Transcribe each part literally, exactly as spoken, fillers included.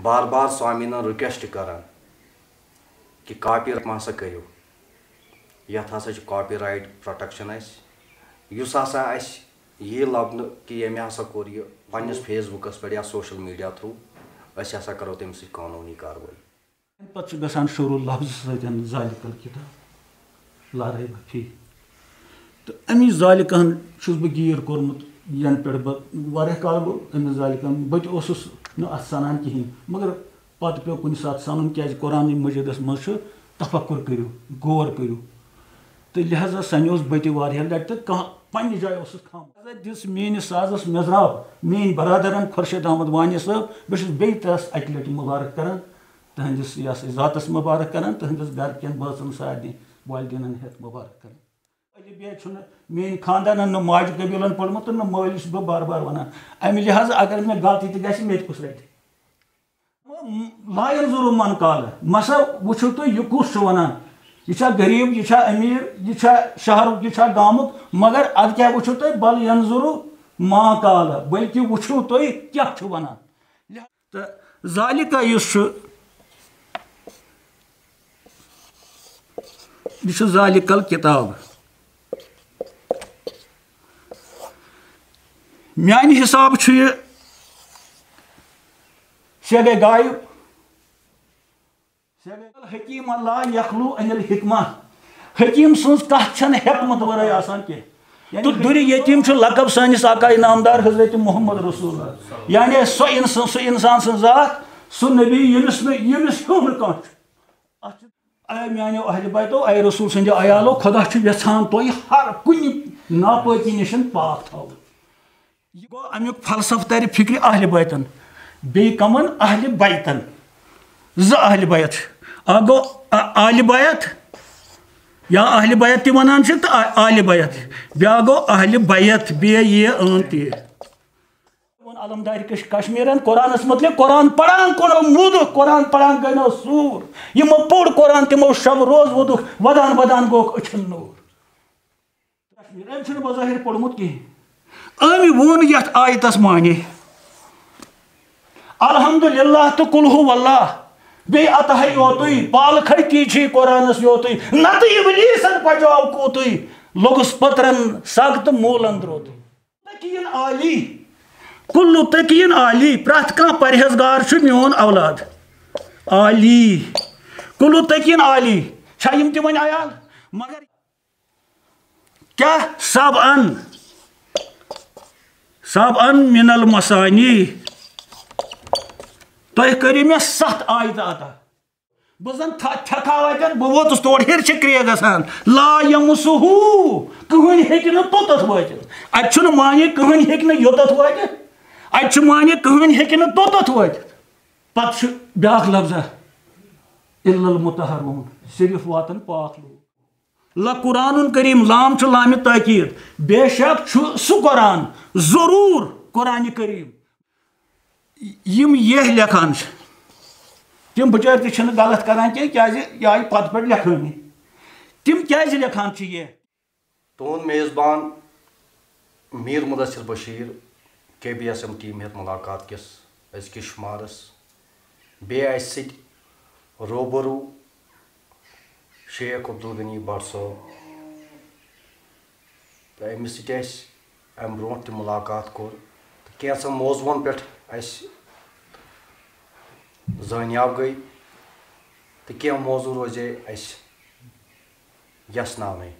بار بار سامعیٖنَن request کران کہِ copyright ما سا کٔرِو۔ یَتھ ہسا چھُ copyright protection اَسہِ۔ یُس ہسا اَسہِ یی لَبنہٕ کہِ ییٚمۍ ہسا کوٚر یہِ پنٛنِس Facebookس پٮ۪ٹھ یا social media through، أسۍ ہسا کرو تٔمِس سۭتۍ قونوٗنی کاروٲیی۔ اَمہِ پتہٕ چھُ گژھان شروع لفظ سۭتۍ ذالک الکتاب لا ریب فیہ۔ تہٕ اَمی ذالکہن چھُس بہٕ گیٖر کوٚرمُت، یَنہٕ پٮ۪ٹھ بہٕ واریاہ کال گوٚو أمِس ذالکہن، بہٕ تہِ اوسُس نہٕ اَتھ سَنان کِہیٖنۍ، مگر پَتہٕ پیوٚو کُنہِ ساتہٕ سَنُن، کیٛازِ قرآنٕے مجیٖدَس منٛز چھُ تفکر کٔرِو، غور کٔرِو۔ تہٕ لہذا سَنیوس بہٕ تہِ واریاہ لَٹہِ، تہٕ کانٛہہ پنٛنہِ جایہِ اوسُس خاموش۔ لہذا دِژ میٛٲنِس سازَس مٮ۪زراب میٛٲنۍ برادرَن خۄرشیٖد احمد وانی صٲب، بہٕ چھُس بیٚیہِ تَس اَکہِ لَٹہِ مُبارک کران۔ تہنٛدِس یَس ذاتَس مُبارک کران، تہنٛدِس گَرٕ کٮ۪ن بٲژَن سارنٕے والدینَن ہٮ۪تھ مُبارک کران۔ علی بے چھُنہٕ میٛٲنۍ خاندانَن نہٕ ماجہِ قبیٖلَن پوٚرمُت تہٕ نہٕ مٲلِس، چھُس بہٕ بار بار وَنان۔ اَمہِ لحاظہٕ اگر مےٚ غلطی تہِ گژھِ، مےٚ تہِ کُس رَٹہِ؟ لا ينظر من قال، مسا وٕچھِو تُہۍ یہِ کُس چھُ وَنان، یہِ چھا غریٖب، یہِ چھا أمیٖر، یہِ چھا شہرُک، یہِ چھا گامُک، مگر اَدٕ کیٛاہ وٕچھِو تُہۍ، بل ينظر ما قال، بلکہِ وٕچھِو تُہۍ کیٛاہ چھُ وَنان۔ تہٕ ذالکہ یُس چھُ، یہِ چھُ ذالک الکتاب۔ میانہِ حساب چھُ یہِ سیگے غایب۔ سیگے الحکیم لا یخلو عن الحکمہ۔ حکیم سٕنٛز کتھ چھنہٕ حکمت ورٲے آسان کینٛہہ۔ یعنی تہٕ دُرِ یتیٖم چھُ لقب سٲنِس آقا انعام دار حضرت محمد رسول اللہ۔ یعنی سُہ انسان، سُہ انسان سٕنٛز ذات، سُہ نبی ییٚمِس نہٕ، ییٚمِس ہیوٚو نہٕ کانٛہہ چھُ۔ اتھ چھُ، اے میانیو اہلِ بیتو، اے رسول سٕنٛدِ عیالو، خۄدا چھُ یژھان تُہۍ ہر کُنہِ ناپٲکی نِش پاک تھاوُن۔ یہِ گوٚو امیُک فلسفہٕ ترِ فکرِ اہلِ بیتن۔ بیٚیہِ کمن؟ اہلِ بیتن۔ زٕ اہلِ بیت چھِ۔ اکھ گوٚو آ-، آلِ بیت، یا اہلِ بیت تہِ ونان چھِ تہٕ آ-، آلِ بیت۔ بیاکھ گوٚو اہلِ بیت، بے یہ ٲن تے۔ ووٚن علمدارِ کش-، کشمیرن قرآنس متعلق، قرآن پران کوٚرُکھ موٗدُکھ، قرآن پران گٔنو سوٗر۔ یِمو پوٚر قرآن، تِمو شب روز ووٚدُکھ، ودان ودان گوٚکھ أچھن نوٗر۔ کشمیر، أمۍ چھُنہٕ بظٲہر پوٚرمُت کِہیٖنۍ۔ أمۍ ووٚن یتھ آیتس معنی، الحمدللہ تہٕ قل ہو اللہ، بیٚیہِ اتحے یوتُے، پالکھڑ کی چھِ قرآنس یوتُے، نتہٕ ابلیسن پجاو کوٗتُے، لوٚگُس پٔترن سگ تہٕ موٗلن درٛوتُے۔ تقین عالی، کُلُ تقین عالی، پرٛٮ۪تھ کانٛہہ پرہیزگار چھُ میون اولاد۔ عالی، کُلُ تقین عالی، چھا یِم تہِ وۄنۍ عیال؟ مگر کیٛاہ سب ان، سب ان من المثانی، تۄہہِ کٔرِو مےٚ ستھ آیتہٕ عطا۔ بہٕ زن تھا-، تھکاو اتٮ۪ن، بہٕ ووتُس تور، ہیٚرِ چھِ کرٛیک گژھان۔ لا یمسہ، کٕہٕنۍ ہیٚکہِ نہٕ توٚتتھ وٲتِتھ۔ اتہِ چھُنہٕ معنی کٕہٕنۍ ہیٚکہِ نہٕ یوٚتتھ وٲتِتھ، اتہِ چھُ معنی کٕہٕنۍ ہیٚکہِ نہٕ توٚتتھ وٲتِتھ۔ پتہٕ چھُ بیٛاکھ لفظہ، الا المطہرون، صرف واتن پاک لوٗکھ۔ لقرآن کریم، لام چھُ لامِ تاکید، بے شک چھُ سُہ قرآن، ضروٗر قرآن کریم۔ یِم یہِ لیکھان چھِ، تِم بِچٲرۍ تہِ چھِنہٕ غلط کران کینٛہہ، کیازِ یہِ آیہِ پتہٕ پٮ۪ٹھ لیکھٲنی۔ تِم کیازِ لیکھان چھِ یہِ؟ تُہُنٛد میزبان میٖر مُدثر بشیٖر، کے بی ایس ایم ٹیٖم ہیٚتھ مُلاقات کِس أزکِس شُمارس۔ بیٚیہِ اَسہِ سۭتۍ روبرو شیخ عبدالغنی بٹ صٲب۔ تہٕ أمِس سۭتۍ اَسہِ اَمہِ برونٛٹھ تہِ مُلاقات کوٚر تہٕ کینٛژھن موضوعن پٮ۪ٹھ اَسہِ زٲنیاب گٔے تہٕ کینٛہہ موضوع روزے اَسہِ یَسناوٕنۍ۔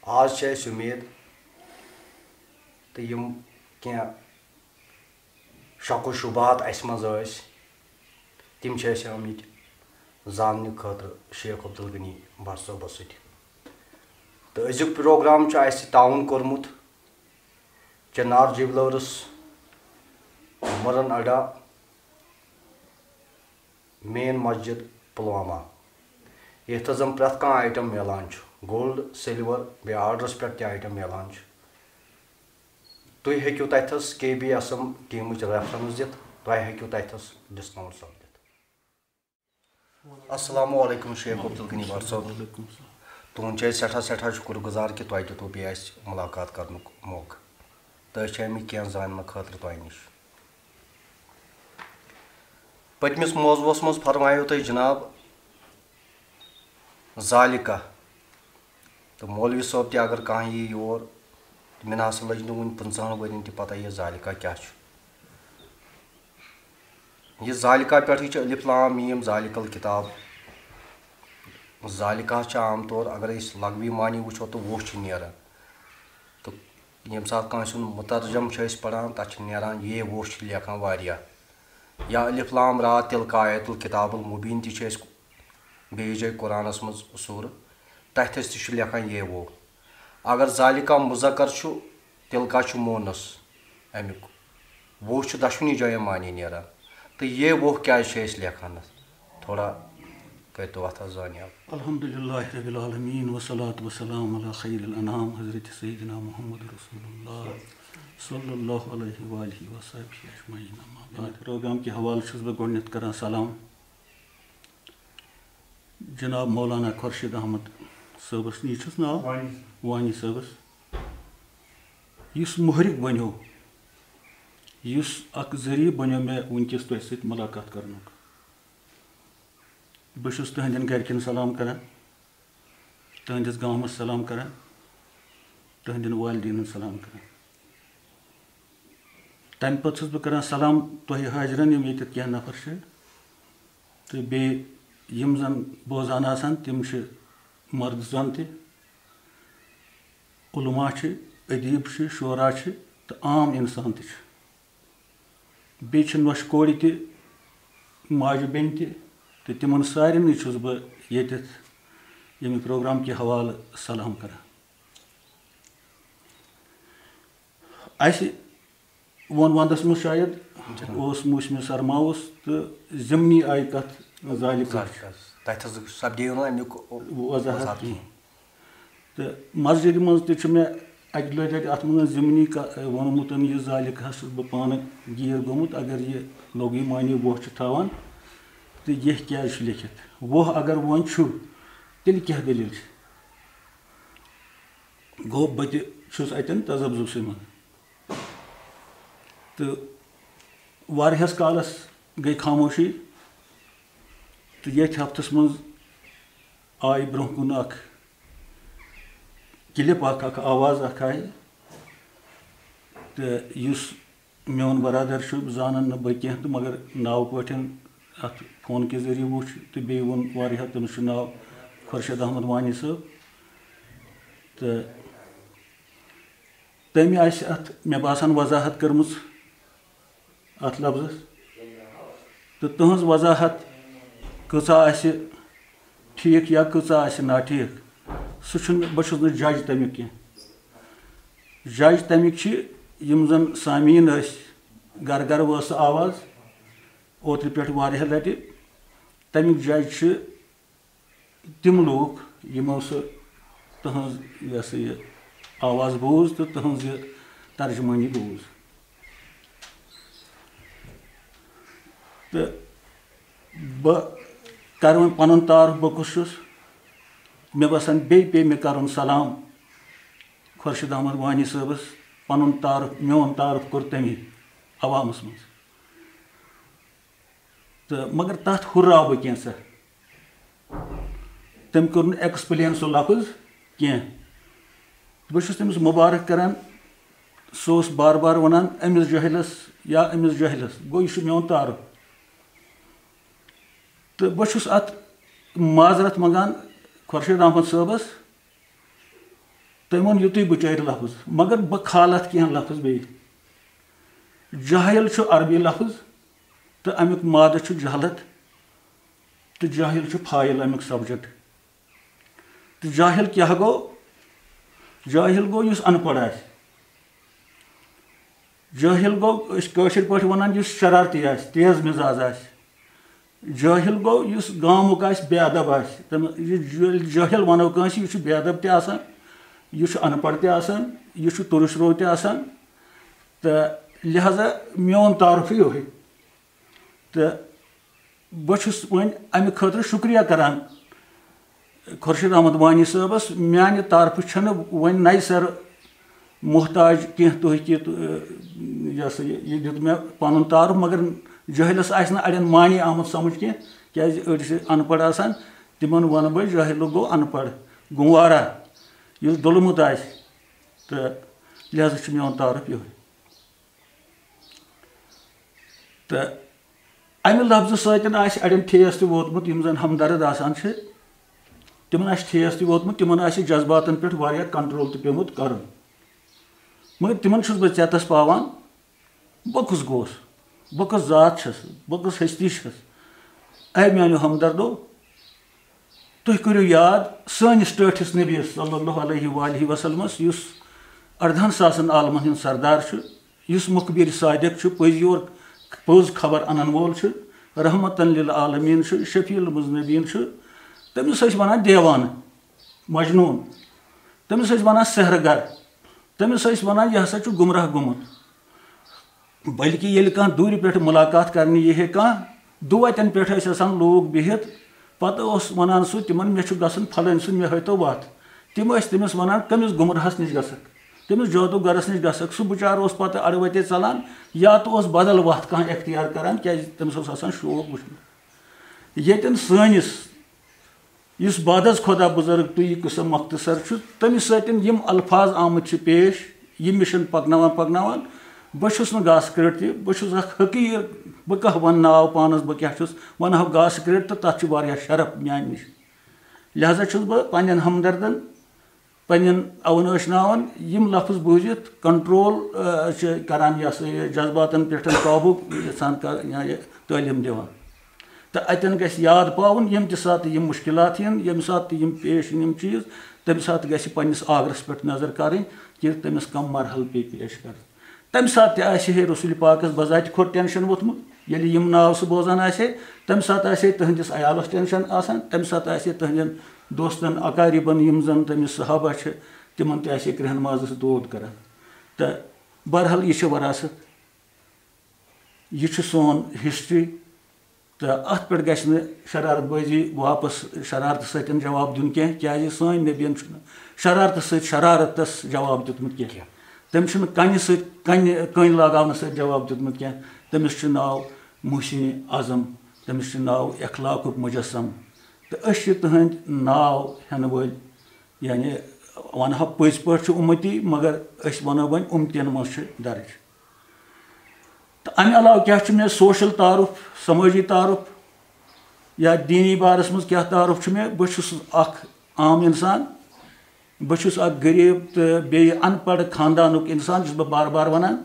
آز چھِ اَسہِ اُمید تہٕ یِم کینٛہہ شک و شبہات اَسہِ منٛز ٲسۍ، تِم چھِ اَسہِ آمٕتۍ زاننہٕ خٲطرٕ شیخ عبدالغنی بٹ صٲبَس سۭتۍ۔ تہٕ أزیُک پروگرام چھُ اَسہِ تعاوُن کوٚرمُت چنار جیولرس، مُرن اڈا، مین مسجد پلوامہ، ییٚتہِ زن پرٛٮ۪تھ کانٛہہ آیٹم میلان چھُ، گولڈ، سلور، بیٚیہِ آرڈرس پٮ۪ٹھ تہِ آیٹم میلان چھُ۔ تُہۍ ہیٚکِو تَتھَس کے بی ایس ایم ٹیٖمٕچ ریفرنس دِتھ، تۄہہِ ہیٚکِو تَتھَس ڈسکاؤنٹ سمجھِتھ۔ السلام علیکم شیخ عبدالغنی بٹ صٲب۔ وعلیکم السلام۔ تُہُنٛد چھِ أسۍ سٮ۪ٹھاہ، سٮ۪ٹھاہ شُکُر گُزار کہِ تۄہہِ دیُتوُ بیٚیہِ اَسہِ مُلاقات کرنُک موقعہٕ۔ تہٕ أسۍ چھِ اَمِکۍ کینٛہہ زاننہٕ خٲطرٕ تۄہہِ نِش۔ پٔتمِس موضوعس منٛز فرمایو تۄہہِ جناب ذالکہ تہٕ مولوی صٲب تہِ اگر کانٛہہ یی یور، تہٕ مےٚ نہ سا لٔج نہٕ وُنہِ پٕنٛژٕہن ؤرین تہِ پتہ یہِ ذالکہ کیٛاہ چھُ۔ یہِ ذالکہ پٮ۪ٹھٕے چھُ الف لام میم ذالک الکتاب۔ ذالکہ چھِ عام طور اگر أسۍ لغوی معنی وٕچھو تہٕ وُہ چھِ نیران۔ تہٕ ییٚمہِ ساتہٕ کٲنٛسہِ ہُنٛد مترجم چھِ أسۍ پران، تتھ چھِ نیران یہ وُہ چھِ لیکھان واریاہ۔ یا الف لام را تلک آیت الکتاب المبین تہِ چھِ أسۍ بیٚیِس جایہِ قرآنس منٛز سورٕ، تتھس تہِ چھُ لیکھان یہ وُہ۔ اگر ذالکہ مذکر چھُ، تلکہ چھُ مونث، امیُک وُہ چھُ دۄشوٕنی جاین معنی نیران۔ تہٕ یہ وُہ کیٛازِ چھِ أسۍ لیکھان اتھ؟ تھوڑا کٔرۍتو اتھ حظ زٲنیاب۔ الحمد للہ رب العالمین، والصلاة والسلام علی خیر الانام حضرت سیدنا محمد رسول اللہ صلی اللہ علیہ وآلہ وصحبہ اجمعین، اما بعد۔ پروگرام کہِ حوالہٕ چھُس بہٕ گۄڈٕنٮ۪تھ کران سلام جناب مولانا خورشید احمد صٲبس، یہِ چھُس ناو وانی۔ وانی صٲبس، یُس محرک بنیو، یُس اکھ ذٔریعہٕ بنیو مےٚ وٕنکیٚس تۄہہِ سۭتۍ ملاقات کرنُک۔ بہٕ چھُس تُہنٛدٮ۪ن گرِکٮ۪ن سلام کران، تُہنٛدِس گامس سلام کران، تُہنٛدٮ۪ن والدینن سلام کران۔ تمہِ پتہٕ چھُس بہٕ کران سلام تۄہہِ حاضرن، یِم ییٚتٮ۪تھ کینٛہہ نفر چھِ، تہٕ بیٚیہِ یِم زن بوزان آسن، تِم چھِ مرد زن تہِ، علماء چھِ، ادیب چھِ، شعراء چھِ، تہٕ عام انسان تہِ چھِ۔ بیٚیہِ چھِ نۄشہِ کورِ تہِ، ماجہِ بیٚنہِ تہِ، تہٕ تِمن سارنٕے چھُس بہٕ ییٚتٮ۪تھ ییٚمہِ پروگرام کہِ حوالہٕ سلام کران۔ اسہِ ووٚن ونٛدس منٛز شاید جناب۔ اوس موسمِ سرما اوس تہٕ ضمنی آیہِ کتھ ذالکہ۔ ذالکہ۔ تتہِ حظ سپدیو نہٕ امیُک وضاحت وضاحت کینٛہہ۔ کینٛہہ۔ تہٕ مسجدِ منٛز تہِ چھُ مےٚ اکہِ لٹہِ لٹہِ اتھ منٛز ضمنی کا-، ووٚنمُت، یہِ ذالکہ ہس چھُس بہٕ پانہٕ گیٖر گوٚمُت، اگر یہِ لغوی معنی وُہ چھُ تھاوان تہٕ یہِ کیٛازِ چھُ لیکھِتھ؟ وُہ اگر وۄنۍ چھُ، تیٚلہِ کیٛاہ دٔلیٖل چھِ؟ گوٚو، بہٕ تہِ چھُس اتٮ۪ن تذبذبسٕے منٛز۔ تہٕ واریاہس کالس گٔے خاموشی، تہٕ ییٚتھۍ ہفتس منٛز آیہِ برٛونٛہہ کُن اکھ clip اکھ، اکھ آواز اکھ آیہِ، تہٕ یُس میون برادر چھُ، زانن نہٕ بہٕ کینٛہہ تہٕ مگر ناوٕ پٲٹھۍ اتھ phone کہِ ذٔریعہٕ وُچھ، تہٕ بیٚیہِ ووٚن واریاہو، تٔمِس چھُ ناو خورشید احمد وانی صٲب۔ تہٕ تٔمۍ آسہِ اتھ، مےٚ باسان، وضاحت کٔرمٕژ اتھ لفظس۔ تہٕ تُہنٛز وضاحت کۭژاہ آسہِ ٹھیٖک یا کۭژاہ آسہِ ناٹھیٖک، سُہ چھُنہٕ، بہٕ چھُس نہٕ judge تمیُک کینٛہہ۔ Judge تمِکۍ چھِ یِم زن سامعیٖن ٲسۍ، گرٕ گرٕ وٲژ سۄ آواز اوترٕ پٮ۪ٹھ واریاہ لٹہِ۔ تمیُک judge چھِ تِم لوٗکھ یِمو سُہ تٕہٕنٛز، یہِ ہسا یہِ، آواز بوٗز تہٕ تٕہٕنٛز یہِ ترجمٲنی بوٗز۔ تہٕ بہٕ کرٕ وۄنۍ پنُن تعارُف، بہٕ کُس چھُس۔ مےٚ باسان، بیٚیہِ پیٚیہِ مےٚ کرُن سلام خورشید احمد وانی صٲبس۔ پنُن تعارُف، میون تعارُف کوٚر تٔمی عوامس منٛز۔ تہٕ مگر تتھ ہُراو بہٕ کینٛژھا۔ تٔمۍ کوٚر نہٕ explain سُہ لفظ کینٛہہ۔ بہٕ چھُس تٔمِس مبارک کران، سُہ اوس بار بار ونان، أمِس جٲہلس یا أمِس جٲہلس۔ گوٚو، یہِ چھُ میون تعارُف۔ تہٕ بہٕ چھُس اتھ معذرت منٛگان خورشید احمد صٲبس۔ تٔمۍ ووٚن یُتُے بِچٲرۍ لفظ، مگر بہٕ کھالہٕ اتھ کینٛہہ لفظ بیٚیہِ۔ جاہل چھُ عربی لفظ تہٕ امیُک مادٕ چھُ جہلت، تہٕ جاہل چھُ فاعل امیُک subject۔ تہٕ جاہل کیٛاہ گوٚو؟ جاہل گوٚو یُس ان پڑھ آسہِ۔ جٲہِل گوٚو، أسۍ کٲشِر پٲٹھۍ وَنان، یُس شرارتی آسہِ، تیز مِزاز آسہِ۔ جٲہِل گوٚو، یُس گامُک آسہِ، بے ادب آسہِ۔ تٔمِس، یہِ جٲ-، جٲہِل وَنو کٲنٛسہِ، یہِ چھُ بے ادب تہِ آسان، یہِ چھُ اَن پَڑھ تہِ آسان، یہِ چھُ تُرُش رو تہِ آسان۔ تہٕ لہذا میون تعارُف یِہوٚے۔ تہٕ بہٕ چھُس وۄنۍ اَمہِ خٲطرٕ شُکریہ کران خورشید احمد وانی صٲبَس۔ میانہِ طرفہٕ چھَنہٕ وۄنۍ نَیہِ سَرٕ محتاج کینٛہہ تُہۍ کہِ، تہٕ، یہِ ہسا یہِ، یہِ دیُت مےٚ پَنُن تعارُف، مگر جٲہِلَس آسہِ نہٕ اَڑٮ۪ن معنی آمُت سَمٕجھ کینٛہہ، کیٛازِ أڑۍ چھِ اَن پَڑھ آسان، تِمَن وَنہٕ بہٕ جٲہِلُک گوٚو اَن پَڑھ، گُنوارا، یُس ڈوٚلمُت آسہِ۔ تہٕ لہذا چھُ میون تعارُف یِہوٚے۔ تہٕ اَمہِ لفظہٕ سۭتۍ آسہِ اَڑٮ۪ن ٹھیس تہِ ووتمُت، یِم زَن ہمدرد آسان چھِ، تِمَن آسہِ ٹھیس تہِ ووتمُت، تِمَن آسہِ جذباتَن پٮ۪ٹھ واریاہ control تہِ پیوٚمُت کَرُن۔ مگر تِمَن چھُس بہٕ ژٮ۪تَس پاوان، بہٕ کُس گوس؟ بہٕ کُس ذات چھَس؟ بہٕ کُس ہستی چھَس؟ اے میٛانیو ہمدردو، تُہۍ کٔرِو یاد سٲنِس ٹٲٹھِس نبی صلی اللہ علیہ وآلہ وسلمس، یُس اَردَہَن ساسَن عالمَن ہُنٛد سردار چھُ، یُس مُخبِر صادق چھُ، پٔزۍ یور پٔز خبر اَنَن وول چھُ، رحمتاً للعالمین چھُ، شفیع المذنبین چھُ۔ تٔمِس ٲسۍ وَنان دیوانہٕ، مجنوٗن۔ تٔمِس ٲسۍ وَنان سحر گر۔ تٔمِس ٲسۍ وَنان، یہِ ہسا چھُ گمراہ گوٚمُت۔ بلکہِ ییٚلہِ کانٛہہ دوٗرِ پٮ۪ٹھ مُلاقات کرنہِ یی ہے کانٛہہ، دُوَتٮ۪ن پٮ۪ٹھ ٲسۍ آسان لوٗکھ بِہِتھ، پتہٕ اوس وَنان سُہ تِمن، "مےٚ چھُ گژھُن پھلٲنۍ سُنٛد، مےٚ ہٲوتو وَتھ۔" تِم ٲسۍ تٔمِس وَنان، "کٔمِس گُمراہَس نِش گژھکھ؟ کٔمِس جادوٗگرَس نِش گژھکھ؟" سُہ بِچارٕ اوس پتہٕ اَڑٕ وَتے ژَلان، یا تہٕ اوس بدل وَتھ کانٛہہ اختیار کران، کیٛازِ تٔمِس اوس آسان شوق وٕچھمُت۔ ییٚتٮ۪ن سٲنِس یُس بعد از خدا بزرگ تُہۍ یہِ قصہٕ مختصر چھُ، تٔمِس سۭتۍ یِم الفاظ آمٕتۍ چھِ پیش، یہِ مِشن پکناوان پکناوان، بہٕ چھُس نہٕ گاسہٕ کرٛٹھ تہِ، بہٕ چھُس اکھ حقیٖر، بہٕ کانٛہہ وَنہٕ ناو پانَس، بہٕ کیٛاہ چھُس، وَنہٕ ہاو گاسہٕ کرٛٹھ تہٕ تَتھ چھُ واریاہ شرف میٛانہِ نِش۔ لہذا چھُس بہٕ پنٛنٮ۪ن ہمدردن، پنٛنٮ۪ن اَوَن ٲشناوَن یِم لفظ بوٗزِتھ کنٹرول، آ، چھِ کران، یہِ ہسا یہِ جذباتن پٮ۪ٹھ قابوٗ یژھان کر-، یا یہِ تعلیٖم دِوان۔ تہٕ اَتٮ۪ن گژھِ یاد پاوُن، ییٚمہِ تہِ ساتہٕ یِم مُشکِلات یِن، ییٚمہِ ساتہٕ تہِ یِم پیش یِن یِم چیٖز، تَمہِ ساتہٕ گژھِ پنٛنِس آگرَس پٮ۪ٹھ نظر کَرٕنۍ کہِ تٔمِس کَم مرحلہٕ پیٚیہِ پیش کَرٕنۍ۔ تَمہِ ساتہٕ تہِ آسہِ ہے رسول پاکَس بذاتِ خود ٹینشن ووٚتھمُت، ییٚلہِ یِم ناو سُہ بوزان آسہِ ہے، تَمہِ ساتہٕ آسہِ ہے تُہٕنٛدِس عیالَس ٹینشن آسان، تَمہِ ساتہٕ آسہِ ہے تُہٕنٛدٮ۪ن دوستَن، اقاربَن، یِم زَن تٔمِس صحابہ چھِ، تِمَن تہِ آسہِ ہے کرٛہنہٕ مازَس دود کَران۔ تہٕ بہرحال، یہِ چھِ وراثت۔ یہِ چھُ سون ہسٹری، تہٕ اَتھ پٮ۪ٹھ گژھِ نہٕ شرارت بٲزی واپس شرارتہٕ سۭتۍ جواب دیُن کینٛہہ، کیٛازِ سٲنۍ نبیَن چھُنہٕ شرارتہٕ سۭتۍ شرارتس جواب دیُتمُت کینٛہہ۔ تٔمۍ چھُنہٕ کنہِ سۭتۍ، کنہِ، کٔنۍ لاگاونہٕ سۭتۍ جواب دیُتمُت کینٛہہ۔ تٔمِس چھُ ناو محسن اعظم، تٔمِس چھُ ناو اخلاقُک مجسم، تہٕ أسۍ چھِ تٕہٕنٛدۍ ناو ہٮ۪نہٕ وٲلۍ۔ یعنی، ونہٕ ہا پٔزۍ پٲٹھۍ چھُ اُمتی، مگر أسۍ ونو وۄنۍ اُمتین منٛز چھُ درج۔ تہٕ امہِ علاوٕ کیٛاہ چھُ مےٚ سوشل تعارُف، سمٲجی تعارُف یا دیٖنی بارس منٛز کیٛاہ تعارُف چھُ مےٚ؟ بہٕ چھُس اکھ عام انسان، بہٕ چھُس اکھ غریٖب تہٕ بیٚیہِ ان پڑھ خاندانُک انسان، چھُس بہٕ بار بار ونان۔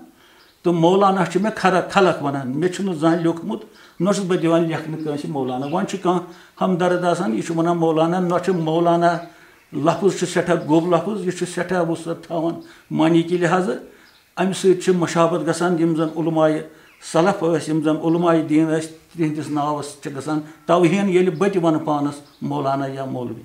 تہٕ مولانا چھُ مےٚ خلق، خلق ونان، مےٚ چھُنہٕ زانٛہہ لیوٚکھمُت، نہ چھُس بہٕ دِوان لیکھنہٕ کٲنٛسہِ مولانا۔ وۄنۍ چھُ کانٛہہ ہمدرد آسان، یہِ چھُ ونان مولانا، نہ چھُ مولانا لفظ چھُ سٮ۪ٹھاہ گوٚب لفظ، یہِ چھُ سٮ۪ٹھاہ وُسعت تھاوان معنی کہِ لحاظہٕ۔ امہِ سۭتۍ چھِ مشابت گژھان، یِم زن علماء سلف ٲسۍ، یِم زن علماء دیٖن ٲسۍ، تِہنٛدِس ناوس چھِ گژھان توہین، ییٚلہِ بہٕ تہِ ونہٕ پانس مولانا یا مولوی۔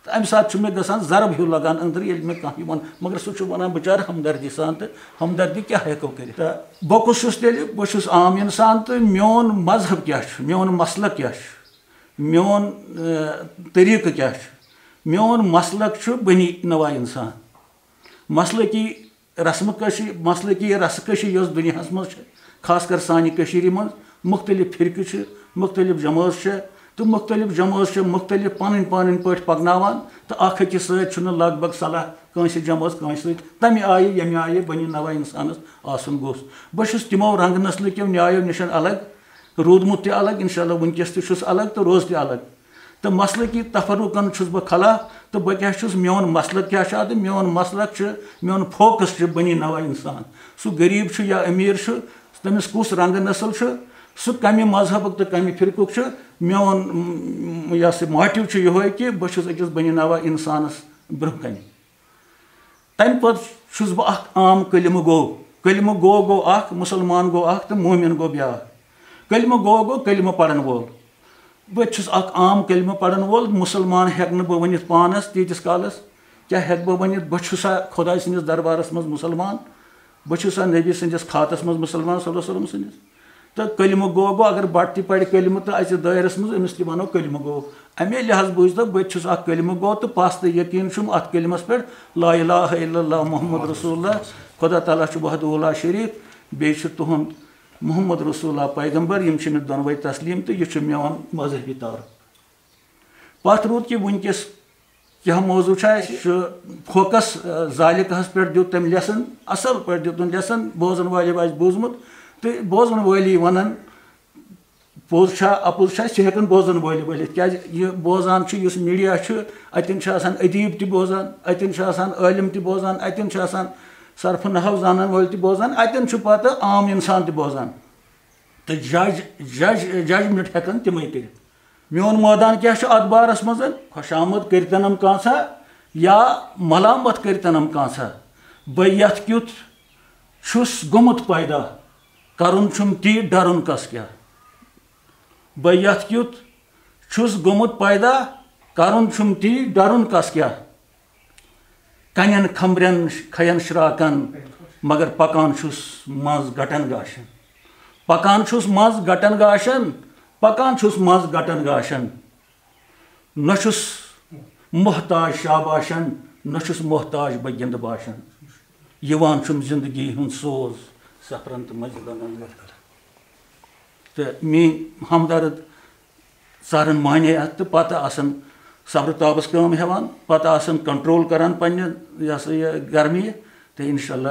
تہٕ امہِ ساتہٕ چھُ مےٚ گژھان ضرب ہیوٗ لگان أنٛدرٕ، ییٚلہِ مےٚ کانٛہہ یہِ ون-، مگر سُہ چھُ ونان بِچارٕ ہمدردی سان، تہٕ ہمدردی کیٛاہ ہٮ۪کو کٔرِتھ؟ تہٕ بہٕ کُس چھُس تیٚلہِ؟ بہٕ چھُس عام انسان، تہٕ میون مذہب کیٛاہ چھُ؟ میون مسلک کیٛاہ چھُ؟ میون، اہ، طریٖقہٕ کیٛاہ چھُ؟ میون مسلک چھُ بنی نوع انسان۔ مسلکی رسمہٕ کشی، مسلکی رسہٕ کشی یۄس دُنیاہس منٛز چھِ، خاص کر سانہِ کٔشیٖرِ منٛز، مُختٔلِف فرقہٕ چھِ، مُختٔلِف جمٲژ چھِ، تہٕ مُختٔلِف جمٲژ چھِ مُختٔلِف پنٕنۍ پنٕنۍ پٲٹھۍ پکناوان، تہٕ اکھ أکِس سۭتۍ چھُنہٕ لگ بگ صلاح کٲنٛسہِ جمٲژ کٲنٛسہِ سۭتۍ تمہِ آیہِ ییٚمہِ آیہِ بنی نوع انسانس آسُن گوٚژھ۔ بہٕ چھُس تِمو رنٛگ نسلہٕ کیو نیایو نِش الگ، روٗدمُت تہِ الگ، انشاءاللہ وٕنکیٚس تہِ چھُس الگ تہٕ روزٕ تہِ الگ۔ تہٕ مسلکی تفرقن چھُس بہٕ خلاف، تہٕ بہٕ کیٛاہ چھُس، میون مسلک کیٛاہ چھُ؟ تہٕ میون مسلک چھُ، میون focus چھُ بنی نوع انسان۔ سُہ غریٖب چھُ یا أمیٖر چھُ، تٔمِس کُس رنٛگہٕ نسل چھُ، سُہ کمہِ مذہبُک تہٕ کمہِ فرقُک چھُ، میون، م، یہِ ہسا motive چھُ یِہوٚے کہِ بہٕ چھُس أکِس بنی نوع انسانس برٛونٛہہ کنہِ۔ تَمہِ پَتہٕ چھُس بہٕ اکھ عام کلمہٕ گوٚو۔ کلمہٕ گوٚو گوٚو اکھ، مُسلمان گوٚو اکھ تہٕ مومِن گوٚو بیٛاکھ۔ کلمہٕ گوٚو گوٚو کلمہٕ پرن وول۔ بہٕ تہِ چھُس اکھ عام کلمہٕ پرن وول، مُسلمان ہٮ۪کہٕ نہٕ بہٕ ؤنِتھ پانَس تیٖتِس کالَس۔ کیٛاہ ہٮ۪کہٕ بہٕ ؤنِتھ؟ بہٕ چھُسا خۄداے سٕنٛدِس دربارَس منٛز مُسلمان؟ بہٕ چھُسا نبی سٕنٛدِس کھاتَس منٛز مُسلمان صلی اللہ علیہ وسلم سٕنٛدِس؟ تہٕ کلمہٕ گوٚو گوٚو، اگر بَٹہٕ تہِ پَرِ کلمہٕ تہٕ اَژِ دٲیرَس منٛز، أمِس تہِ وَنو کلمہٕ گوٚو۔ اَمے لحاظ بوٗزۍ تو، بہٕ تہِ چھُس اکھ کلمہٕ گوٚو تہٕ پَس تہٕ یقیٖن چھُم اَتھ کلمَس پٮ۪ٹھ، لا الہ الا اللہ محمد رسول اللہ، خدا تعالیٰ چھُ وحدہ لا شریٖک، بیٚیہِ چھُ تُہُنٛد محمد رسول اللہ پیغمبر، یِم چھِ مےٚ دۄنوَے تسلیٖم تہٕ یہِ چھُ میون مذہبی تعارُف۔ پتھ روٗد کہِ وٕنکیٚس کیٛاہ موضوع چھُ اَسہِ؟ چھُ فوکس، آ، ذالِکاہَس پٮ۪ٹھ دیُت تٔمۍ lesson، اَصٕل پٲٹھۍ دیُتُن lesson، بوزَن وٲلۍ آسہِ بوٗزمُت تہٕ بوزَن وٲلی وَنَن، پوٚز چھا، اَپُز چھا، أسۍ چھِ ہٮ۪کان بوزَن وٲلۍ ؤلِتھ، کیٛازِ یہِ بوزان چھُ، یُس media چھُ، اَتٮ۪ن چھُ آسان ادیٖب تہِ بوزان، اَتٮ۪ن چھُ آسان عٲلِم تہِ بوزان، اَتٮ۪ن چھُ آسان صرف نحو زانَن وٲلۍ تہِ بوزان، اَتٮ۪ن چھُ پَتہٕ عام اِنسان تہِ بوزان۔ تہٕ judge، judge، judgment ہٮ۪کَن تِمَے کٔرِتھ۔ میون مٲدان کیٛاہ چھُ اَتھ بارَس منٛز؟ خۄش آمد کٔرۍتَنَم کانٛژھا یا ملامت کٔرۍتَنَم کانٛژھا۔ بہٕ یَتھ کیُتھ چھُس گوٚمُت پیدا، کَرُن چھُم تی ڈَرُن کَس کیٛاہ؟ بہٕ یَتھ کیُتھ چھُس گوٚمُت پیدا، کَرُن چھُم تی ڈَرُن کَس کیٛاہ؟ کَنٮ۪ن کھمبرٮ۪ن کھَین شرٛاکَن، مگر پَکان چھُس منٛز گَٹَن گاشَن۔ پَکان چھُس منٛز گَٹَن گاشَن، پَکان چھُس منٛز گَٹَن گاشَن۔ نہ چھُس محتاج شاباشَن، نہ چھُس محتاج بہٕ گِنٛدٕ باشَن۔ یِوان چھُم زِندگی ہُنٛد سوز سفرَن تہٕ منزلَن اندر۔ تہٕ میٛٲنۍ ہمدرد ژارَن معنی اَتھ تہٕ پَتہٕ آسَن صبرٕ تابَس کٲم ہٮ۪وان، پَتہٕ آسَن control کَران پنٛنہِ، یہِ ہسا یہِ، گرمی۔ تہٕ اِنشاء اللہ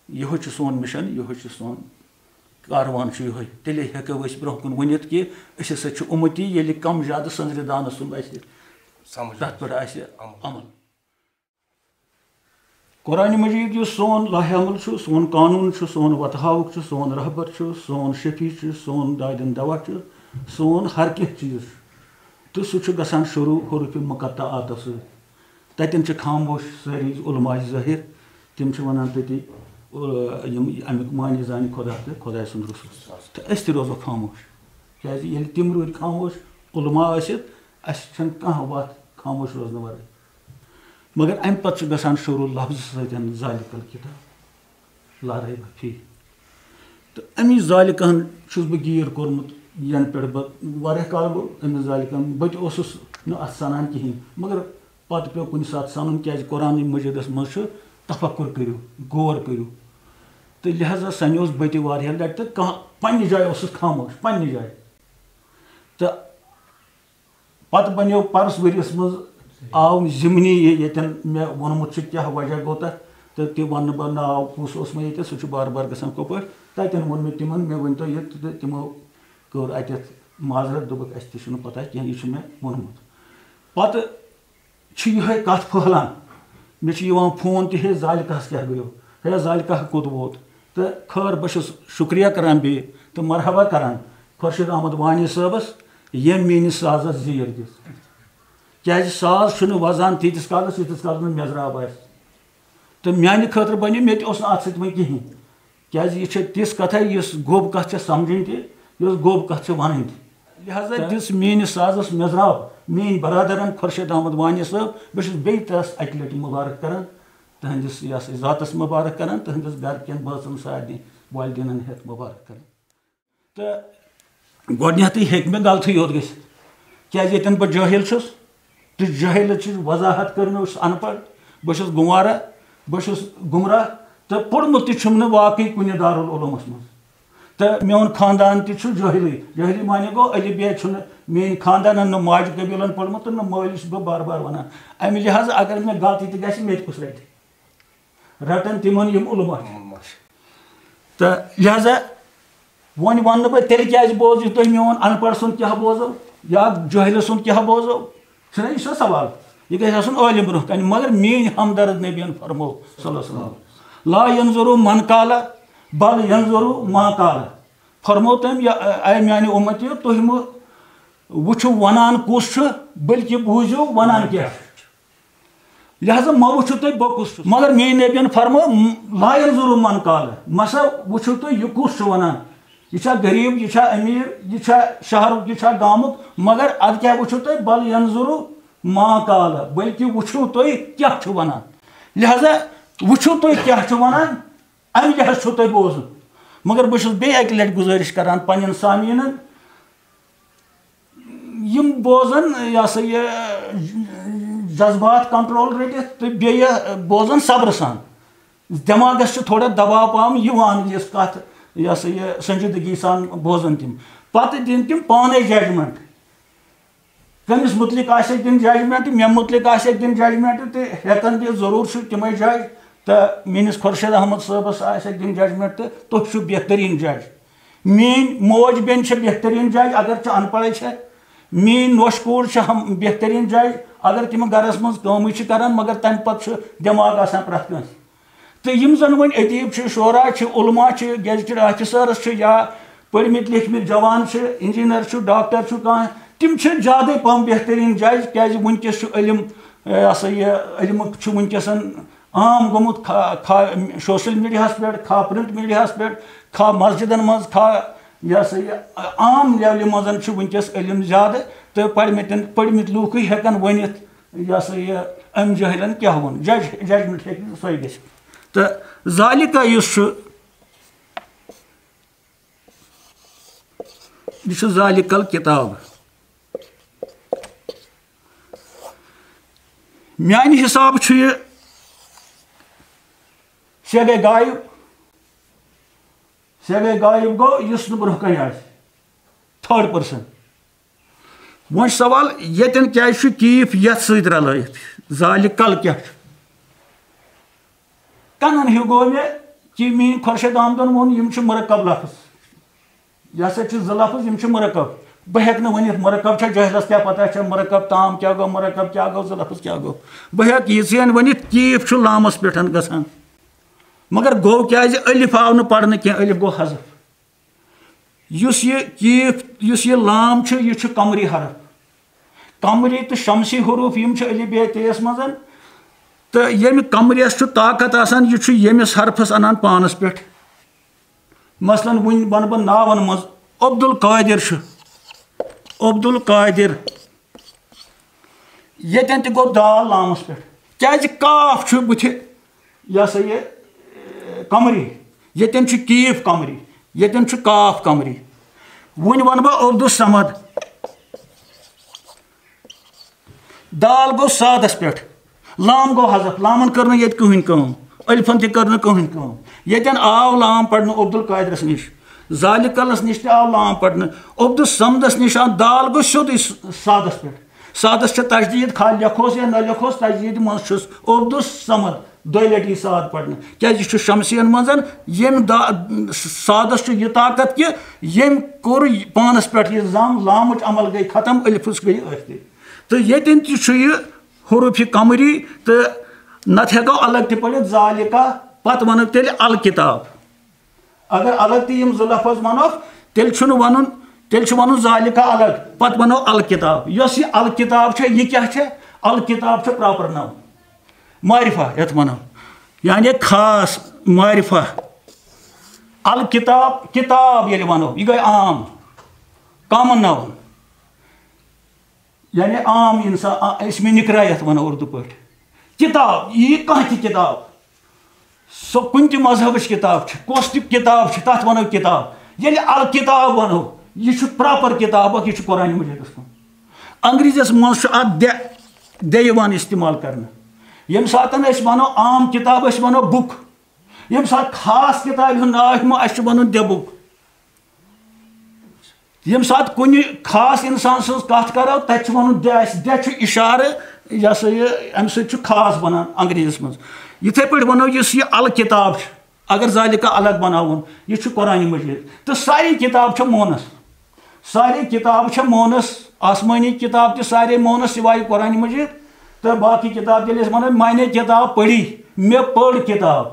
یِہوٚے چھُ سون mission، یِہوٚے چھُ سون کاروان چھُ یِہوٚے۔ تیٚلے ہٮ۪کو أسۍ برٛونٛہہ کُن ؤنِتھ کہِ أسۍ ہسا چھِ اُمتی، ییٚلہِ کم زیادٕ سٔنٛزرِ دانَس سُنٛد اَسہِ سمجھ۔ تَتھ پٮ۪ٹھ آسہِ عمل۔ عمل۔ قرآن مجید یُس سون لایحہ عمل چھُ، سون قانون چھُ، سون وتہٕ ہاوُک چھُ، سون رہبر چھُ، سون شفیع چھُ، سون دادن دوا چھُ، سون ہر کینٛہہ چیٖز چھُ۔ تہٕ سُہ چھُ گژھان شروع حروف مقطعاتو سۭتۍ۔ تَتٮ۪ن چھِ خاموش سٲری علماء ظٲہِر، تِم چھِ وَنان تٔتی، آ، یِم اَمیُک معنی زانہِ خۄدا تہٕ خۄداے سُنٛد رسول۔ تہٕ أسۍ تہِ روزو خاموش، کیٛازِ ییٚلہِ تِم روٗدۍ خاموش علماء ٲسِتھ، اَسہِ چھَنہٕ کانٛہہ وَتھ خاموش روزنہٕ وَرٲے۔ مگر اَمہِ پَتہٕ چھُ گژھان شروع لفظ سۭتۍ، ذالک الکتاب لا ریب فیہ۔ تہٕ اَمی ذالکاہَن چھُس بہٕ گیٖر کوٚرمُت، یَنہٕ پٮ۪ٹھ بہٕ واریاہ کال گوٚو أمِس ذالکاہَن، بہٕ تہِ اوسُس نہٕ اَتھ سَنان کِہیٖنۍ، مگر پَتہٕ پیوٚو کُنہِ ساتہٕ سَنُن، کیٛازِ قرآنٕے مجیٖدَس منٛز چھُ تفکر کٔرِو، غور کٔرِو۔ تہٕ لہذا سَنیوس بہٕ تہِ واریاہ لَٹہِ تہٕ کانٛہہ پنٛنہِ جایہِ اوسُس خاموش، پنٛنہِ جایہِ۔ تہٕ پتہٕ بنیو پرس ؤریس منٛز آو ضمنی یہِ ییٚتٮ۪ن مےٚ ووٚنمُت چھُ کیٛاہ وجہ گوٚو تَتھ، تہٕ تہِ وَنہٕ نہٕ بہٕ ناو کُس اوس مےٚ ییٚتٮ۪تھ، سُہ چھُ بار بار گژھان کۄپٲٹھۍ۔ تَتٮ۪ن ووٚن مےٚ تِمن، مےٚ ؤنۍتو یہِ، تہٕ تِمو کٔر اَتٮ۪تھ معذرت، دوٚپُکھ اَسہِ تہِ چھُنہٕ پتہ کینٛہہ، یہِ چھُ مےٚ ووٚنمُت۔ پتہٕ چھِ یِہوٚے کَتھ پھٔہلان۔ مےٚ چھِ یِوان فون تہِ، "ہے ذالکاہَس کیٛاہ گٔیو؟ ہے ذالکاہ کوٚت ووت؟" تہٕ خٲر، بہٕ چھُس شُکریہ کران بیٚیہِ تہٕ مرحبا کران خۄرشیٖد احمد وانی صٲبَس، ییٚمۍ میٛٲنِس سازَس زیٖر دِژ۔ کیٛازِ ساز چھُنہٕ وَزان تیٖتِس کالَس، ییٖتِس کالَس نہٕ میٚزراب آسہِ۔ تہٕ میٛانہِ خٲطرٕ بَنیو، مےٚ تہِ اوس نہٕ اَتھ سۭتۍ وۄنۍ کِہیٖنۍ۔ کیٛازِ یہِ چھےٚ تِژھ کَتھا، یُس گوٚب کَتھ چھےٚ سَمجھٕنۍ تہِ، یۄس گوٚب کَتھ چھےٚ وَنٕنۍ تہِ۔ لہذا دِژ میٛٲنِس سازَس میٚزراب میٛٲنۍ برادرَن خۄرشیٖد احمد وانی صٲب۔ بہٕ چھُس بیٚیہِ تَس اَکہِ لَٹہِ مُبارک کران، تٕہٕنٛدِس یہِ ہسا یہِ ذاتَس مُبارک کران، تٕہٕنٛدِس گَرٕ کٮ۪ن بٲژَن سارنٕے والدیٖنَن ہٮ۪تھ مُبارک کران۔ تہٕ گۄڈٕنٮ۪تھٕے ہیٚکہِ مےٚ غلطٕے یوت گٔژھِتھ، کیٛازِ ییٚتٮ۪ن بہٕ جٲہِل چھُس، تہٕ جٲہِلَس چھِ وضاحت کٔر مےٚ، بہٕ چھُس اَن پَڑھ، بہٕ چھُس گُنٛوارا، بہٕ چھُس گُمراہ، تہٕ پوٚرمُت تہِ چھُم نہٕ واقعی کُنہِ دارالعلومَس منٛز۔ تہٕ میون خاندان تہِ چھُ جٲہِلٕے۔ جٲہِلی معنی گوٚو، الف بے چھُنہٕ میٛٲنۍ خاندانَن نہٕ ماجہِ قبیٖلَن پوٚرمُت تہٕ نہٕ مٲلِس، چھُس بہٕ بار بار وَنان۔ اَمہِ لحاظہٕ اگر مےٚ غلطی تہِ گژھِ، مےٚ تہِ کُس رَٹہِ؟ رَٹَن تِمَن یِم علماء چھِ۔ تہٕ لہذا وۄنۍ وَنہٕ نہٕ بہٕ، تیٚلہِ کیٛازِ بوزِو تُہۍ میون اَن پَڑھ سُنٛد کیٛاہ بوزو یا جٲہِلہٕ سُنٛد کیٛاہ بوزو؟ چھُنہ یہِ چھُ سوال؟ یہِ گژھِ آسُن عٲلِم برونٛہہ کَنہِ۔ مگر میٛٲنۍ ہمدرد نبیَن فرموو، صلی اللہ علیہ وسلم، "لا ينظر من قال، بل ينظر ما قال۔" فرموو تٔمۍ، یا، اے میٛانہِ اُمتیو، تُہۍ مہٕ وٕچھِو وَنان کُس چھُ، بلکہِ بوٗزِو وَنان کیٛاہ چھُ۔ لہذا مہ وٕچھِو تُہۍ بہٕ کُس چھُس۔ مگر میٛٲنۍ نبیَن فرموو، "لا ينظر من قال۔" مَسا وٕچھِو تُہۍ یہِ کُس چھُ وَنان۔ یہِ چھا غریٖب، یہِ چھا أمیٖر، یہِ چھا شہرُک، یہِ چھا گامُک، مگر اَدٕ کیٛاہ وٕچھِو تُہۍ؟ "بل ينظر ما قال۔" بلکہِ وٕچھِو تُہۍ کیٛاہ چھُ وَنان۔ لہذا وٕچھِو تُہۍ کیٛاہ چھُ وَنان، اَمہِ لحاظ چھُو تۄہہِ بوزُن۔ مگر بہٕ چھُس بیٚیہِ اَکہِ لَٹہِ گُزٲرِش کران پنٛنٮ۪ن سامعیٖنَن، یِم بوزَن، یہِ ہسا یہِ، جذبات control رٔٹِتھ تہٕ بیٚیہِ بوزَن صبرٕ سان۔ دٮ۪ماغَس چھُ تھوڑا دباو پَہَم یِوان یِژھ کَتھ یہِ ہسا یہِ سنجیدگی سان بوزن تِم۔ پتہٕ دِن تِم پانے ججمنٹ، کٔمِس مُتعلِق آسٮ۪کھ دِنۍ ججمنٹ، مےٚ مُتعلِق آسٮ۪کھ دِنۍ ججمنٹ، تہٕ ہٮ۪کن دِتھ، ضروٗر چھُ تِمے جج۔ تہٕ میٲنِس خورشید احمد صٲبس آسٮ۪کھ دِنۍ ججمنٹ، تہٕ تُہۍ چھِو بہتریٖن جج۔ میٲنۍ موج بیٚنہِ چھےٚ بہتریٖن جج، اگر ژٕ ان پڑھے چھےٚ۔ میٲنۍ نوش کوٗر چھےٚ ہم بہتریٖن جج، اگر تِم گرس منٛز کٲمٕے چھِ کران، مگر تمہِ پتہٕ چھُ دٮ۪ماغ آسان پرٛٮ۪تھ کٲنٛسہِ۔ تہٕ یِم زن وۄنۍ ادیٖب چھِ، شعرا چھِ، علماء چھِ، گیزٹڈ آفیسرس چھِ، یا پٔرمٕتۍ لیکھمٕتۍ جوان چھِ، انجینئر چھُ، ڈاکٹر چھُ کانٛہہ، تِم چھِ زیادَے پہم بہتریٖن جج، کیازِ وٕنکیٚس چھُ علم، یہِ ہسا یہِ، علمُک چھُ وٕنکیٚس عام گوٚمُت، خا خا سوشل میڈیاہس پٮ۪ٹھ، خا پرنٹ میڈیاہس پٮ۪ٹھ، خا مسجدن منٛز، خا یہِ ہسا یہِ عام لیولہِ منٛز چھُ وٕنکیٚس علم زیادٕ، تہٕ پٔرمٕتٮ۪ن پٔرمٕتۍ لوٗکھٕے ہٮ۪کن ؤنِتھ، یہِ ہسا یہِ أمۍ جٲہلن کیٛاہ ووٚن، جج ججمنٹ ہیٚکہِ سۄے گٔژھِتھ۔ تہٕ ذالکہ یُس چھُ، یہِ چھُ ذالکل کتاب۔ میانہِ حساب چھُ یہِ، سۄ گٔے غایب، سۄ گٔے غایب گوٚو یُس نہٕ برونٛہہ کنہِ آسہِ، تھٲرڈ پٔرسن۔ وۄنۍ چھُ سوال، ییٚتٮ۪ن کیازِ چھُ کیف یتھ سۭتۍ رلٲیِتھ؟ ذالکل کیٛاہ چھُ؟ کنن ہیوٗ گوٚو مےٚ کہِ میٲنۍ خۄرشید احمدن ووٚن، یِم چھِ مرکب لفظ۔ یہِ ہسا چھِ زٕ لفظ، یِم چھِ مرکب۔ بہٕ ہٮ۪کہٕ نہٕ ؤنِتھ مرکب چھا، جٲہلس کیٛاہ پتہ چھا مرکب تام کیٛاہ گوٚو، مرکب کیٛاہ گوٚو، زٕ لفظ کیٛاہ گوٚو۔ بہٕ ہٮ۪کہٕ یِژھ ہن ؤنِتھ، کیف چھُ لامس پٮ۪ٹھ گژھان۔ مگر گوٚو کیازِ؟ الف آو نہٕ پرنہٕ کینٛہہ، الف گوٚو حذف۔ یُس یہِ کیف، یُس یہِ لام چھُ، یہِ چھُ قمری حرف۔ قمری تہٕ شمسی حروف یِم چھِ الف بے تیس منٛز۔ تہٕ ییٚمہِ قمریَس چھُ طاقت آسان، یہِ چھُ ییٚمِس حرفس انان پانس پٮ۪ٹھ۔ مثلاً وٕنۍ ونہٕ بہٕ ناون منٛز، عبدالقادر چھُ، عبدالقادر۔ ییٚتٮ۪ن تہِ گوٚو دال لامس پٮ۪ٹھ، کیازِ کاف چھُ بٕتھِ، یہِ ہسا یہِ، اے، قمری، ییٚتٮ۪ن چھُ کیف قمری، ییٚتٮ۪ن چھُ کاف قمری۔ وۄنۍ ونہٕ بہٕ عبدالصمد، دال گوٚو صادس پٮ۪ٹھ، لام گوٚو حذف، لامن کٔر نہٕ ییٚتہِ کٕہٕنۍ کٲم، الفن تہِ کٔر نہٕ کٕہٕنۍ کٲم۔ ییٚتٮ۪ن آو لام پرنہٕ عبدالقادرس نِش، ذالکلس نِش تہِ آو لام پرنہٕ، عبدالصمدس نِش آو، دال گوٚو سیوٚدُے س-، صادس پٮ۪ٹھ۔ صادس چھِ تشدید، خواہ لیکھوس یا نہ لیکھوس، تشدید منٛز چھُس۔ عبدالصمد، دۄیہِ لٹہِ یی صاد پرنہٕ، کیازِ یہِ چھُ شمسین منٛز۔ ییٚمہِ دا-، صادس چھُ یہِ طاقت کہِ ییٚمۍ کوٚر پانس پٮ۪ٹھ یہِ ضم، لامٕچ عمل گٔے ختم، الفس گٔے ٲخری۔ تہٕ ییٚتٮ۪ن تہِ چھُ یہِ حروف قمری، تہٕ نتہٕ ہٮ۪کو الگ تہِ پٔرِتھ، ذالکہ، پتہٕ ونو تیٚلہِ الکتاب۔ اگر الگ تہِ یِم زٕ لفظ ونوکھ، تیٚلہِ چھُنہٕ ونُن، تیٚلہِ چھُ ونُن ذالکہ الگ، پتہٕ ونو الکتاب۔ یۄس یہِ الکتاب چھےٚ، یہِ کیٛاہ چھےٚ؟ الکتاب چھےٚ پراپر ناو، معرفہ یتھ ونو، یعنی خاص معرفہ۔ الکتاب، کتاب ییٚلہِ ونو، یہِ گٔے عام، کامن ناون۔ یعنی عام انسان، آ، اسم نکرہ یتھ ونو اردو پٲٹھۍ۔ کتاب، یہِ کانٛہہ تہِ کتاب، سۄ کُنہِ تہِ مذہبٕچ کتاب چھِ، کۄس تہِ کتاب چھِ، تتھ ونو کتاب۔ ییٚلہِ الکتاب ونو، یہِ چھُ پراپر کتاب اکھ، یہِ چھُ قرآن مجیدس کُن۔ انگریزیس منٛز چھُ اتھ دِ، دِ یِوان استعمال کرنہٕ۔ ییٚمہِ ساتہٕ أسۍ ونو عام کتاب، أسۍ ونو بُک۔ ییٚمہِ ساتہٕ خاص کتابہِ ہُنٛد ناو ہٮ۪مو، اسہِ چھُ ونُن دِ بُک۔ ییٚمہِ ساتہٕ کُنہِ خاص انسان سٕنٛز کتھ کرو، تتہِ چھُ ونُن دِ۔ اسہِ دِ چھُ اشارٕ، یہِ ہسا یہِ، امہِ سۭتۍ چھُ خاص بنان انگریزیس منٛز۔ یِتھے پٲٹھۍ ونو، یُس یہِ الکتاب چھُ، اگر ذالکہ الگ بناوُن، یہِ چھُ قرآن مجید۔ تہٕ ساری کتاب چھےٚ مونس، ساری کتاب چھےٚ مونس، آسمٲنی کتاب تہِ سارے مونس سوائے قرآن مجید۔ تہٕ باقی کتاب، ییٚلہِ أسۍ ونو، میں نے کتاب پڑھی، مےٚ پٔر کتاب۔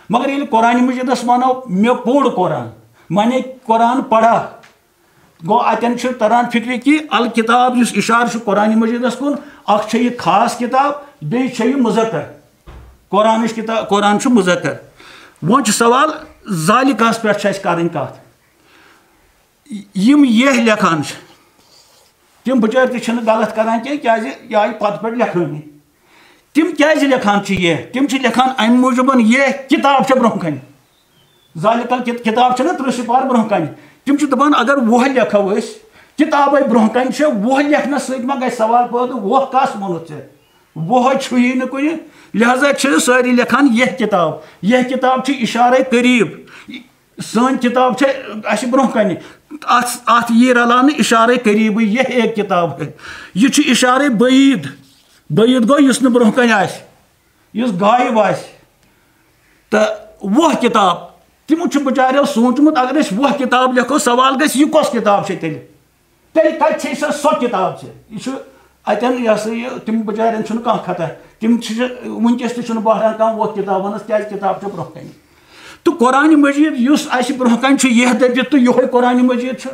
مگر ییٚلہِ قرآن مجیدس ونو، مےٚ پوٚر قرآن، میں نے قرآن پڑھا، گوٚو، اتٮ۪ن چھُ تران فکرِ کہِ الکتاب یُس اشارٕ چھُ قرآن مجیدس کُن، اکھ چھےٚ یہِ خاص کتاب، بیٚیہِ چھےٚ یہِ مذکر۔ قرآنٕچ کتاب، قرآن چھُ مذکر۔ وۄنۍ چھُ سوال، ذالکہس پٮ۪ٹھ چھِ اَسہِ کرٕنۍ کتھ۔ یِم یہِ لیکھان چھِ، تِم بچٲرۍ تہِ چھِنہٕ غلط کران کینٛہہ، کیازِ یہِ آیہِ پتہٕ پٮ۪ٹھ لیکھٲنی۔ تِم کیازِ لیکھان چھِ یہِ؟ تِم چھِ لیکھان امہِ موٗجوٗبن، یہِ کتاب چھےٚ برونٛہہ کنہِ۔ ذالکل کت-، کتاب چھےٚ نہ ترٕٛہ سپار برونٛہہ کنہِ۔ تِم چھِ دپان، اگر وُہ لیکھو أسۍ، کتابے برونٛہہ کنہِ چھےٚ، وُہ لیکھنس سۭتۍ ما گژھِ سوال پٲدٕ، وُہ کس ووٚنُتھ ژےٚ؟ وُہ چھُیی نہٕ کُنہِ۔ لہذا چھِ سٲری لیکھان یہِ کتاب۔ یہِ کتاب چھِ اشارے قریب۔ سٲنۍ کِتاب چھےٚ اَسہِ برونٛہہ کَنہِ۔ اَتھ اَتھ یی رَلاونہٕ اِشارے قریٖبٕے، یہ ایک کِتاب ہے۔ یہِ چھُ اِشارے بعیٖد۔ بعیٖد گوٚو یُس نہٕ برونٛہہ کَنہِ آسہِ، یُس غایب آسہِ۔ تہٕ وُہ کِتاب، تِمو چھُ بِچاریو سوٗنٛچمُت، اگر أسۍ وُہ کِتاب لیکھو، سوال گژھِ، یہِ کۄس کِتاب چھےٚ تیٚلہِ؟ تیٚلہِ کَتہِ چھےٚ سۄ سۄ کِتاب چھےٚ؟ یہِ چھُ اَتٮ۪ن، یہِ ہسا یہِ، تِم بِچارٮ۪ن چھُنہٕ کانٛہہ خطا۔ تِم چھِ، وٕنکیٚس تہِ چھُنہٕ بہران کانٛہہ وۄٹھ کِتاب وَنَس، کیٛازِ کِتاب چھِ برونٛہہ کَنہِ۔ تہٕ قرآنِ مجیٖد یُس اَسہِ برونٛہہ کَنہِ چھُ، یہِ دٔپِتھ تہٕ یِہوٚے قرآنِ مجیٖد چھُ۔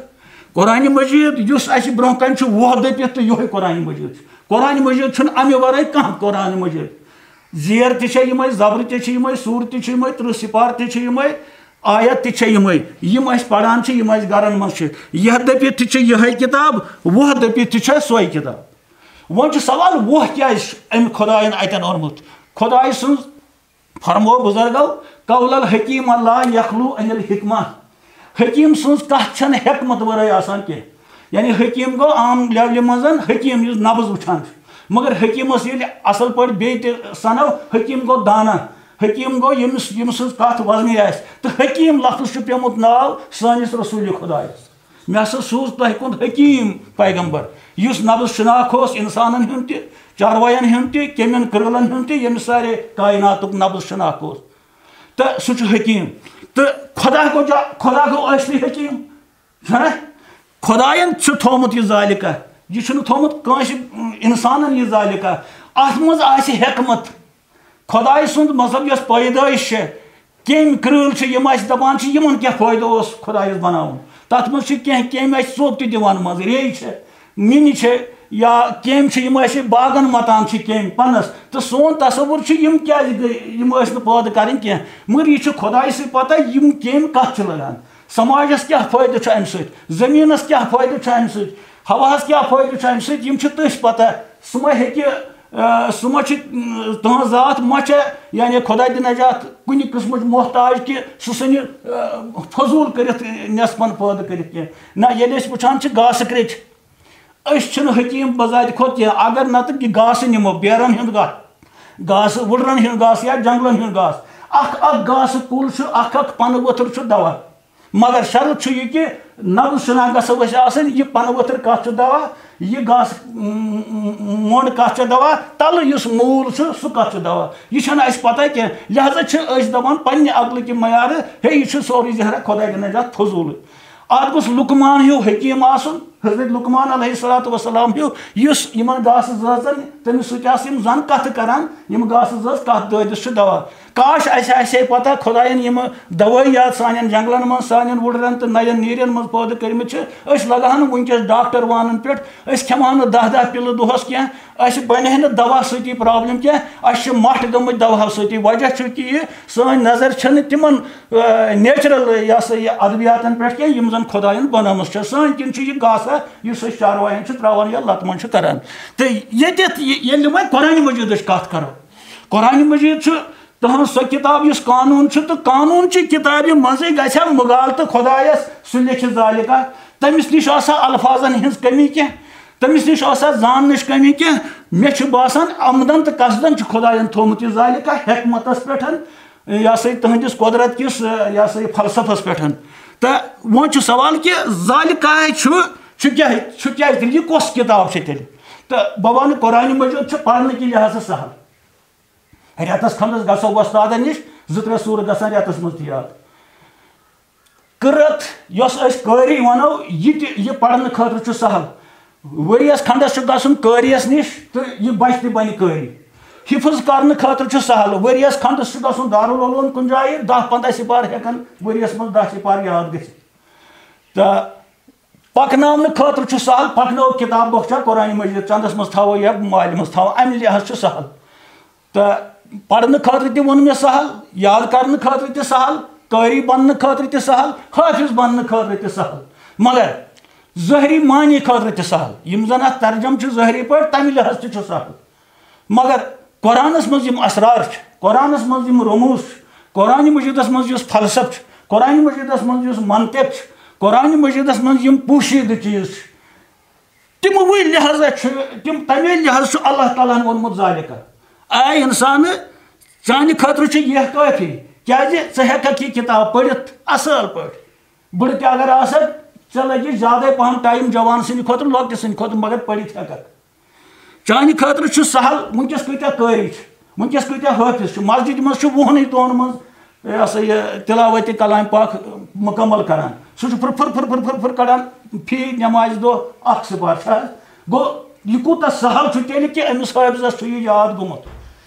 قرآنِ مجیٖد یُس اَسہِ برونٛہہ کَنہِ چھُ، وُہ دٔپِتھ تہٕ یِہوٚے قرآنِ مجیٖد چھُ۔ قرآنِ مجیٖد چھُنہٕ اَمہِ وَرٲے کانٛہہ قرآنِ مجیٖد۔ زیر تہِ چھےٚ یِمَے، زبرٕ تہِ چھِ یِمَے، سوٗر تہِ چھِ یِمَے، تٕرٛہ سِپار تہِ چھِ یِمَے، آیت تہِ چھےٚ یِمَے۔ یِم أسۍ پَران چھِ، یِم اَسہِ گَرَن منٛز چھِ۔ یہِ دٔپِتھ تہِ چھِ یِہوٚے کِتاب، وُہ دٔپِتھ تہِ چھےٚ سۄے کِتاب۔ وۄنۍ چھُ سوال، وُہ کیٛازِ چھُ أمۍ خۄدایَن اَتٮ۪ن اوٚنمُت؟ خۄداے سٕنٛز فرمو بُزرگو، "قول الحکیم لا یخلو عن الحکمہ۔" حکیم سٕنٛز کَتھ چھَنہٕ حکمت ورٲے آسان کینٛہہ۔ یعنی حکیم گوٚو عام لیولہِ منٛز حکیم یُس نبض وٕچھان چھُ۔ مگر حکیمَس ییٚلہِ اَصٕل پٲٹھۍ بیٚیہِ تہِ سَنو، حکیم گوٚو دانا۔ حکیم گوٚو ییٚمِس، ییٚمہِ سٕنٛز کَتھ وزنی آسہِ۔ تہٕ حکیم لفظ چھُ پیوٚمُت ناو سٲنِس رسول خۄدایَس۔ مےٚ ہسا سوٗز تۄہہِ کُن حکیٖم پیغمبر، یُس نبض شناخ اوس اِنسانن ہُنٛد تہِ، چاروایَن ہُنٛد تہِ، کیٚمٮ۪ن کرٛٲلَن ہُنٛد تہِ، ییٚمِس سارے کائناتُک نبض شناخ اوس۔ تہٕ سُہ چھُ حکیٖم۔ تہٕ خۄدا گوٚو جا-، خۄدا گوٚو ٲصلی حکیٖم۔ چھُنہ؟ خۄدایَن چھُ تھوٚومُت یہِ ذالِکہ۔ یہِ چھُنہٕ تھوٚومُت کٲنٛسہِ، اِنسانَن یہِ ذالِکہ۔ اَتھ منٛز آسہِ حکمت۔ خۄداے سُنٛد، مطلب، یۄس پٲدٲیِش چھےٚ، کیٚمۍ کرۭل چھِ، یِم اَسہِ دَپان چھِ، یِمَن کیٛاہ فٲیدٕ اوس خۄدایَس بَناوُن؟ تَتھ منٛز چھِ کینٛہہ کیٚمۍ اَسہِ ژوٚپ تہِ دِوان منٛزٕ، ریٚیہِ چھےٚ، مِنہِ چھےٚ، یا کیٚمۍ چھِ، یِم اَسہِ باغَن مَتان چھِ کیٚمۍ پَنَس۔ تہٕ سون تصوُر چھُ، یِم کیٛازِ گٔے، یِم ٲسۍ نہٕ پٲدٕ کَرٕنۍ کینٛہہ۔ مگر یہِ چھُ خۄدایَسٕے پَتہ، یِم کیٚمۍ کَتھ چھِ لَگان۔ سماجَس کیٛاہ فٲیدٕ چھُ اَمہِ سۭتۍ؟ زٔمیٖنَس کیٛاہ فٲیدٕ چھُ اَمہِ سۭتۍ؟ ہَوہَس کیٛاہ فٲیدٕ چھُ اَمہِ سۭتۍ؟ یِم چھِ تٔتھۍ پَتہ۔ سُہ ما ہیٚکہِ، آ، سُہ ما چھِ، م، تٕہٕنٛز ذات ما چھےٚ، یعنی خۄدا دِ نجات، کُنہِ قٕسمٕچ محتاج کہِ سُہ ژھٕنہِ، آ، فضوٗل کٔرِتھ، نٮ۪صفَن پٲدٕ کٔرِتھ کینٛہہ؟ نہ، ییٚلہِ أسۍ وٕچھان چھِ گاسہٕ کرٛیٚچھ، أسۍ چھِنہٕ حکیٖم بذاتِ خۄد کینٛہہ، اگر نَتہٕ یہِ گاسہٕ نِمو، بیرَن ہُنٛد گاسہٕ، گاسہٕ، وُڈرَن ہُنٛد گاسہٕ یا جنٛگلَن ہُنٛد گاسہٕ، اَکھ اَکھ گاسہٕ کُل چھُ، اَکھ اَکھ پَنہٕ ؤتھٕر چھُ دوا۔ مگر شرط چھُ یہِ کہِ نبض شناخت گژھو اَسہِ آسٕنۍ، یہِ پَنہٕ ؤتھٕر کَتھ چھُ دوا، یہِ گاسہٕ، م-، م-، مۄنٛڈ کَتھ چھُ دوا، تَلہٕ یُس موٗل چھُ، سُہ کَتھ چھُ دوا۔ یہِ چھَنہٕ اَسہِ پَتہ کینٛہہ۔ لہذا چھِ أسۍ دَپان پنٛنہِ عقلہٕ کہِ معیارٕ، ہے، یہِ چھُ سورُے ذہنہ خۄداے دِ نجات فضوٗلٕے۔ اَتھ گوٚژھ لُقمان ہیوٗ حکیٖم آسُن۔ حضرت لقمان علیہ الصلوۃ والسلام ہیوٗ، یُس یِمَن گاسہٕ زٲژَن، تٔمِس سۭتۍ آسہٕ یِم زَن کَتھٕ کَران، یِم گاسہٕ زٲژ کَتھ دٲدِس چھُ دوا۔ کاش اَسہِ آسہِ ہے پَتہ خۄدایَن یِم دَوٲیات سانٮ۪ن جنٛگلَن منٛز، سانٮ۪ن وُڈرَن تہٕ نَیَن نیٖرٮ۪ن منٛز پٲدٕ کٔرمٕتۍ چھِ، أسۍ لَگہٕ ہا نہٕ وٕنکٮ۪س ڈاکٹر وانَن پٮ۪ٹھ، أسۍ کھٮ۪مہٕ ہا نہٕ دَہ دَہ پِلہٕ دۄہَس کینٛہہ، اَسہِ بَنہِ ہے نہٕ دَوا سۭتی پرٛابلِم کینٛہہ، اَسہِ چھِ مَٹھ گٔمٕتۍ دَوہَو سۭتی۔ وجہ چھُ کہِ یہِ سٲنۍ نظر چھَنہٕ تِمَن، آ، نیچرل، یہِ ہسا یہِ، ادویاتَن پٮ۪ٹھ کینٛہہ، یِم زَن خۄدایَن بَنٲومٕژ چھےٚ۔ سٲنۍ کِنۍ چھُ یہِ گاسہٕ، یُس أسۍ چاروایَن چھِ ترٛاوان یا لَتہٕ منٛز چھِ کَران۔ تہٕ ییٚتٮ۪تھ یہِ، ییٚلہِ وۄنۍ قرآنِ مجیٖدٕچ کَتھ کَرو، قرآنِ مجیٖد چھُ تُہٕنٛز سۄ کِتاب یُس قانوٗن چھُ، تہٕ قانوٗن چہِ کِتابہِ منٛزٕے گژھِ ہا مُغالطہٕ خۄدایَس، سُہ لیکھِ ذالِکہ۔ تٔمِس نِش آسہِ ہا الفاظَن ہٕنٛز کٔمی کینٛہہ، تٔمِس نِش آسہِ ہا زاننٕچ کٔمی کینٛہہ۔ مےٚ چھُ باسان عمدن تہٕ قصدن چھُ خۄدایَن تھوٚومُت یہِ ذالِکہ حکمتَس پٮ۪ٹھ، یہِ ہسا یہِ تُہٕنٛدِس قۄدرت کِس، یہِ ہسا یہِ فلسفس پٮ۪ٹھ۔ تہٕ وۄنۍ چھُ سوال کہِ ذالِکہ چھُ، چھُ کیٛاہ، چھُ کیٛازِ تیٚلہِ، یہِ کۄس کِتاب چھےٚ تیٚلہِ؟ تہٕ بہٕ وَنہٕ، قرآنِ مجیٖد چھُ پَرنہٕ کہِ لحاظہٕ سہل۔ رٮ۪تَس کھنٛڈَس گژھو وۄستادَن نِش، زٕ ترٛےٚ سوٗرٕ گژھن رٮ۪تَس منٛز تہِ یاد۔ قرت یۄس أسۍ قٲری وَنو، یہِ تہِ، یہِ پَرنہٕ خٲطرٕ چھُ سہل۔ ؤریَس کھنٛڈَس چھُ گژھُن قٲریَس نِش تہٕ یہِ بَچہِ تہِ بَنہِ قٲری۔ حِفظ کَرنہٕ خٲطرٕ چھُ سہل۔ ؤریَس کھنٛڈَس چھُ گژھُن دارالعلوم کُنہِ جایہِ، دَہ پنٛداہ سِپار ہٮ۪کَن ؤریَس منٛز دَہ سِپار یاد گٔژھِتھ۔ تہٕ پَکناونہٕ خٲطرٕ چھُ سہل، پَکنٲو کِتاب بۄکھچا قرآنِ مجیٖد چَندَس منٛز تھاوو یا مالہِ منٛز تھاوو، اَمہِ لحاظ چھُ سہل۔ تہٕ پَرنہٕ خٲطرٕ تہِ ووٚن مےٚ سہل، یاد کَرنہٕ خٲطرٕ تہِ سہل، قٲری بَننہٕ خٲطرٕ تہِ سہل، حٲفِظ بَننہٕ خٲطرٕ تہِ سہل، مگر ظٲہری معنی خٲطرٕ تہِ سہل۔ یِم زَن اَتھ ترجمہٕ چھِ ظٲہری پٲٹھۍ، تَمہِ لحاظ تہِ چھُ سہل۔ مگر قرآنَس منٛز یِم اسرار چھِ، قرآنَس منٛز یِم رموز چھِ، قرآنِ مجیٖدَس منٛز یُس فلسفہٕ چھُ، قرآنِ مجیٖدَس منٛز یُس منطق چھُ، قرآنِ مجیٖدَس منٛز یِم پوشیٖدٕ چیٖز چھِ، تِموٕے لحاظہ چھُ، تِم تَمے لحاظ چھُ اللہ تعالیٰ ہَن ووٚنمُت ذالِکہ۔ اے اِنسانہٕ، چانہِ خٲطرٕ چھُ یہِ کٲفی، کیازِ ژٕ ہیٚککھ یہِ کِتاب پٔرِتھ اصل پٲٹھۍ۔ بٕڑٕ تہِ اگر آسکھ، ژےٚ لگہِ زیادے پہم ٹایم جوان سٕنٛدِ کھۄتہٕ، لۄکٹہِ سٕنٛدِ کھۄتہٕ، مگر پٔرِتھ ہیٚککھ۔ چانہِ خٲطرٕ چھُ سہل، وٕنکیٚس کۭتیاہ قٲری چھِ، وٕنکیٚس کۭتیاہ حٲفظ چھِ، مسجدِ منٛز چھُ وُہنٕے دۄہن منٛز، یہِ ہسا یہِ، تلاوت کلام پاک مکمل کران۔ سُہ چھُ پھر پھر پھر پھر پھر پھر کڑان، فی نمازِ دۄہ اکھ سپارٕ چھا؟ گوٚو، یہِ کوٗتاہ سہل چھُ تیٚلہِ کہِ أمِس حٲفظس چھُ یہِ یاد گوٚمُت۔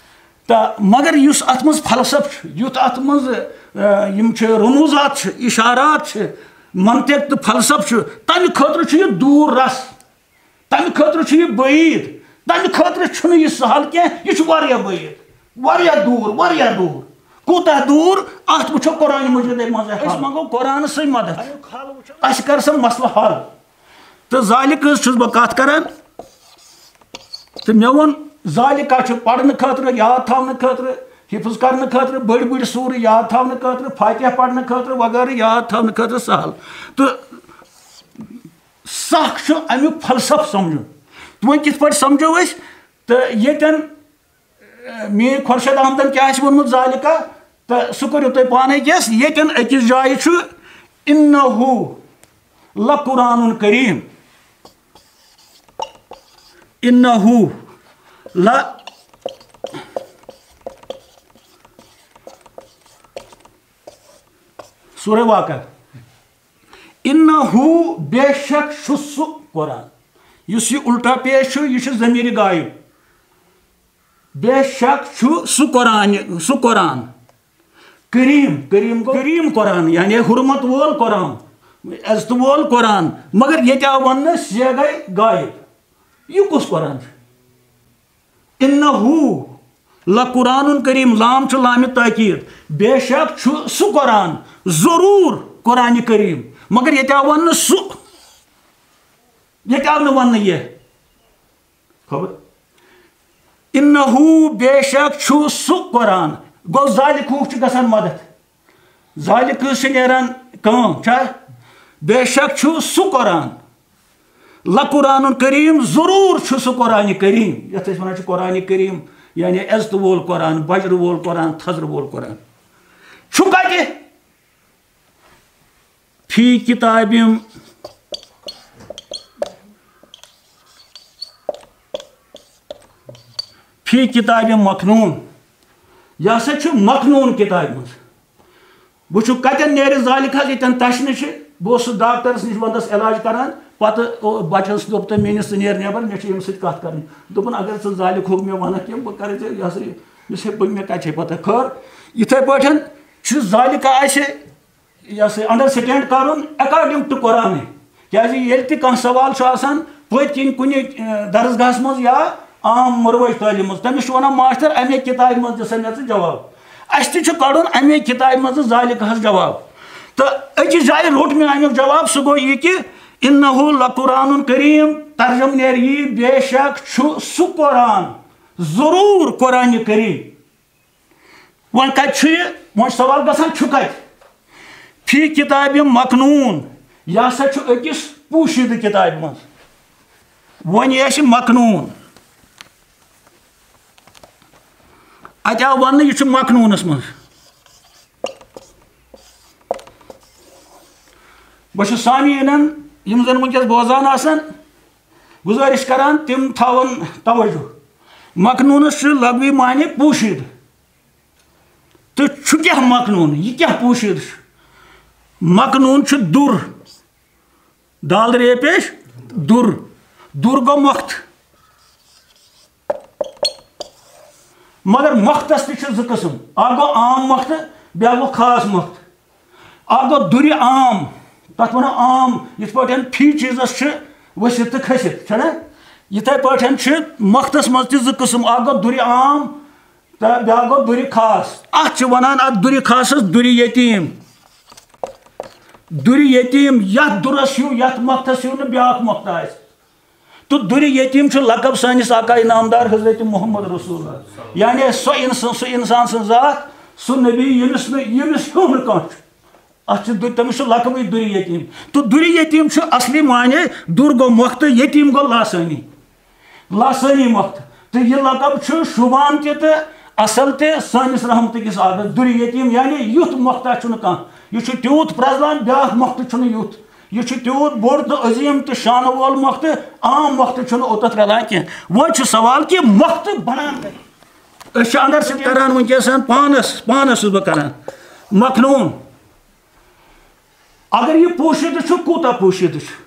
تہٕ مگر یُس اتھ منٛز فلسفہٕ چھُ، یُتھ اتھ منٛز، آ، یِم چھِ رموزات چھِ، اشارات چھِ، منطق تہٕ فلسفہٕ چھُ، تمہِ خٲطرٕ چھُ یہِ دوٗر رس، تمہِ خٲطرٕ چھُ یہِ بعید، تمہِ خٲطرٕ چھُنہٕ یہِ سہل کینٛہہ، یہِ چھُ واریاہ بعید، واریاہ دوٗر، واریاہ دوٗر۔ کوٗتاہ دوٗر؟ اتھ وٕچھو قرآن مجیدے منٛز۔ أسۍ منٛگو قرآنس سۭتۍ مدد، اسہِ کر سا مسلہٕ حل۔ تہٕ ذالِکہ ہٕنٛز چھُس بہٕ کتھ کران۔ تہٕ مےٚ ووٚن، ذالِکہ چھُ پرنہٕ خٲطرٕ، یاد تھاونہٕ خٲطرٕ، حفظ کرنہٕ خٲطرٕ، بٔڑۍ بٔڑۍ سوٗرٕ یاد تھاونہٕ خٲطرٕ، فاتحہ پرنہٕ خٲطرٕ وغٲرٕ یاد تھاونہٕ خٲطرٕ سہل۔ تہٕ سخ چھُ امیُک فلسفہٕ سمجھُن۔ تہٕ وۄنۍ کِتھ پٲٹھۍ سمجھو أسۍ؟ تہٕ ییٚتٮ۪ن میٖر خۄرشید احمدن کیٛاہ آسہِ ووٚنمُت ذالِکہ، تہٕ سُہ کٔرِو تُہۍ پانَے guess۔ ییٚتٮ۪ن أکِس جایہِ چھُ، "إنه لقرآن کریم"، "إنه ل"، سورہ واقعہ، "إنه"، بے شک چھُ سُہ قرآن۔ یُس یہِ الٹا پیش چھُ، یہِ چھُ ضمیٖرِ غایب۔ بے شک چھُ سُہ قرآن، سُہ قرآن۔ کریم، کریم گوٚو کریم قرآن، یعنی حرمت وول قرآن، عزت وول قرآن۔ مگر ییٚتہِ آو وننہٕ صیغہ غائب۔ یہِ کُس قرآن چھُ؟ "إنه لقرآن کریم"، لام چھُ لامِ تاکید۔ بے شک چھُ سُہ قرآن، ضروٗر قرآن کریم۔ مگر ییٚتہِ آو وننہٕ سُہ، ییٚتہِ آو نہٕ وننہٕ یہِ۔ خبر؟ "إنه"، بے شک چھُ سُہ قرآن۔ گوٚو ذالِکہ ہُک چھُ گژھان مدد۔ ذالِکہ چھُ نیران کٲم، چھا؟ بے شک چھُ سُہ قرآن۔ لقرآن کریم، ضروٗر چھُ سُہ قرآن کریم۔ یَتھ أسۍ وَنان چھِ قرآن کریم، یعنی عزتہٕ وول قرآن، بجرٕ وول قرآن، تھزرٕ وول قرآن۔ چھُ کَتہِ؟ فی کتابِ، فی کتابِ مکنون۔ یہِ ہسا چھُ مکنون کتابہِ منٛز۔ وٕچھِو کتٮ۪ن نیرِ ذالِکہ، ییٚتٮ۪ن تشنہٕ چھِ۔ بہٕ اوسُس ڈاکٹرس نِش ونٛدس علاج کران، پتہٕ او-، بچس دوٚپ تٔمۍ میٲنِس، "ژٕ نیر نٮ۪بر، مےٚ چھِ ییٚمِس سۭتۍ کتھ کرٕنۍ۔" دوٚپُن، "اگر ژٕ ذالِکہ ہُک مےٚ ونکھ کینٛہہ، بہٕ کرے ژےٚ یہِ ہسا یہِ۔" مےٚ چھے، بہٕ، مےٚ کتہِ چھے پتہ۔ خٲر، یِتھے پٲٹھۍ چھُ ذالِکہ اسہِ یہِ ہسا یہِ understand کرُن according to قرآن۔ کیازِ ییٚلہِ تہِ کانٛہہ سوال چھُ آسان پٔتۍ کِنۍ کُنہِ، اہ، درسگاہس منٛز یا عام مروج تعلیٖم منٛز، تٔمِس چھُ ونان، "ماسٹر، امے کتابہِ منٛز دِ سا مےٚ ژٕ جواب۔" اسہِ تہِ چھُ کڑُن امے کتابہِ منٛز ذالِکہس جواب۔ تہٕ أکِس جایہِ روٚٹ مےٚ امیُک جواب، سُہ گوٚو یہِ کہِ "إنه لقرآن کریم"، ترجمہٕ نیرِ یی، بے شک چھُ سُہ قرآن، ضروٗر قرآن کریم۔ وۄنۍ کتہِ چھُ یہِ؟ وۄنۍ چھُ سوال گژھان، چھُ کتہِ؟ فی کتابِ مکنون، یہِ ہسا چھُ أکِس پوشیدٕ کتابہِ منٛز۔ وۄنۍ یہِ آسہِ مکنون، اتہِ آو وننہٕ، یہِ چھُ مکنونس منٛز۔ بہٕ چھُس سامعیٖنن، یِم زن وٕنکیٚس بوزان آسن، گُزٲرِش کران، تِم تھاوَن توجہ۔ مکنونس چھُ لغوی معنی پوشیدٕ۔ تہٕ چھُ کیٛاہ مکنون؟ یہِ کیٛاہ پوشیدٕ چھُ؟ مکنون چھُ دُر۔ دال ریپیش دُر۔ دُر گوٚو مۄختہٕ۔ مگر مۄختس تہِ چھِ زٕ قٕسم، اکھ گوٚو عام مۄختہٕ، بیٛاکھ گوٚو خاص مۄختہٕ۔ اکھ گوٚو دُرِ عام، تتھ ونو عام، یِتھ پٲٹھۍ فی چیٖزس چھِ ؤسِتھ تہٕ کھٔسِتھ، چھنا؟ یِتھے پٲٹھۍ چھِ مۄختس منٛز تہِ زٕ قٕسم، اکھ گوٚو دُرِ عام تہٕ بیٛاکھ گوٚو دُرِ خاص۔ اتھ چھِ ونان، اتھ دُرِ خاصس دُرِ یتیٖم۔ دُرِ یتیٖم، یتھ دُرس ہیوٗ، یتھ مۄختس ہیوٗ نہٕ بیٛاکھ مۄختہٕ آسہِ۔ تہٕ دُرِ یتیٖم چھُ لقب سٲنِس آقا انعام دار حضرت محمد رسول اللہ۔ یعنی سُہ انسان، سُہ انسان سٕنٛز ذات، سُہ نبی ییٚمِس نہٕ، ییٚمِس ہیوٚو نہٕ کانٛہہ چھُ۔ اتھ چھُ دُ-، تٔمِس چھُ لقبٕے دُرِ یتیٖم۔ تہٕ دُرِ یتیٖم چھُ اصلی معنی، دُر گوٚو مۄختہٕ، یتیٖم گوٚو لاسٲنی۔ لاسٲنی مۄختہٕ۔ تہٕ یہِ لقب چھُ شوٗبان تہِ تہٕ اصل تہِ سٲنِس رحمتہٕ کِس آگس، دُرِ یتیٖم، یعنی یُتھ مۄختہ چھُنہٕ کانٛہہ۔ یہِ چھُ تیوٗت پرٛزلان، بیٛاکھ مۄختہٕ چھُنہٕ یُتھ۔ یہِ چھُ تیوٗت بوٚڑ تہٕ عظیٖم تہٕ شانہٕ وول مۄختہٕ، عام مۄختہٕ چھُنہٕ اوٚتتھ رلان کینٛہہ۔ وۄنۍ چھُ سوال کہِ مۄختہٕ بنان کتہِ؟ أسۍ چھِ اندر سۭتۍ کران وٕنکیٚس پانس، پانس چھُس بہٕ کران۔ مخنوٗن۔ اگر یہِ پوٗشِدٕ چھُ، کوٗتاہ پوٗشِدٕ چھُ؟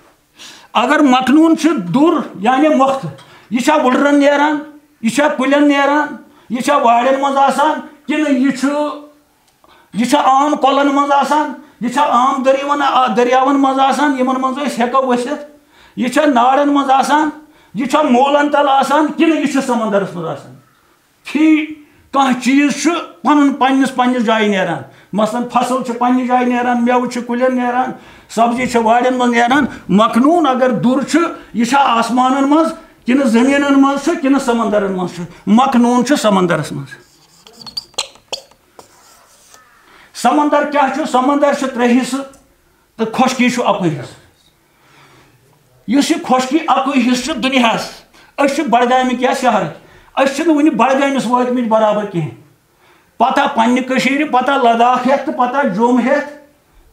اگر مخنوٗن چھُ دوٚر، یعنی مۄختہٕ، یہِ چھا وُلرن نیران؟ یہِ چھا کُلٮ۪ن نیران؟ یہِ چھا وارٮ۪ن منٛز آسان؟ کِنہٕ یہِ چھُ، یہِ چھا عام کۄلن منٛز آسان؟ یہِ چھا عام دٔریاوَن، آ، دٔریاوَن منٛز آسان، یِمن منٛز أسۍ ہٮ۪کو ؤسِتھ؟ یہِ چھا نارن منٛز آسان؟ یہِ چھا موٗلن تل آسان؟ کِنہٕ یہِ چھُ سمندرس منٛز آسان؟ فی کانٛہہ چیٖز چھُ پنُن پننِس، پننِس جایہِ نیران۔ مثلاً فصل چھُ پننہِ جایہِ نیران، مٮ۪وٕ چھُ کُلٮ۪ن نیران، سبزی چھِ وارٮ۪ن منٛز نیران۔ مخنوٗن اگر دوٚر چھُ، یہِ چھا آسمانن منٛز کِنہٕ زٔمیٖنن منٛز چھُ کِنہٕ سمندرن منٛز چھُ؟ مخنوٗن چھُ سمندرس منٛز۔ سمندر کیٛاہ چھُ؟ سمندر چھُ ترٛےٚ حصہٕ تہٕ خۄشکی چھُ اَکُے حصہٕ۔ یُس یہِ خۄشکی اَکُے حصہٕ چھُ دُنیاہَس، أسۍ چھِ بڈگامٕکۍ یا شہرٕکۍ، أسۍ چھِنہٕ وُنہِ بڈگٲمِس وٲتمٕتۍ برابر کِہیٖنۍ۔ پتہ پننہِ کٔشیٖرِ، پتہ لداخ ہٮ۪تھ تہٕ پتہ جوٚم ہٮ۪تھ،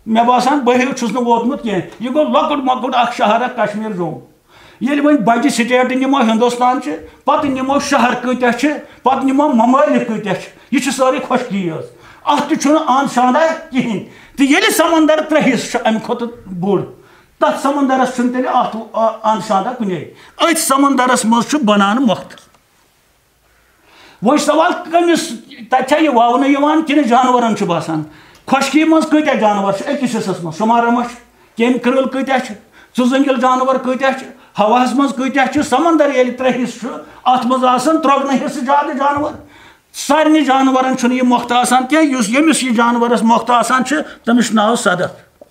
مےٚ باسان بہٕ ہیوٗ چھُس نہٕ ووتمُت کینٛہہ۔ یہِ گوٚو لۄکُٹ مۄکُٹ اکھ شہر اکھ کشمیر جوٚم۔ ییٚلہِ وۄنۍ بجہِ سٹیٹہٕ نِمو ہندوستان چہِ، پتہٕ نِمو شہر کۭتیاہ چھِ، پتہٕ نِمو ممٲلِک کۭتیاہ چھِ، یہِ چھِ سٲرٕے خۄشکی یٲژ۔ اتھ تہِ چھُنہٕ اند شاندا کِہیٖنۍ۔ تہٕ ییٚلہِ سمندر ترٛےٚ حصہٕ چھُ امہِ کھۄتہٕ بوٚڑ، تتھ سمندرس چھُنہٕ تیٚلہِ اتھ، آ، اند شاندا کُنے۔ أتھۍ سمندرس منٛز چھُ بنان مۄختہٕ۔ وۄنۍ چھُ سوال، کٔمِس، تَتہِ چھا یہِ وَونہٕ یِوان کِنہٕ جانوَرَن چھُ باسان؟ خۄشکی منٛز کۭتیٛاہ جانوَر چھِ أکِس حِصَس منٛز؟ شُمارا ما چھُ؟ کیٚمۍ کرٛٲلۍ کۭتیٛاہ چھِ؟ ژٕ زٔنٛگِل جانوَر کۭتیٛاہ چھِ؟ ہَوہَس منٛز کۭتیٛاہ چھِ؟ سمندر ییٚلہِ ترٛےٚ حِصہٕ چھُ، اَتھ منٛز آسَن ترٛۄگنہٕ حِصہٕ زیادٕ جانوَر۔ سارنٕے جانوَرَن چھُنہٕ یہِ مۄختہٕ آسان کینٛہہ، یُس، ییٚمِس یہِ جانوَرَس مۄختہٕ آسان چھُ، تٔمِس چھُ ناو صدف،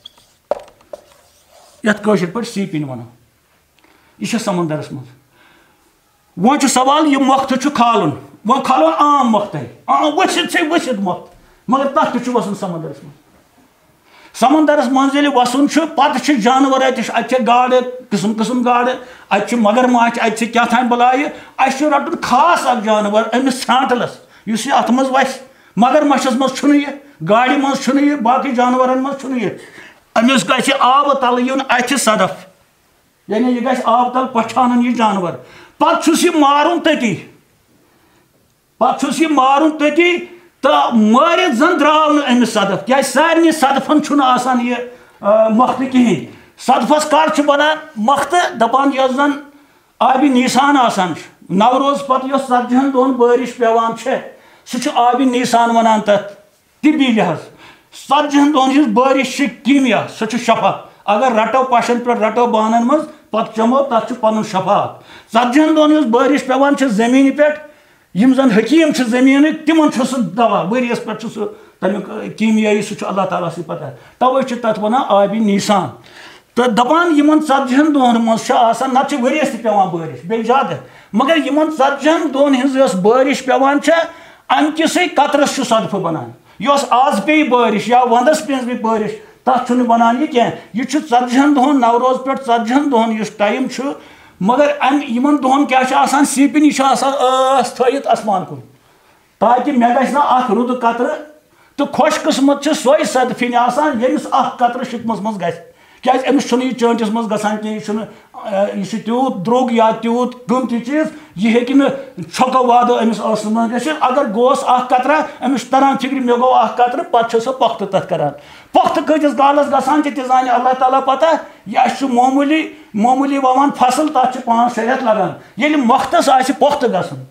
یَتھ کٲشِر پٲٹھۍ سیٖپِنۍ وَنو۔ یہِ چھےٚ سمندرس منٛز۔ وۄنۍ چھُ سوال، یہِ مۄختہٕ چھُ کھالُن۔ وۄنۍ کھالو عام مۄختَے۔ عام ؤسِتھ چھے ؤسِتھ مۄختہٕ، مگر تَتھ تہِ چھُ وَسُن سمندرس منٛز۔ سمندرس منٛز ییٚلہِ وَسُن چھُ، پَتہٕ چھِ جانور اَتہِ، اَتہِ چھےٚ گاڈٕ، قٕسٕم قٕسٕم گاڈٕ، اَتہِ چھِ مگر ماچھ، اَتہِ چھِ کیٛاہ تام بَلایہِ۔ اَسہِ چھُ رَٹُن خاص اَکھ جانور، أمِس ژھرٛانٛٹلَس، یُس یہِ اَتھ منٛز وَسہِ۔ مگر ماچھَس منٛز چھُنہٕ یہِ، گاڈِ منٛز چھُنہٕ یہِ، باقٕے جانورَن منٛز چھُنہٕ یہِ۔ أمِس گژھِ آبہٕ تَلہٕ یُن اَتھِ صدف۔ یعنی یہِ گژھِ آبہٕ تل پہچانُن یہِ جانور۔ پتہٕ چھُس یہِ مارُن تٔتی۔ پتہٕ چھُس یہِ مارُن تٔتی تہٕ مٲرِتھ زن درٛاو نہٕ أمِس صدف، کیازِ سارنٕے صدفن چھُنہٕ آسان یہِ، آ، مۄختہٕ کِہیٖنۍ۔ صدفس کر چھُ بنان مۄختہٕ؟ دپان یۄس زن آبِ نیسان آسان چھُ، نوروز پتہٕ یۄس ژتجِہن دۄہن بٲرِش پٮ۪وان چھےٚ، سُہ چھُ آبِ نیسان ونان تتھ۔ طبی لحاظ ژتجِہن دۄہن ہٕنٛز بٲرِش چھِ کیٖمیا، سۄ چھِ شفا۔ اگر رٹو پشن پٮ۪ٹھ، رٹو بانن منٛز، پتہٕ چمو، تتھ چھُ پنُن شفا۔ ژتجِہن دۄہن ہٕنٛز بٲرِش پٮ۪وان چھِ زمینہِ پٮ۪ٹھ، یِم زن حکیٖم چھِ زمینٕکۍ، تِمن چھُ سُہ دوا، ؤریس پٮ۪ٹھ چھُ سُہ تمیُک، آ، کیٖمیٲیی، سُہ چھُ اللہ تعالیٰ سٕے پتہ۔ توے چھِ تتھ ونان آبِ نیسان۔ تہٕ دپان یِمن ژتجِہن دۄہن منٛز چھِ آسان، نتہٕ چھِ ؤریس تہِ پٮ۪وان بٲرِش، بیٚیہِ زیادٕ۔ مگر یِمن ژتجِہن دۄہن ہٕنٛز یۄس بٲرِش پٮ۪وان چھےٚ، امہِ کِسٕے قطرس چھُ صدفہٕ بنان۔ یۄس آز پیٚیہِ بٲرِش یا ونٛدس پیٚنٛز بیٚیہِ بٲرِش، تتھ چھُنہٕ بنان یہِ کینٛہہ۔ یہِ چھُ ژتجِہن دۄہن، نوروز پٮ۪ٹھ ژتجِہن دۄہن یُس ٹایم چھُ، مگر امہِ، یِمن دۄہن کیٛاہ چھُ آسان؟ سیٖپِنۍ، یہِ چھُ آسان ٲس تھٲیِتھ اسمان کُن، تاکہِ مےٚ گژھِ نہٕ اکھ رُدٕ قطرٕ۔ تہٕ خۄش قٕسمت چھِ سۄے صدفِنۍ آسان، ییٚمِس اکھ قطرٕ شِکمس منٛز گژھِ۔ کیازِ أمِس چھُنہٕ یہِ چٲنٛٹِس منٛز گژھان کینٛہہ، یہِ چھُنہٕ، آ، یہِ چھُ تیوٗت درٛوگ یا تیوٗت قۭمتی چیٖز، یہِ ہیٚکہِ نہٕ چھۄکو وادو أمِس ٲسَس منٛز گٔژھِتھ۔ اگر گوس اکھ قطرہ، أمِس چھُ تران فِکرِ، مےٚ گوٚو اکھ قطرٕ، پتہٕ چھُ سُہ پۄختہٕ تتھ کران۔ پۄختہٕ کۭتِس کالس گژھان چھِ، تہِ زانہِ اللہ تعالیٰ پتہ۔ یہِ، اَسہِ چھُ معموٗلی، معموٗلی وَوان فصل، تتھ چھِ پانٛژھ شےٚ رٮ۪تھ لگان۔ ییٚلہِ مۄختس آسہِ پۄختہٕ گژھُن،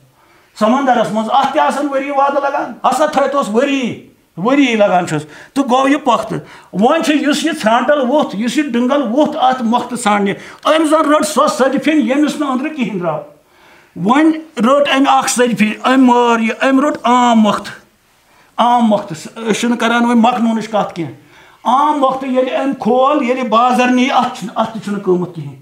سمندرس منٛز، اتھ تہِ آسان ؤری وادٕ لگان، ہسا تھٲوتوس ؤری، ؤری لگان چھُس، تہٕ گوٚو یہِ پۄختہٕ۔ وۄنۍ چھُ یُس یہِ ژھرانٛٹل ووٚتھ، یُس یہِ ڈٕنٛگل ووٚتھ اتھ مۄختہٕ ژھانٛڈنہِ، أمۍ زن رٔٹ سۄ صدفِنۍ، ییٚمِس نہٕ أنٛدرٕ کِہیٖنۍ درٛاو۔ وۄنۍ رٔٹ أمۍ اکھ صدفِنۍ، أمۍ مٲر یہِ، أمۍ روٚٹ عام مۄختہٕ، عام مۄختہٕ۔ أسۍ چھِنہٕ کران وۄنۍ مخنوٗنٕچ کتھ کینٛہہ۔ عام مۄختہٕ ییٚلہِ أمۍ کھول، ییٚلہِ بازر نِیہِ، اتھ چھُنہٕ، اتھ تہِ چھُنہٕ قۭمتھ کِہیٖنۍ۔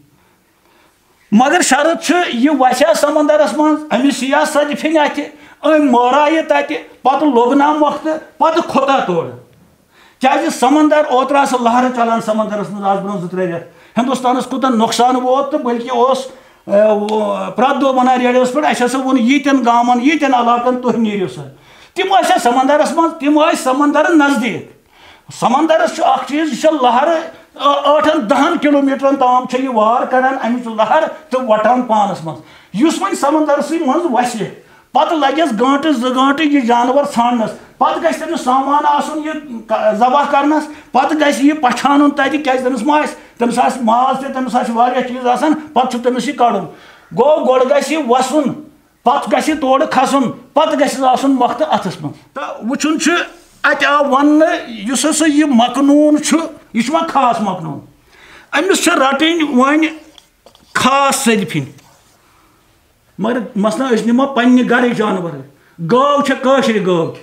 مگر شرط چھُ، یہِ وسہِ ہا سمندرس منٛز، أمِس یی ہا صدفِنۍ اتھِ، أمۍ مٲرا یہِ تتہِ، پتہٕ لوٚگ نا مۄختہٕ، پتہٕ کھوٚتا تورٕ۔ کیازِ سمندر، اوترٕ آسہٕ لہرٕ چلان سمندرس منٛز، آز برونٛہہ زٕ ترٛےٚ رٮ۪تھ، ہندوستانس کوٗتاہ نۄقصان ووت، تہٕ بلکہِ اوس، ٲ، پرٛٮ۪تھ دۄہ ونان ریڈیوس پٮ۪ٹھ، اسہِ ہسا ووٚن ییٖتٮ۪ن گامن، ییٖتٮ۪ن علاقن تُہۍ نیٖرِو سا۔ تِم ٲسۍ سمندرس منٛز، تِم ٲسۍ سمندر نزدیٖک۔ سمندرس چھُ اکھ چیٖز، یہِ چھےٚ لہرٕ، ٲ-، ٲٹھن دہن کلوٗمیٹرن تام چھےٚ یہِ وار کران، اَمِچ لہر تہٕ وۄٹان پانس منٛز۔ یُس وۄنۍ سمندرسٕے منٛز وسہِ، پتہٕ لگٮ۪س گٲنٹہٕ زٕ گٲنٹہٕ یہِ جانور ژھانڈنس، پتہٕ گژھِ تٔمِس سامان آسُن یہِ ک-، ذبح کرنس، پتہٕ گژھِ یہِ پچھانُن تتہِ، کیازِ تٔمِس ما آسہِ، تٔمِس آسہِ ماز تہِ، تٔمِس آسہِ واریاہ چیٖز آسان، پتہٕ چھُ تٔمِس یہِ کڑُن۔ گوٚو، گۄڈٕ گژھِ یہِ وسُن، پتہٕ گژھِ تورٕ کھسُن، پتہٕ گژھِ آسُن مۄختہٕ اتھس منٛز۔ تہٕ وٕچھُن چھُ، اتہِ آو وننہٕ، یُس ہسا یہِ مکنوٗن چھُ، یہِ چھُ وۄنۍ خاص مکنوٗن۔ أمِس چھِ رٹٕنۍ وۄنۍ خاص سٔدفِنۍ۔ مگر مثلاً أسۍ نِمو پننہِ گرٕچ جانور۔ گٲو چھےٚ کٲشرِ گٲو تہِ۔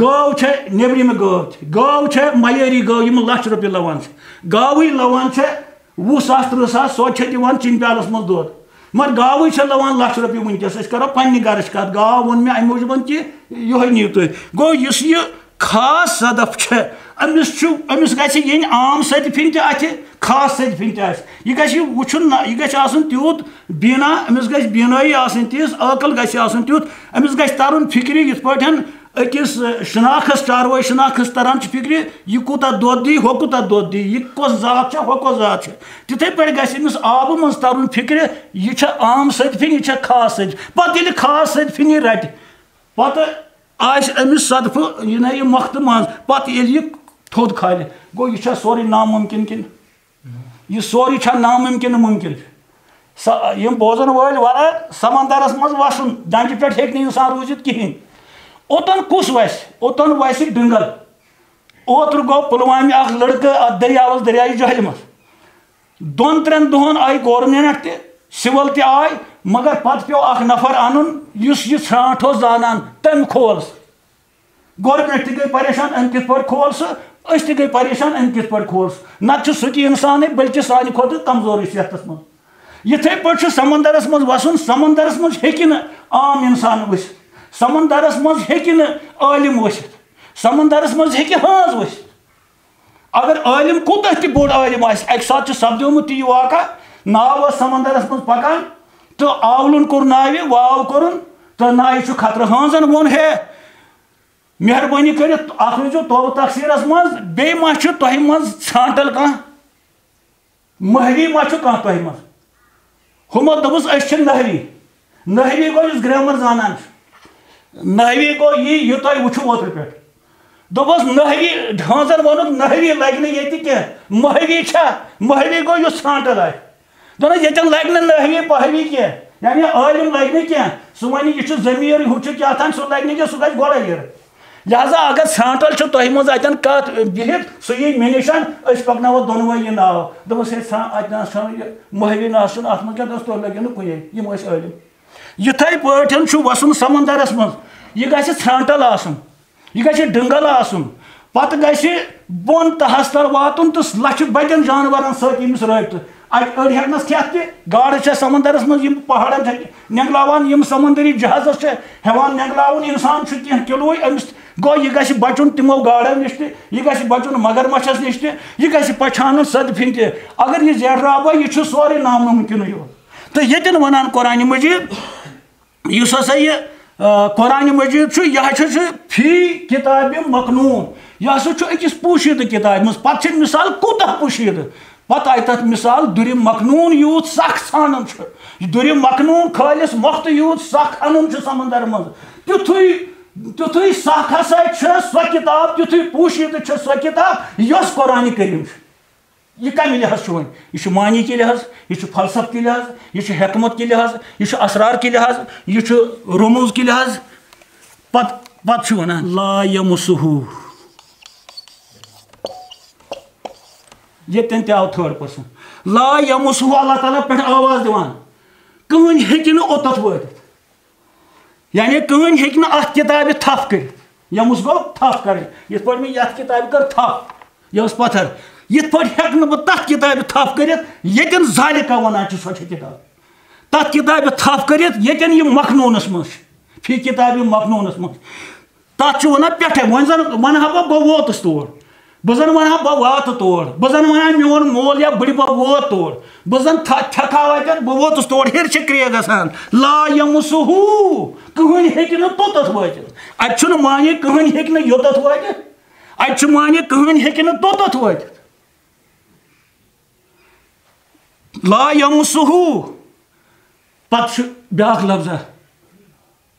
گٲو چھےٚ نیٚبرِمہِ گٲو تہِ۔ گٲو چھےٚ معیٲری گٲو، یِم لچھ رۄپیہِ لوان چھِ۔ گاوٕے لوان چھےٚ وُہ ساس، ترٕٛہ ساس، سۄ چھےٚ دِوان چِنۍ پیالس منٛز دۄد۔ مگر گاوٕے چھےٚ لوان لچھ رۄپیہِ وٕنکیٚس۔ أسۍ کرو پننہِ گرٕچ کتھ۔ گاو ووٚن مےٚ امہِ موٗجوٗبن کہِ یِہوٚے نِیِو تُہۍ۔ گوٚو، یُس یہِ خاص صدف چھےٚ، أمِس چھُ، أمِس گژھِ یِنۍ عام سٔدفِنۍ تہِ اَتھِ، خاص سٔدفِنۍ تہِ آسہِ۔ یہِ گژھِ یہِ وٕچھُن نہ، یہِ گژھِ آسُن تیوٗت بینا، أمِس گژھِ بینٲیی آسٕنۍ تِژھ، عٲقل گژھِ آسُن تیُتھ، أمِس گژھِ ترُن فِکرِ یِتھ پٲٹھۍ أکِس، اَ، شناخس، چاروٲے شناخس تران چھِ فِکرِ، یہِ کوٗتاہ دۄد دی، ہُہ کوٗتاہ دۄد دی، یہِ کۄس ذات چھےٚ، ہُہ کۄس ذات چھےٚ۔ تِتھَے پٲٹھۍ گژھِ أمِس آبہٕ منٛز ترُن فِکرِ، یہِ چھےٚ عام سٔدفِنۍ، یہِ چھےٚ خاص سٔدفِنۍ۔ پتہٕ ییٚلہِ خاص سٔدفِنۍ رٹہِ، پتہٕ آسہِ أمِس صدفہٕ یہِ نہ یہِ مۄختہٕ منٛز، پتہٕ ییٚلہِ یہِ تھوٚد کھالہِ، گوٚو، یہِ چھا سورُے نامُمکِن کِنہٕ؟ یہِ سورُے چھا نامُمکِن مُمکِن؟ سا-، یِم بوزن وٲلۍ ونان، سمندرس منٛز وسُن، ڈنجہِ پٮ۪ٹھ ہیٚکہِ نہٕ انسان روٗزِتھ کِہینۍ۔ اوٚتن کُس وسہِ؟ اوٚتن وسہِ ڈنگل۔ اوترٕ گوٚو پلوامہِ اکھ لڑکہٕ اتھ دٔریاوس، دٔریاے جہلمس۔ دۄن ترٛٮ۪ن دۄہن آیہِ گورنمنٹ تہِ، سول تہِ آے، مگر پتہٕ پیوٚو اکھ نفر انُن، یُس یہِ ژھرانٛٹھ اوس زانان، تٔمۍ کھول سُہ۔ گورنمنٹ تہِ گٔے پریشان، أمۍ کِتھ پٲٹھۍ کھول سُہ، أسۍ تہِ گٔے پریشان، أمۍ کِتھ پٲٹھۍ کھول سُہ۔ نتہٕ چھُ سُہ تہِ انسانٕے، بلکہِ سانہِ کھۄتہٕ کمزورٕے صحتس منٛز۔ یِتھے پٲٹھۍ چھُ سمندرس منٛز وسُن، سمندرس منٛز ہیٚکہِ نہٕ عام انسان ؤسِتھ، سمندرس منٛز ہیٚکہِ نہٕ عٲلِم ؤسِتھ، سمندرس منٛز ہیٚکہِ ہٲنز ؤسِتھ۔ اگر عٲلِم کوٗتاہ تہِ بوٚڑ عٲلِم آسہِ، اَکہِ ساتہٕ چھُ سپدیومُت تہِ یہِ واقعہ، ناو ٲس سمندرس منٛز پکان تہٕ آولُن کوٚر ناوِ، واو کوٚرُن تہٕ ناوِ چھُ خطرٕ۔ ہٲنزن ووٚن، ہے، مہربٲنی کٔرِتھ اکھ روٗزِو توبہٕ تقصیٖرس منٛز، بیٚیہِ ما چھُ تۄہہِ منٛز ژھانٛٹل کانٛہہ؟ مٔہوی ما چھُ کانٛہہ تۄہہِ منٛز؟ ہُمو دوٚپُس، أسۍ چھِ نحوی۔ نحوی گوٚو یُس گرٛامر زانان چھُ۔ نحوی گوٚو یی، یہِ تۄہہِ وٕچھُو اوترٕ پٮ۪ٹھ۔ دوٚپُس، نحوی، ہٲنزن ووٚنُکھ، نحوی لگہِ نہٕ ییٚتہِ کینٛہہ۔ مٔہوی چھا؟ مٔہوی گوٚو یُس ژھانٛٹل آسہِ۔ دوٚپنَس، ییٚتٮ۪ن لگہِ نہٕ نحوی پہوی کینٛہہ، یعنی عٲلِم لگہِ نہٕ کینٛہہ۔ سُہ وَنہِ، یہِ چھُ ضمیٖر، ہُہ چھُ کیٛاہ تام، سُہ لگہِ نہٕ کینٛہہ، سُہ گژھِ گۄڈَے یِرٕ۔ لہذا اگر ژھانٛٹل چھُ تۄہہِ منٛز اَتٮ۪ن کَتھ بِہِتھ، سُہ یی مےٚ نِش، أسۍ پَکناوو دۄنوَے یہِ ناو۔ دوٚپُس، ہے، ژھا-، اَتہِ نہ حظ چھَنہٕ یہِ مٔہوی نہ حظ چھُنہٕ اَتھ منٛز کینٛہہ۔ دوٚپُس، تُہۍ لٔگِو نہٕ کُنے، یِم ٲسۍ عٲلِم۔ یِتھَے پٲٹھۍ چھُ وَسُن سمندرَس منٛز، یہِ گژھِ ژھرٛانٛٹل آسُن، یہِ گژھِ ڈٕنٛگل آسُن، پتہٕ گژھِ بۄن تہس تل واتُن تہٕ لچھِ بدٮ۪ن جانورن سۭتۍ ییٚمِس رٲبطہٕ۔ اَتہِ أڑۍ ہٮ۪کنس کھٮ۪تھ تہِ، گاڈٕ چھےٚ سمندرس منٛز، یِم پہاڑن چھےٚ نٮ۪نٛگلاوان، یِم سمندری جہازس چھےٚ ہٮ۪وان نٮ۪نٛگلاوُن۔ انسان چھُ کینٛہہ کِلوٕے، أمِس گوٚو، یہِ گژھِ بچُن تِمو گاڈو نِش تہِ، یہِ گژھِ بچُن مگرمچھس نِش تہِ، یہِ گژھِ پچھانُن سدفِنۍ تہِ۔ اگر یہِ زیٹھراوبا، یہِ چھُ سورُے نامُمکِنٕے یوت۔ تہٕ ییٚتٮ۪ن ونان قرآنِ مجید، یُس ہسا یہِ، آ، قرآنِ مجید چھُ، یہِ ہسا چھُ فی کتابِ مکنون، یہِ ہسا چھُ أکِس پوشیدٕ کتابہِ منٛز۔ پتہٕ چھِ مثال کوٗتاہ پوشیدٕ، پتہٕ آیہِ تتھ مثال دُرِ مکنون یوٗت سخ ژھانُن چھُ، یہِ دُرِ مکنون خٲلص مۄختہٕ یوٗت سخ انُن چھُ سمندر منٛز، تیُتھُے، تیُتھُے سخ ہسا چھِ سۄ کتاب، تیُتھُے پوشیدٕ چھِ سۄ کتاب، یۄس قرآنِ کریم چھُ۔ یہِ کَمہِ لحاظ چھُ وۄنۍ؟ یہِ چھُ معنی کہِ لحاظ، یہِ چھُ فلسفہٕ کہِ لحاظ، یہِ چھُ حکمت کہِ لحاظ، یہِ چھُ اسرار کہِ لحاظ، یہِ چھُ رموز کہِ لحاظ۔ پت-، پتہٕ چھُ وَنان، "لا یمسہ"۔ ییٚتٮ۪ن تہِ آو third person۔ "لا یمسہ"، اللہ تعالیٰ پٮ۪ٹھ آواز دِوان، کٕہٕنۍ ہیٚکہِ نہٕ اوٚتَتھ وٲتِتھ۔ یعنی کٕہٕنۍ ہیٚکہِ نہٕ اَتھ کِتابہِ تھپھ کٔرِتھ۔ یمس گوٚو تھپھ کَرٕنۍ۔ یِتھ پٲٹھۍ مےٚ یَتھ کِتابہِ کٔر تھپھ، یہِ ٲس پَتھر۔ یِتھ پٲٹھۍ ہیٚکہٕ نہٕ بہٕ تَتھ کِتابہِ تھپھ کٔرِتھ، ییٚتٮ۪ن ذالِکہ وَنان چھِ، سۄ چھےٚ کِتاب۔ تَتھ کِتابہِ تھپھ کٔرِتھ، ییٚتٮ۪ن یہِ مخنوٗنَس منٛز چھِ، فی کِتابہِ مخنوٗنَس منٛز۔ تَتھ چھُ وَنان پٮ۪ٹھَے، وۄنۍ زَن وَنہٕ ہا بہٕ، بہٕ ووتُس تور۔ بہٕ زن ونہٕ ہا بہٕ واتہٕ تور، بہٕ زن ونہٕ ہا میون مول یا بٕڈبب ووت تور، بہٕ زن تھا-، تھٮ۪کہٕ ہا اتٮ۪ن، بہٕ ووتُس تور، ہیٚرِ چھِ کرٛیک گژھان، لا یمسہ، کٕہٕنۍ ہیٚکہِ نہٕ توٚتتھ وٲتِتھ۔ اتہِ چھُنہٕ معنی کٕہٕنۍ ہیٚکہِ نہٕ یوٚتتھ وٲتِتھ، اتہِ چھُ معنی کٕہٕنۍ ہیٚکہِ نہٕ توٚتتھ وٲتِتھ۔ لا یمسہ، پتہٕ چھُ بیاکھ لفظہ،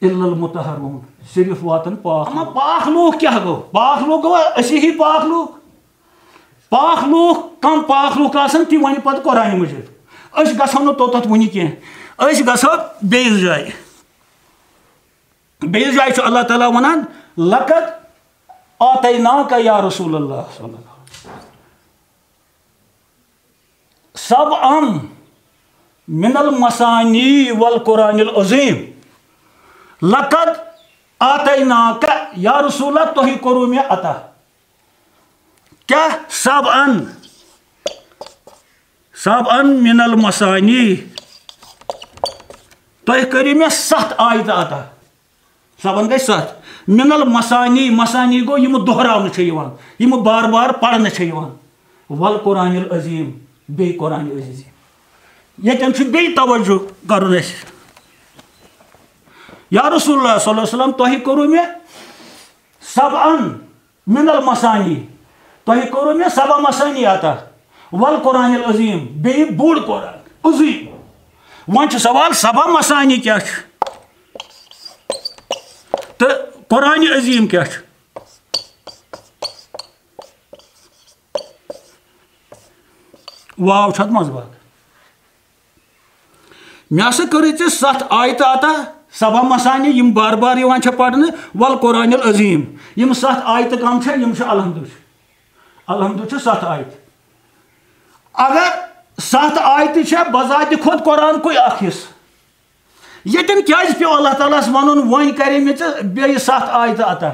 الا المطہرون، صرف واتن پاک۔ اما پاک لوٗکھ کیٛاہ گوٚو؟ پاک لوٗکھ گوٚو أسی ہی پاک لوٗکھ۔ پاک لوٗکھ، کم پاک لوٗکھ آسن، تِم ونہِ پتہٕ قرآن مجید۔ أسۍ گژھو نہٕ توٚتتھ وُنہِ کینٛہہ، أسۍ گژھو بیٚیِس جایہِ۔ بیٚیِس جایہِ چھُ اللہ تعالیٰ ونان، لقد آتیناک یا رسول اللہ صلی اللہ علیہ وسلم۔ سبعا من المثانی والقرآن العظیم۔ لقد آتیناک، یا رسول اللہ، تۄہہِ کوٚروٕ مےٚ عطا۔ کیٛاہ؟ سبعا، سبعا من المثانی۔ تۄہہِ کٔرِو مےٚ ستھ آیتہٕ عطا۔ سبعا گٔے ستھ۔ من المثانی، مثانی گوٚو یِم دۄہراونہٕ چھِ یِوان، یِم بار بار پرنہٕ چھِ یِوان۔ والقرآن العظیم، بیٚیہِ قرآن عظیم۔ ییٚتٮ۪ن چھُ بیٚیہِ توجہ کرُن اَسہِ۔ یا رسول اللہ صلی اللہ علیہ وسلم، تۄہہِ کوٚروٕ مےٚ سبعا من المثانی، تۄہہِ کوٚروٕ مےٚ سبع مثانی عطا، والقرآن العظیم، بیٚیہِ بوٚڑ قرآن عظیم۔ وۄنۍ چھُ سوال، سبع مثانی کیٛاہ چھُ تہٕ قرآن عظیم کیٛاہ چھُ؟ واو چھُ اَتھ منٛز باگ۔ مےٚ ہسا کٔرٕے ژےٚ ستھ آیتہٕ عطا، سبع مثانی، یِم بار بار یِوان چھےٚ پرنہٕ، والقرآن العظیم۔ یِم ستھ آیتہٕ کم چھےٚ؟ یِم چھِ الحمدُ چھِ۔ الحمدُ چھِ ستھ آیتہٕ۔ اگر ستھ آیتہٕ چھےٚ، بذات خود قرآن کُے اکھ حصہٕ۔ ییٚتٮ۪ن کیٛازِ پیوٚو اللہ تعالیٰ ہَس وَنُن، وۄنۍ کرے مےٚ ژےٚ بیٚیہِ ستھ آیتہٕ عطا؟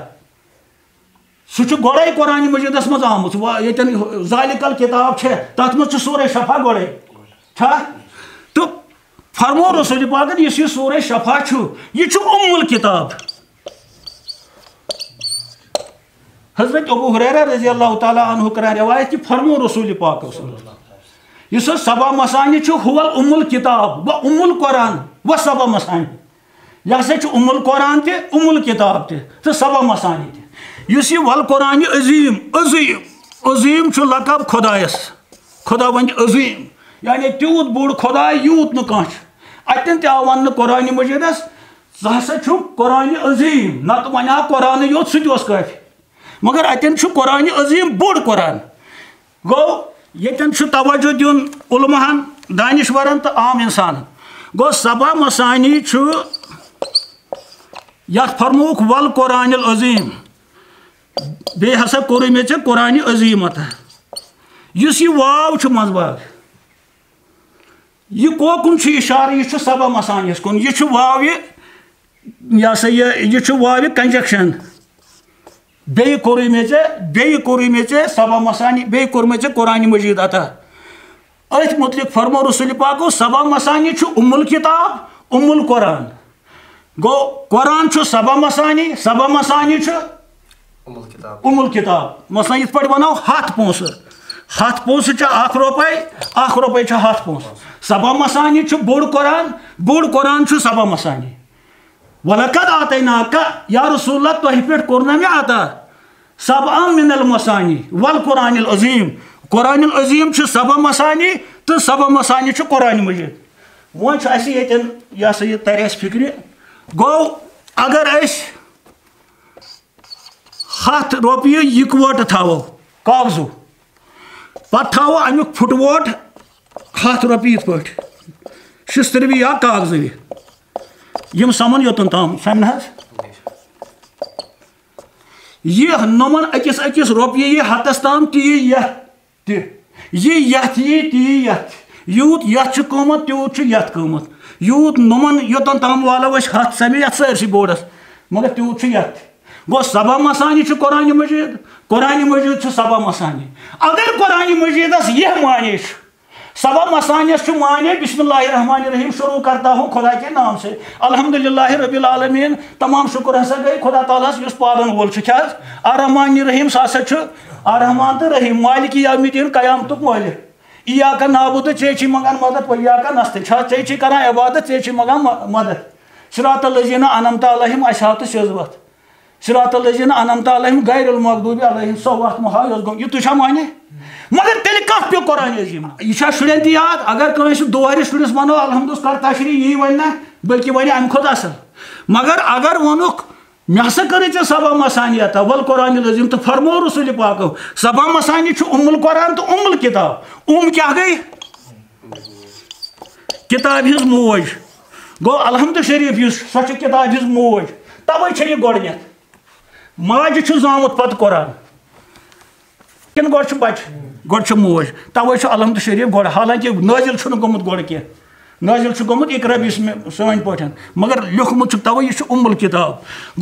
سُہ چھُ گۄڈَے قرآن مجیدَس منٛز آمُت۔ وۄنۍ ییٚتٮ۪ن ذالک الکتاب چھےٚ، تَتھ منٛز چھُ سورہ شفا گۄڈَے۔ چھا؟ تہٕ فرموو رسول پاکن، یُس یہِ سورہ شفا چھُ، یہِ چھُ ام الکتاب۔ حضرت ابو ہریرہ رضی اللہ تعالیٰ عنہ کران روایت کہ فرموو رسول پاک صلی اللہ علیہ وسلم، یُس حظ سبع مثانی چھُ، هو ام الکتاب و ام القرآن و سبع مثانی۔ یہِ ہسا چھُ ام القرآن تہِ، ام الکتاب تہِ، تہٕ سبع مثانی تہِ۔ یُس یہِ والقرآن عظیم، عظیم، عظیم چھُ لقب خدایس، خداوند عظیم، یعنی تیوٗت بوٚڑ خداے، یوٗت نہٕ کانٛہہ چھُ۔ اتٮ۪ن تہِ آو وننہٕ قرآن مجیدس، ژٕ ہسا چھُکھ قرآن عظیم، نتہٕ ونہِ ہا قرآنٕے یوت، سُہ تہِ اوس کٲفی۔ مگر اتٮ۪ن چھُ قرآن عظیم بوٚڑ قرآن۔ گوٚو، ییٚتٮ۪ن چھُ توجہ دیُن علماہن، دانشورن تہٕ عام انسانن۔ گوٚو، سبع مثانی چھُ، یتھ فرمووُکھ والقرآن العظیم، بیٚیہِ ہسا کوٚرُے مےٚ ژےٚ قرآن عظیم عطا۔ یُس یہِ واو چھُ منٛزباگ، یہِ کوکُن چھُ اشارٕ، یہِ چھُ سبع مثانیس کُن، یہِ چھُ واوِ، یہِ ہسا یہِ، یہِ چھُ واوِ conjunction۔ بیٚیہِ کوٚرُے مےٚ ژےٚ، بیٚیہِ کوٚرُے مےٚ ژےٚ سبع مثانی، بیٚیہِ کوٚر مےٚ ژےٚ قرآن مجید عطا۔ أتھۍ متعلق فرموو رسول پاکو، سبع مثانی چھُ ام الکتاب، ام القرآن۔ گوٚو، قرآن چھُ سبع مثانی، سبع مثانی چھُ ام الکتاب۔ ام الکتاب۔ مثلاً، یِتھ پٲٹھۍ وَنو، ہَتھ پونٛسہٕ۔ ہَتھ پونٛسہٕ چھِ اکھ رۄپے، اکھ رۄپے چھِ ہَتھ پونٛسہٕ۔ سبع مثانی چھُ بوٚڑ قرآن، بوٚڑ قرآن چھُ سبع مثانی۔ ولقد آتیناک، یا رسول اللہ، تۄہہِ پٮ۪ٹھ کوٚر نہ مےٚ عطا، سبعا من المثانی والقرآن العظیم۔ قرآن العظیم چھُ سبع مثانی تہٕ سبع مثانی چھُ قرآن مجید۔ وۄنۍ چھُ اَسہِ ییٚتٮ۪ن، یہِ ہسا یہِ تَرِ اَسہِ فِکرِ۔ گوٚو، اگر أسۍ ہَتھ رۄپیہِ یِکوَٹہٕ تھاوو کاغذو، پتہٕ تھاوو اَمیُک پھُٹووٹ ہَتھ رۄپیہِ یِتھ پٲٹھۍ، شِستٕروِ یا کاغذٕوِ، یِم سَمَن یوٚتَن تام، سَمہِ نہ حظ؟ یہِ نوٚمَن أکِس أکِس رۄپیہِ یہِ ہَتَس تام، تی یَتھ تہِ۔ یہِ یَتھ یی، تی یَتھ۔ یوٗت یَتھ چھُ قۭمَتھ، تیوٗت چھُ یَتھ قۭمَتھ۔ یوٗت نوٚمَن یوٚتَن تام والو أسۍ ہَتھ سَمہِ یَتھ سٲرسٕے بوڑَس، مگر تیوٗت چھُ یَتھ تہِ۔ گوٚو، سبع مثانی چھُ قرآن مجید، قرآن مجید چھُ سبع مثانی۔ اگر قرآن مجیدَس یہِ معنی چھُ، سبع مثانیَس چھُ معنی، بسم اللہ الرحمن الرحیم، شروع کرتا ہوں خدا کے نام سے، الحمدللہ رب العالمین، تمام شکر ہسا گٔے خدا تعالیٰ ہَس یُس پالن وول چھُ۔ کیٛاہ حظ؟ الرحمن الرحیم، سُہ ہسا چھُ ارحمان تہٕ رحیم، مالک یوم الدین، قیامتُک مٲلِک۔ ایاک نعبد، ژے چھِ منگان مدد، و ایاک نستعین، چھا ژے چھِ کران عبادت، ژے چھِ منگان م-، مدد۔ صراط الذین انعمت علیہم، اَسہِ ہاو تہٕ سیٚز وَتھ۔ صراط الذین انعمت علیہم غیر المغضوب علیہم، سۄ وَتھ مہا یۄس گوٚم، یہِ تُہۍ چھا معنی؟ مگر تیٚلہِ کَتھ پیوٚو قرآن عظیٖم؟ یہِ چھا شُرٮ۪ن تہِ یاد؟ اگر کٲنٛسہِ دورِ شُرِس وَنو الحمدُس کر تشریح، یی وَنہِ نہ، بلکہِ وَنہِ اَمہِ کھۄتہٕ اَصٕل۔ مگر اگر ووٚنُکھ، مےٚ ہسا کٔرٕے ژےٚ سبا مثانی عطا، ول قرآن العظیم تہٕ فرموو رسول پاکو، سبا مثانی چھُ ام القرآن تہٕ ام الکتاب۔ ام کیٛاہ گٔے؟ کتابہِ ہٕنٛز موج۔ گوٚو الحمد شریف یُس، سۄ چھِ کتابہِ ہٕنٛز موج۔ توے چھےٚ یہِ گۄڈٕنیتھ۔ ماجہِ چھُ زامُت پتہٕ قرآن۔ کِنہٕ گۄڈٕ چھُ بچہٕ؟ گۄڈٕ چھُ موج۔ توے چھُ الحمد شریف گۄڈٕ، حالانکہ نٲزِل چھُنہٕ گوٚمُت گۄڈٕ کینٛہہ۔ نٲزِل چھُ گوٚمُت اقرا بسم سٲنۍ پٲٹھۍ، مگر لیوٚکھمُت چھُکھ توے یہِ چھُ ام الکتاب۔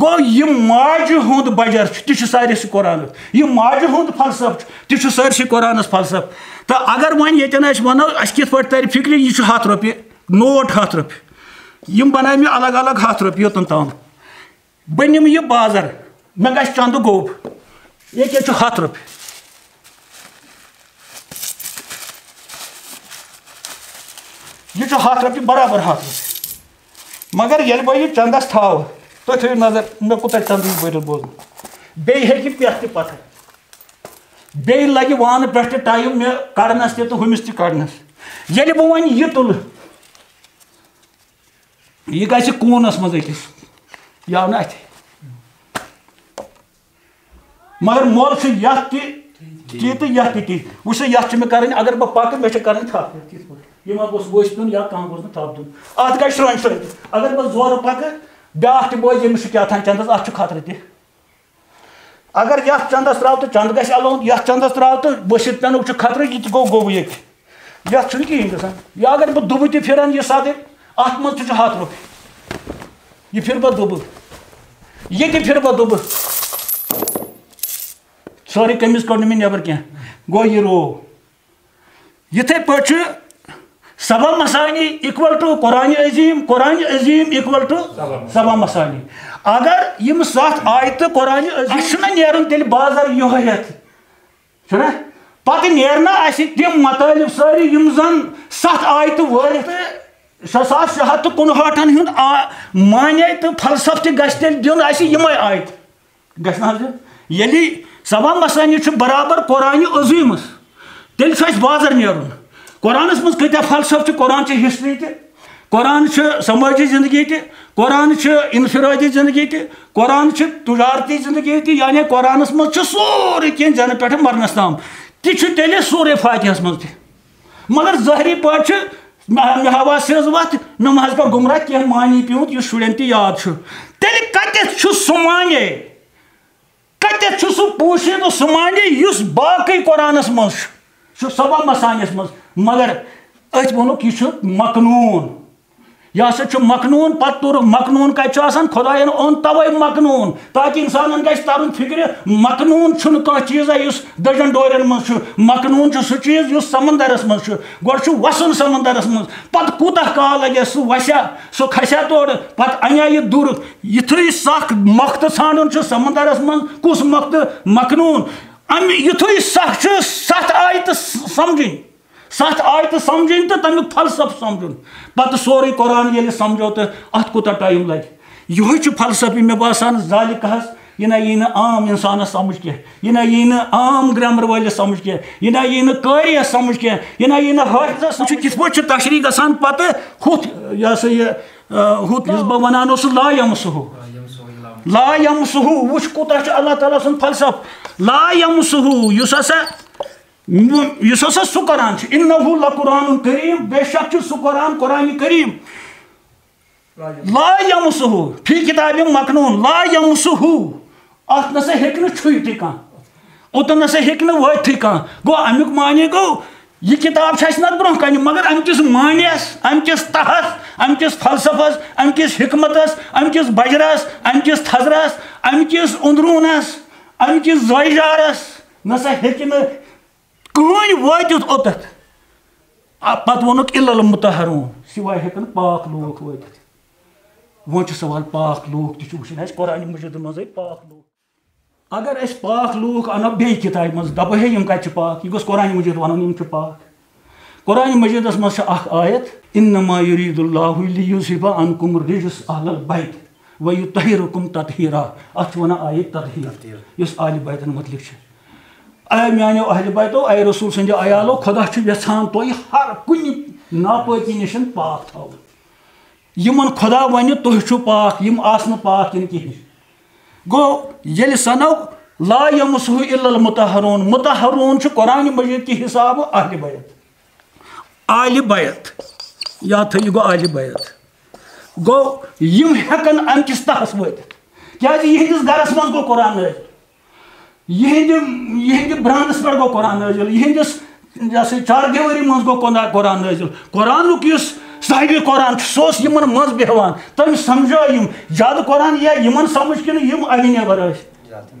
گوٚو یہِ ماجہِ ہُنٛد بجر چھُ، تہِ چھُ سارے سُہ قرآنُک۔ یہِ ماجہِ ہُنٛد فلسفہٕ چھُ، تہِ چھُ سٲرسٕے قرآنس فلسفہٕ۔ تہٕ اگر وۄنۍ ییٚتٮ۪ن أسۍ ونو، اسہِ کِتھ پٲٹھۍ ترِ فکرِ، یہِ چھُ ہتھ رۄپیہِ نوٹ، ہتھ رۄپیہِ۔ یِم بناوِ مےٚ الگ الگ ہتھ رۄپیہِ یوٚتن تام۔ بہٕ نِمہٕ یہِ بازر، مےٚ گژھِ چندٕ گوٚب۔ ییٚکیٛاہ چھُ ہتھ رۄپیہِ۔ یہِ چھُ ہتھ رۄپیہِ، برابر ہتھ رۄپیہِ۔ مگر ییٚلہِ بہٕ یہِ چندس تھاوٕ، تُہۍ تھٲیِو نظر، مےٚ کوٗتاہ چندٕ یہِ بٔرِتھ بوزُن۔ بیٚیہِ ہیٚکہِ پٮ۪تھ تہِ پتھر۔ بیٚیہِ لگہِ وانہٕ پٮ۪ٹھ تہِ ٹایم مےٚ کڑنس تہِ تہٕ ہُمِس تہِ کڑنس۔ ییٚلہِ بہٕ وۄنۍ یہِ تُلہٕ، یہِ گژھِ کوٗنس منٛز أکِس، یہِ آو نہٕ اَتھِ۔ مگر مۄل چھُ یَتھ تہِ تی تہٕ یَتھ تہِ تی۔ وٕچھ سا، یَتھ چھِ مےٚ کَرٕنۍ، اگر بہٕ پَکہٕ، مےٚ چھِ کَرٕنۍ تھپھ۔ یہِ ما گوٚژھ ؤسۍ پیوٚن یا کانٛہہ گوٚژھ نہٕ تھپھ دیُن۔ اَتھ گژھِ شرٛۄنٛجہِ شرٛۄنٛجہِ۔ اگر بہٕ زورٕ پَکہٕ، بیٛاکھ تہِ بوزِ، ییٚمِس چھُ کیٛاہ تام چَندَس، اَتھ چھُ خطرٕ تہِ۔ اگر یتھ چندس تراو تہٕ چند گژھِ الوند، یتھ چندس تراو تہٕ ؤسِتھ پینُک چھُ خطرٕ، یہِ تہِ گوٚو گوٚبُے ییٚتہِ۔ یتھ چھُنہٕ کِہیٖنۍ گژھان۔ یا اگر بہٕ دُبہٕ تہِ پھرن یہِ صدٕر، اتھ منٛز تہِ چھُ ہتھ رۄپیہِ۔ یہِ پھر بہٕ دُبہٕ۔ یہِ تہِ پھر بہٕ دُبہٕ۔ سٲرٕے قمیٖض کٔڑ نہٕ مےٚ نٮ۪بر کینٛہہ۔ گوٚو یہِ رو۔ یِتھے پٲٹھۍ چھُ سبع مثانی equal to Quran Azim, Quran Azim equal to سبع مثانی۔ اگر یِم ستھ آیتہٕ قرآن عظیم، اَسہِ چھُنہ نیرُن تیٚلہِ بازر یِہوٚے ہٮ۪تھ، چھُنہ؟ پتہٕ نیرنہ اَسہِ تِم مطالب سٲری یِم زن ستھ آیتہٕ وٲلِتھ تہٕ شےٚ ساس شےٚ ہتھ تہٕ کُنہٲٹھن ہُنٛد آ-، معنی تہٕ فلسفہٕ تہِ گژھِ تیٚلہِ دیُن اَسہِ یِمے آیتہٕ۔ گژھِ نہ حظ یُن؟ ییٚلہِ سبع مثانی چھُ برابر قرآنِ عظیٖمس، تیٚلہِ چھُ اَسہِ بازر نیرُن۔ قرآنس منٛز کۭتیاہ فلسفہٕ چھِ، قرآن چھِ ہسٹری تہِ، قرآن چھُ سمٲجی زندگی تہِ، قرآن چھُ انفرادی زندگی تہِ، قرآن چھُ تجارتی زندگی تہِ، یعنی قرآنس منٛز چھُ سورُے کینٛہہ زینہٕ پٮ۪ٹھٕ مرنس تام۔ تہِ چھُ تیٚلہِ سورہ فاتحس منٛز تہِ۔ مگر ظٲہری پٲٹھۍ چھُ مےٚ، مےٚ ہاو آز سیٚز وَتھ، مےٚ ما حظ کَرِ گُمراہ کینٛہہ معنی پیوٗنت یُس شُرٮ۪ن تہِ یاد چھُ۔ تیٚلہِ کَتٮ۪تھ چھُ سُہ معنی؟ کَتٮ۪تھ چھُ سُہ پوٗشیدٕ سُہ معنی یُس باقٕے قرآنَس منٛز چھُ؟ سُہ سبع مثانیَس منٛز۔ مگر أتھۍ ووٚنُکھ یہِ چھُ مکنوٗن۔ یہِ ہسا چھُ مکنوٗن، پتہٕ توٚرُکھ مکنوٗن کتہِ چھُ آسان؟ خۄداین اوٚن توے مکنوٗن، تاکہِ انسانن گژھِ ترُن فکرِ، مکنوٗن چھُنہٕ کانٛہہ چیٖزا یُس دٔجن ڈورٮ۪ن منٛز چھُ، مکنوٗن چھُ سُہ چیٖز یُس سمندرس منٛز چھُ۔ گۄڈٕ چھُ وسُن سمندرس منٛز، پتہٕ کوٗتاہ کال لگٮ۪س سُہ وسیا، سُہ کھسیا تورٕ، پتہٕ انیا یہِ دوٗرٕ۔ یِتھُے سکھ مۄختہٕ ژھانڈُن چھُ سمندرس منٛز، کُس مۄختہٕ؟ مکنوٗن۔ امہِ یِتھُے سکھ چھُ ستھ آیتہٕ س-، سمجھٕنۍ۔ ستھ آیتہٕ سمجھٕنۍ تہٕ تمیُک فلسفہٕ سمجھُن۔ پتہٕ سورُے قرآن ییٚلہِ سمجھو تہٕ اتھ کوٗتاہ ٹایم لگہِ؟ یِہوٚے چھُ فلسفہٕ، مےٚ باسان، ذالکہس۔ یہِ نہ یی نہٕ عام انسانس سمجھ کینٛہہ، یہِ نہ یی نہٕ عام گرامر وٲلِس سمجھ کینٛہہ، یہِ نہ یی نہٕ قٲریس سمجھ کینٛہہ، یہِ نہ یی نہٕ حٲفظس سمجھ۔ وٕچھِو، کِتھ پٲٹھۍ چھُ تشریح گژھان پتہٕ ہُتھ، یہِ ہسا یہِ، آ، ہُتھ یُس بہٕ ونان اوسُس، لا یمسہ۔ لا یمسہ، وٕچھ کوٗتاہ چھُ اللہ تعالیٰ سُنٛد فلسفہٕ۔ لا یمسہ، یُس ہسا یُس ہسا سُہ قرآن چھُ، انہ لقرآن کریم، بے شک چھُ سُہ قرآن، قرآن کریم۔ لا یمسہ فی کتاب مکنون، لا یمسہ، اتھ نسا ہیٚکہِ نہٕ چھُوِتھٕے کانٛہہ، اوٚتن نسا ہیٚکہِ نہٕ وٲتتھٕے کانٛہہ۔ گوٚو، امیُک معنی گوٚو، یہِ کتاب چھِ اَسہِ نتہٕ برونٛہہ کنہِ، مگر امہِ کِس معنیس، امہِ کِس تہس، امہِ کِس فلسفس، امہِ کِس حکمتس، امہِ کِس بجرس، امہِ کِس تھزرس، امہِ کِس اندروٗنس، امہِ کِس زٲوِجارس نسا ہیٚکہِ نہٕ کٕہٕنۍ وٲتِتھ اوٚتَتھ۔ آ، پتہٕ ووٚنُکھ، "الا المطہرون"، سوائے ہیٚکن پاک لوٗکھ وٲتِتھ۔ وۄنۍ چھُ سوال، پاک لوٗکھ تہِ چھُ وٕچھُن اَسہِ قرآنِ مجیٖدَس منٛزٕے پاک لوٗکھ۔ اگر أسۍ پاک لوٗکھ اَنو بیٚیہِ کِتابہِ منٛز، دَپو ہے یِم کَتہِ چھِ پاک، یہِ گوٚژھ قرآن مجید وَنُن یِم چھِ پاک۔ قرآن مجیدَس منٛز چھِ اَکھ آیت، "انما یرید اللہ لیذہب عنکم الرجس اہل البیت ویطہرکم تطہیرا"، اَتھ چھِ وَنان آیت تطہیر، یُس اہل بیتَن مُتعلِق چھِ۔ اے میانیو اہل بیتو، اے رسول سٕنٛدیو عیالو، خۄدا چھُ یژھان تۄہہِ ہر کُنہِ ناپٲکی نِش پاک تھاوُن۔ یِمن خۄدا ونہِ تُہۍ چھِو پاک، یِم آسنہٕ پاک کِنہٕ کِہیٖنۍ۔ گوٚو، ییٚلہِ سنو لا یمسہ الا المطہرون، مطہرون چھُ قرآن مجید کہِ حسابہٕ اہل بیت۔ آل بیت، یا تھٲیِو گوٚو آل بیت۔ گوٚو، یِم ہٮ۪کن امہِ کِس تہس وٲتِتھ، کیازِ یِہنٛدِس گرس منٛز گوٚو قرآن نٲزِل۔ یِہنٛدِ، یِہنٛدِ برانٛدَس پٮ۪ٹھ گوٚو قرآن نٲزِل، یِہنٛدِس، یہِ ہسا یہِ، چاردیوٲری منٛز گوٚو قرآن، قرآن نٲزِل۔ قرآنُک یُس صاحبِ قرآن چھُ، سُہ اوس یِمن منٛز بیٚہوان، تٔمۍ سمجھٲو یِم۔ زیادٕ قرآن یا یِمن سمجھ کِنہٕ یِم اَوِ نٮ۪بر ٲسۍ؟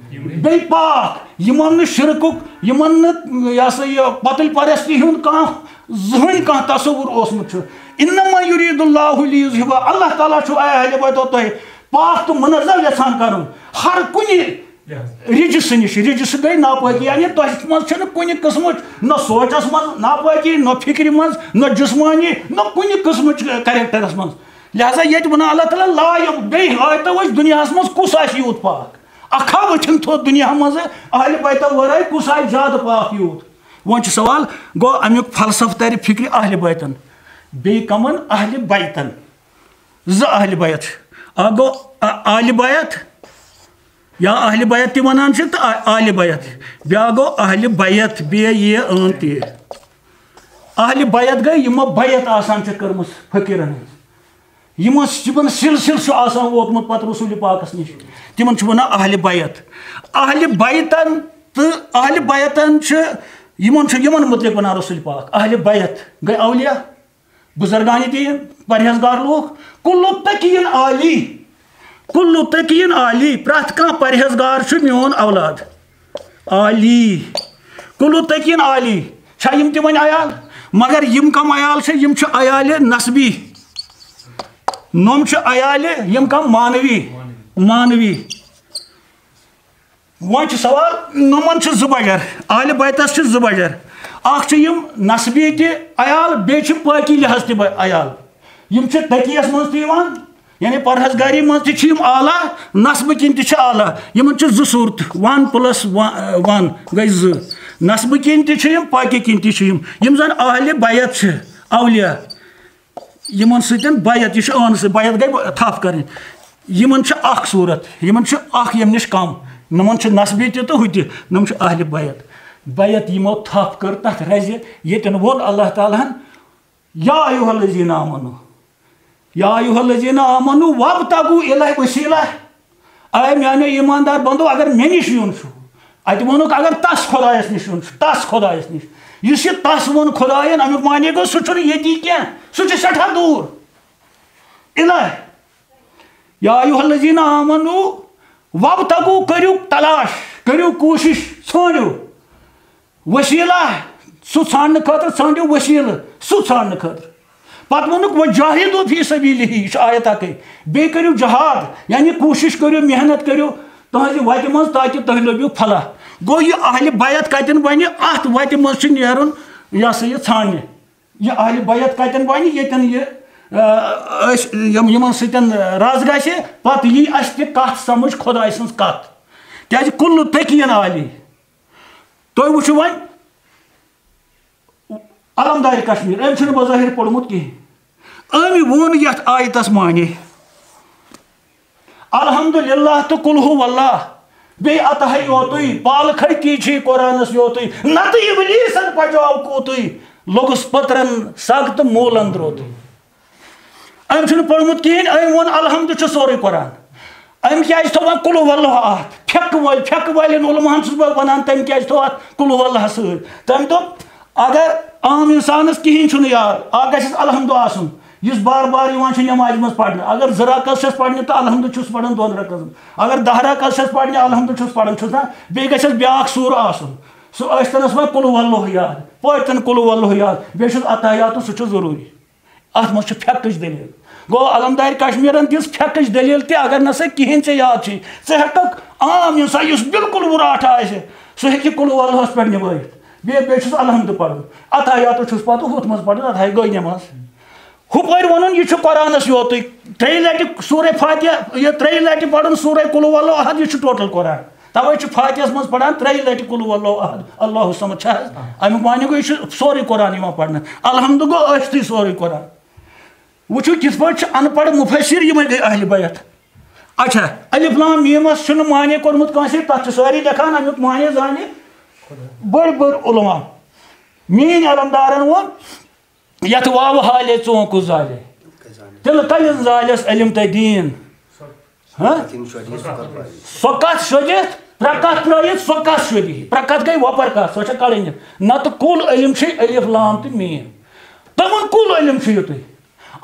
بیٚیہِ پاک، یِمن نہٕ شرکُک، یِمن نہٕ، یہِ ہسا یہِ، پۄتٕلۍ پرستی ہُنٛد کانٛہہ، زٕہٕنۍ کانٛہہ تصوُر اوسمُت چھُ۔ انما یرید اللہ لیذہب، اللہ تعالیٰ چھُ، اے اہل بیتو، تۄہہِ پاک تہٕ منزہ یژھان کرُن۔ ہر کُنہِ رجس نِش، رجس گٔے ناپٲکی، یعنی تۄہہِ منٛز چھنہٕ کُنہِ قٕسمٕچ نہ سونٛچس منٛز ناپٲکی، نہ فکرِ منٛز، نہ جسمٲنی، نہ کُنہِ قٕسمٕچ characterس منٛز۔ لہذا ییٚتہِ وَنان اللہ تعالیٰ، لا یَم-، بیٚیہِ ہٲیتو أسۍ دُنیاہس منٛز کُس آسہِ یوٗت پاک۔ اکھا وٕچھِن تھوٚد دُنیا منٛز اہل بیتو ورٲے کُس آسہِ زیادٕ پاک یوٗت۔ وۄنۍ چھُ سوال، گوٚو امیُک فلسفہٕ ترِ فکرِ اہل بیتن، بیٚیہِ کمن اہل بیتن؟ زٕ اہل بیت چھِ۔ اکھ گوٚو ا-، آلِ بیت، یا اہل بیت تہِ ونان چھِ تہٕ آ-، آلِ بیت۔ بیاکھ گوٚو اہل بیت، بے یہِ ٲن تہِ۔ اہل بیت گٔے یِمو بیت آسان چھِ کٔرمٕژ فقیرن ہٕنٛز۔ یِمن، یِمن سلسلہٕ چھُ آسان ووتمُت پتہٕ رسول پاکس نِش۔ تِمن چھِ ونان اہل بیت۔ اہل بیتن تہٕ اہل بیتن چھِ، یِمن چھُ یِمن متعلق ونان رسول پاک اہل بیت۔ گٔے اولیاء، بزرگان دین، پرہیزگار لوٗکھ۔ کُلُ تقین آلی، کُلُ تقین آلی، پرٛٮ۪تھ کانٛہہ پرہیزگار چھُ میون اولاد۔ آلی، کُلُ تقین آلی، چھا یِم تہِ وۄنۍ عیال؟ مگر یِم کم عیال چھِ؟ یِم چھِ عیالِ نسبی۔ نۄم چھِ عیالِ یِم کم؟ معنوی، معنوی۔ وۄنۍ چھُ سوال، نۄمن چھِ زٕ بجر، اہل بیتس چھِ زٕ بجر۔ اکھ چھِ یِم نسبی تہِ عیال، بیٚیہِ چھِ پٲکی لحاظ تہِ بہ-، عیال۔ یِم چھِ تقیس منٛز تہِ یِوان، یعنی پرہیزگاری منٛز تہِ چھِ یِم اعلیٰ، نسبہٕ کِنۍ تہِ چھِ اعلیٰ۔ یِمن چھِ زٕ صوٗرتہٕ، one plus one گٔے زٕ۔ نسبہٕ کِنۍ تہِ چھِ یِم، پٲکی کِنۍ تہِ چھِ یِم۔ یِم زن اہل بیت چھِ، اولیاء، یِمن سۭتۍ بیعت، یہِ چھُ عٲنہٕ سۭتۍ، بیعت گٔے تھپھ کرٕنۍ۔ یِمن چھِ اکھ صوٗرت، یِمن چھِ اکھ ییٚمہِ نِش کم، یِمن چھِ نسبی تہِ تہٕ ہُہ تہِ، یِم چھِ اہل بیعت۔ بیعت یِمو تھپھ کٔر تتھ رزِ، ییٚتٮ۪ن ووٚن اللہ تعالیٰ ہن، یا ایھا الذین آمنو، یا ایھا الذین آمنو وابتغوا الیہ وسیلہ۔ اے میانیو ایماندار بندو، اگر مےٚ نِش یُن چھُ، اتہِ ووٚنُکھ اگر تس خۄدایس نِش یُن چھُ، تس خۄدایس نِش۔ یُس یہِ تس ووٚن خۄداین، امیُک معنی گوٚو سُہ چھُنہٕ ییٚتی کینٛہہ، سُہ چھُ سٮ۪ٹھاہ دوٗر۔ الہ، یا ایھا الذین آمنو وابتغوا، کٔرِو تلاش، کٔرِو کوٗشِش، ژھٲنٛڈِو۔ وسیلہ، سُہ ژھانڈنہٕ خٲطرٕ ژھٲنڈِو وسیلہٕ، سُہ ژھانڈنہٕ خٲطرٕ۔ پتہٕ ووٚنُکھ، "وجاہدوا فی سبیلہ"، یہِ چھُ آیت اکٕے۔ بیٚیہِ کٔرِو جہاد، یعنی کوٗشِش کٔرِو، محنت کٔرِو تُہنٛزِ وتہِ منٛز، تاکہِ تُہۍ لٔبِو فلاح۔ گوٚو، یہِ اہلِ بیعت کتٮ۪ن بنہِ؟ اتھ وتہِ منٛز چھُ نیرُن، یہِ ہسا یہِ ژھانڈنہِ۔ یہِ اہلِ بیعت کتٮ۪ن بنہِ؟ ییٚتٮ۪ن یہِ، آ، أسۍ یِم، یِمن سۭتۍ راز گژھِ، پتہٕ یی اسہِ تہِ کتھ سمجھ، خدایہِ سٕنٛز کتھ۔ کیازِ کل تقین آلی۔ تُہۍ وٕچھِو وۄنۍ علمدار کشمیر، أمۍ چھُنہٕ بظٲہر پوٚرمُت کِہیٖنۍ۔ أمۍ ووٚن یَتھ آیتَس معنی، الحمدللہ تہٕ قل هو اللہ، بیٚیہِ اتحے یوتُے، پالکھے تی چھے قرآنس یوتُے، نتہٕ ابلیسن پجاو کوتُے، لوٚگُس پٔترن سگ تہٕ موٗلن درٛوتُے۔ أمۍ چھُنہٕ پوٚرمُت کِہیٖنۍ، أمۍ ووٚن الحمد چھُ سورُے قرآن۔ أمۍ کیٛازِ تھوٚو وۄنۍ قل هو اللہ اَتھ؟ پھٮ۪کہٕ وٲلۍ، پھٮ۪کہٕ والٮ۪ن علماہن چھُس بہٕ وَنان، تٔمۍ کیٛازِ تھوٚو اَتھ قل هو اللہ سۭتۍ؟ تٔمۍ دوٚپ، اگر عام اِنسانَس کِہیٖنۍ چھُنہٕ یاد، اَکھ گژھٮ۪س الحمد آسُن، یُس بار بار یِوان چھُ نٮ۪مازِ منٛز پَرنہٕ۔ اگر زٕ رکعت چھَس پَرنہِ تہٕ الحمد چھُس پَران دۄن رکعتَن۔ اگر دَہ رکعت چھَس پَرنہِ، الحمد چھُس پَران، چھُس نا؟ بیٚیہِ گژھٮ۪س بیٛاکھ سوٗرٕ آسُن۔ سُہ ٲسۍتَنَس وۄنۍ قل هو اللہ یاد، پٲٹھۍ تَن قل هو اللہ یاد، بیٚیہِ چھُس اتحیاتُک، سُہ چھُ ضروٗری۔ اَتھ منٛز چھِ فیکٹٕچ دٔلیٖل۔ گوٚو، علمدارِ کشمیٖرن دِژ فیکٹٕچ دٔلیٖل تہِ، اگر نہ سا کِہیٖنۍ ژےٚ یاد چھُے، ژٕ ہٮ۪ککھ عام اِنسان یُس بِلکُل وُراٹھ آسہِ، سُہ ہیٚکہِ کُلہُ وَلہَس پٮ۪ٹھ نِبٲوِتھ۔ بیٚیہِ، بیٚیہِ چھُس الحمد پَرُن، اتحیاتُک چھُس پَتہٕ ہُتھ منٛز پَرُن، اتھ ہاے گٔے نٮ۪ماز۔ ہُپٲرۍ وَنُن، یہِ چھُ قرآنَس یوتُے، ترٛیٚیہِ لَٹہِ سورہ فاتحہ، یہِ ترٛیٚیہِ لَٹہِ پَرُن سورہ قُلْ هُوَ اللہُ احد، یہِ چھُ ٹوٹل قرآن۔ تَوَے چھُ فاتحس منٛز پَران ترٛیٚیہِ لَٹہِ قُلْ هُوَ اللہُ احد، اللہُ الصمد چھا حظ؟ اَمیُک معنی گوٚو، یہِ چھُ سورُے قرآن یِوان پَرنہٕ۔ الحمد گوٚو ٲسۍتٕے سورُے قرآن۔ وٕچھِو، کِتھ پٲٹھۍ چھِ اَن پَڑھ مُفسِر، یِمَے گٔے اہلِ بیت۔ اچھا، الف لام میٖمَس چھُنہٕ معنی کوٚرمُت کٲنٛسے، تَتھ چھِ سٲری لیکھان، اَمیُک معنی زانہِ بٔڑۍ بٔڑۍ علماء۔ میٛٲنۍ علمدارَن ووٚن، یَتھ واوٕ حالے ژوٗنٛکُس زالے، تِلہٕ تَلٮ۪ن زالٮ۪س علم تہٕ دیٖن۔ ہاں؟ سۄ کَتھ شوٚدِتھ، ترٛےٚ کَتھ ترٛٲیِتھ، سۄ کَتھ شوٚدِ؟ ترٛےٚ کَتھ گٔے وۄپَر کَتھ، سۄ چھےٚ کَڑٕنۍ۔ نَتہٕ کُل علم چھُے الف لام تہٕ میٖم۔ تِمَن کُل علم چھُ یُتُے۔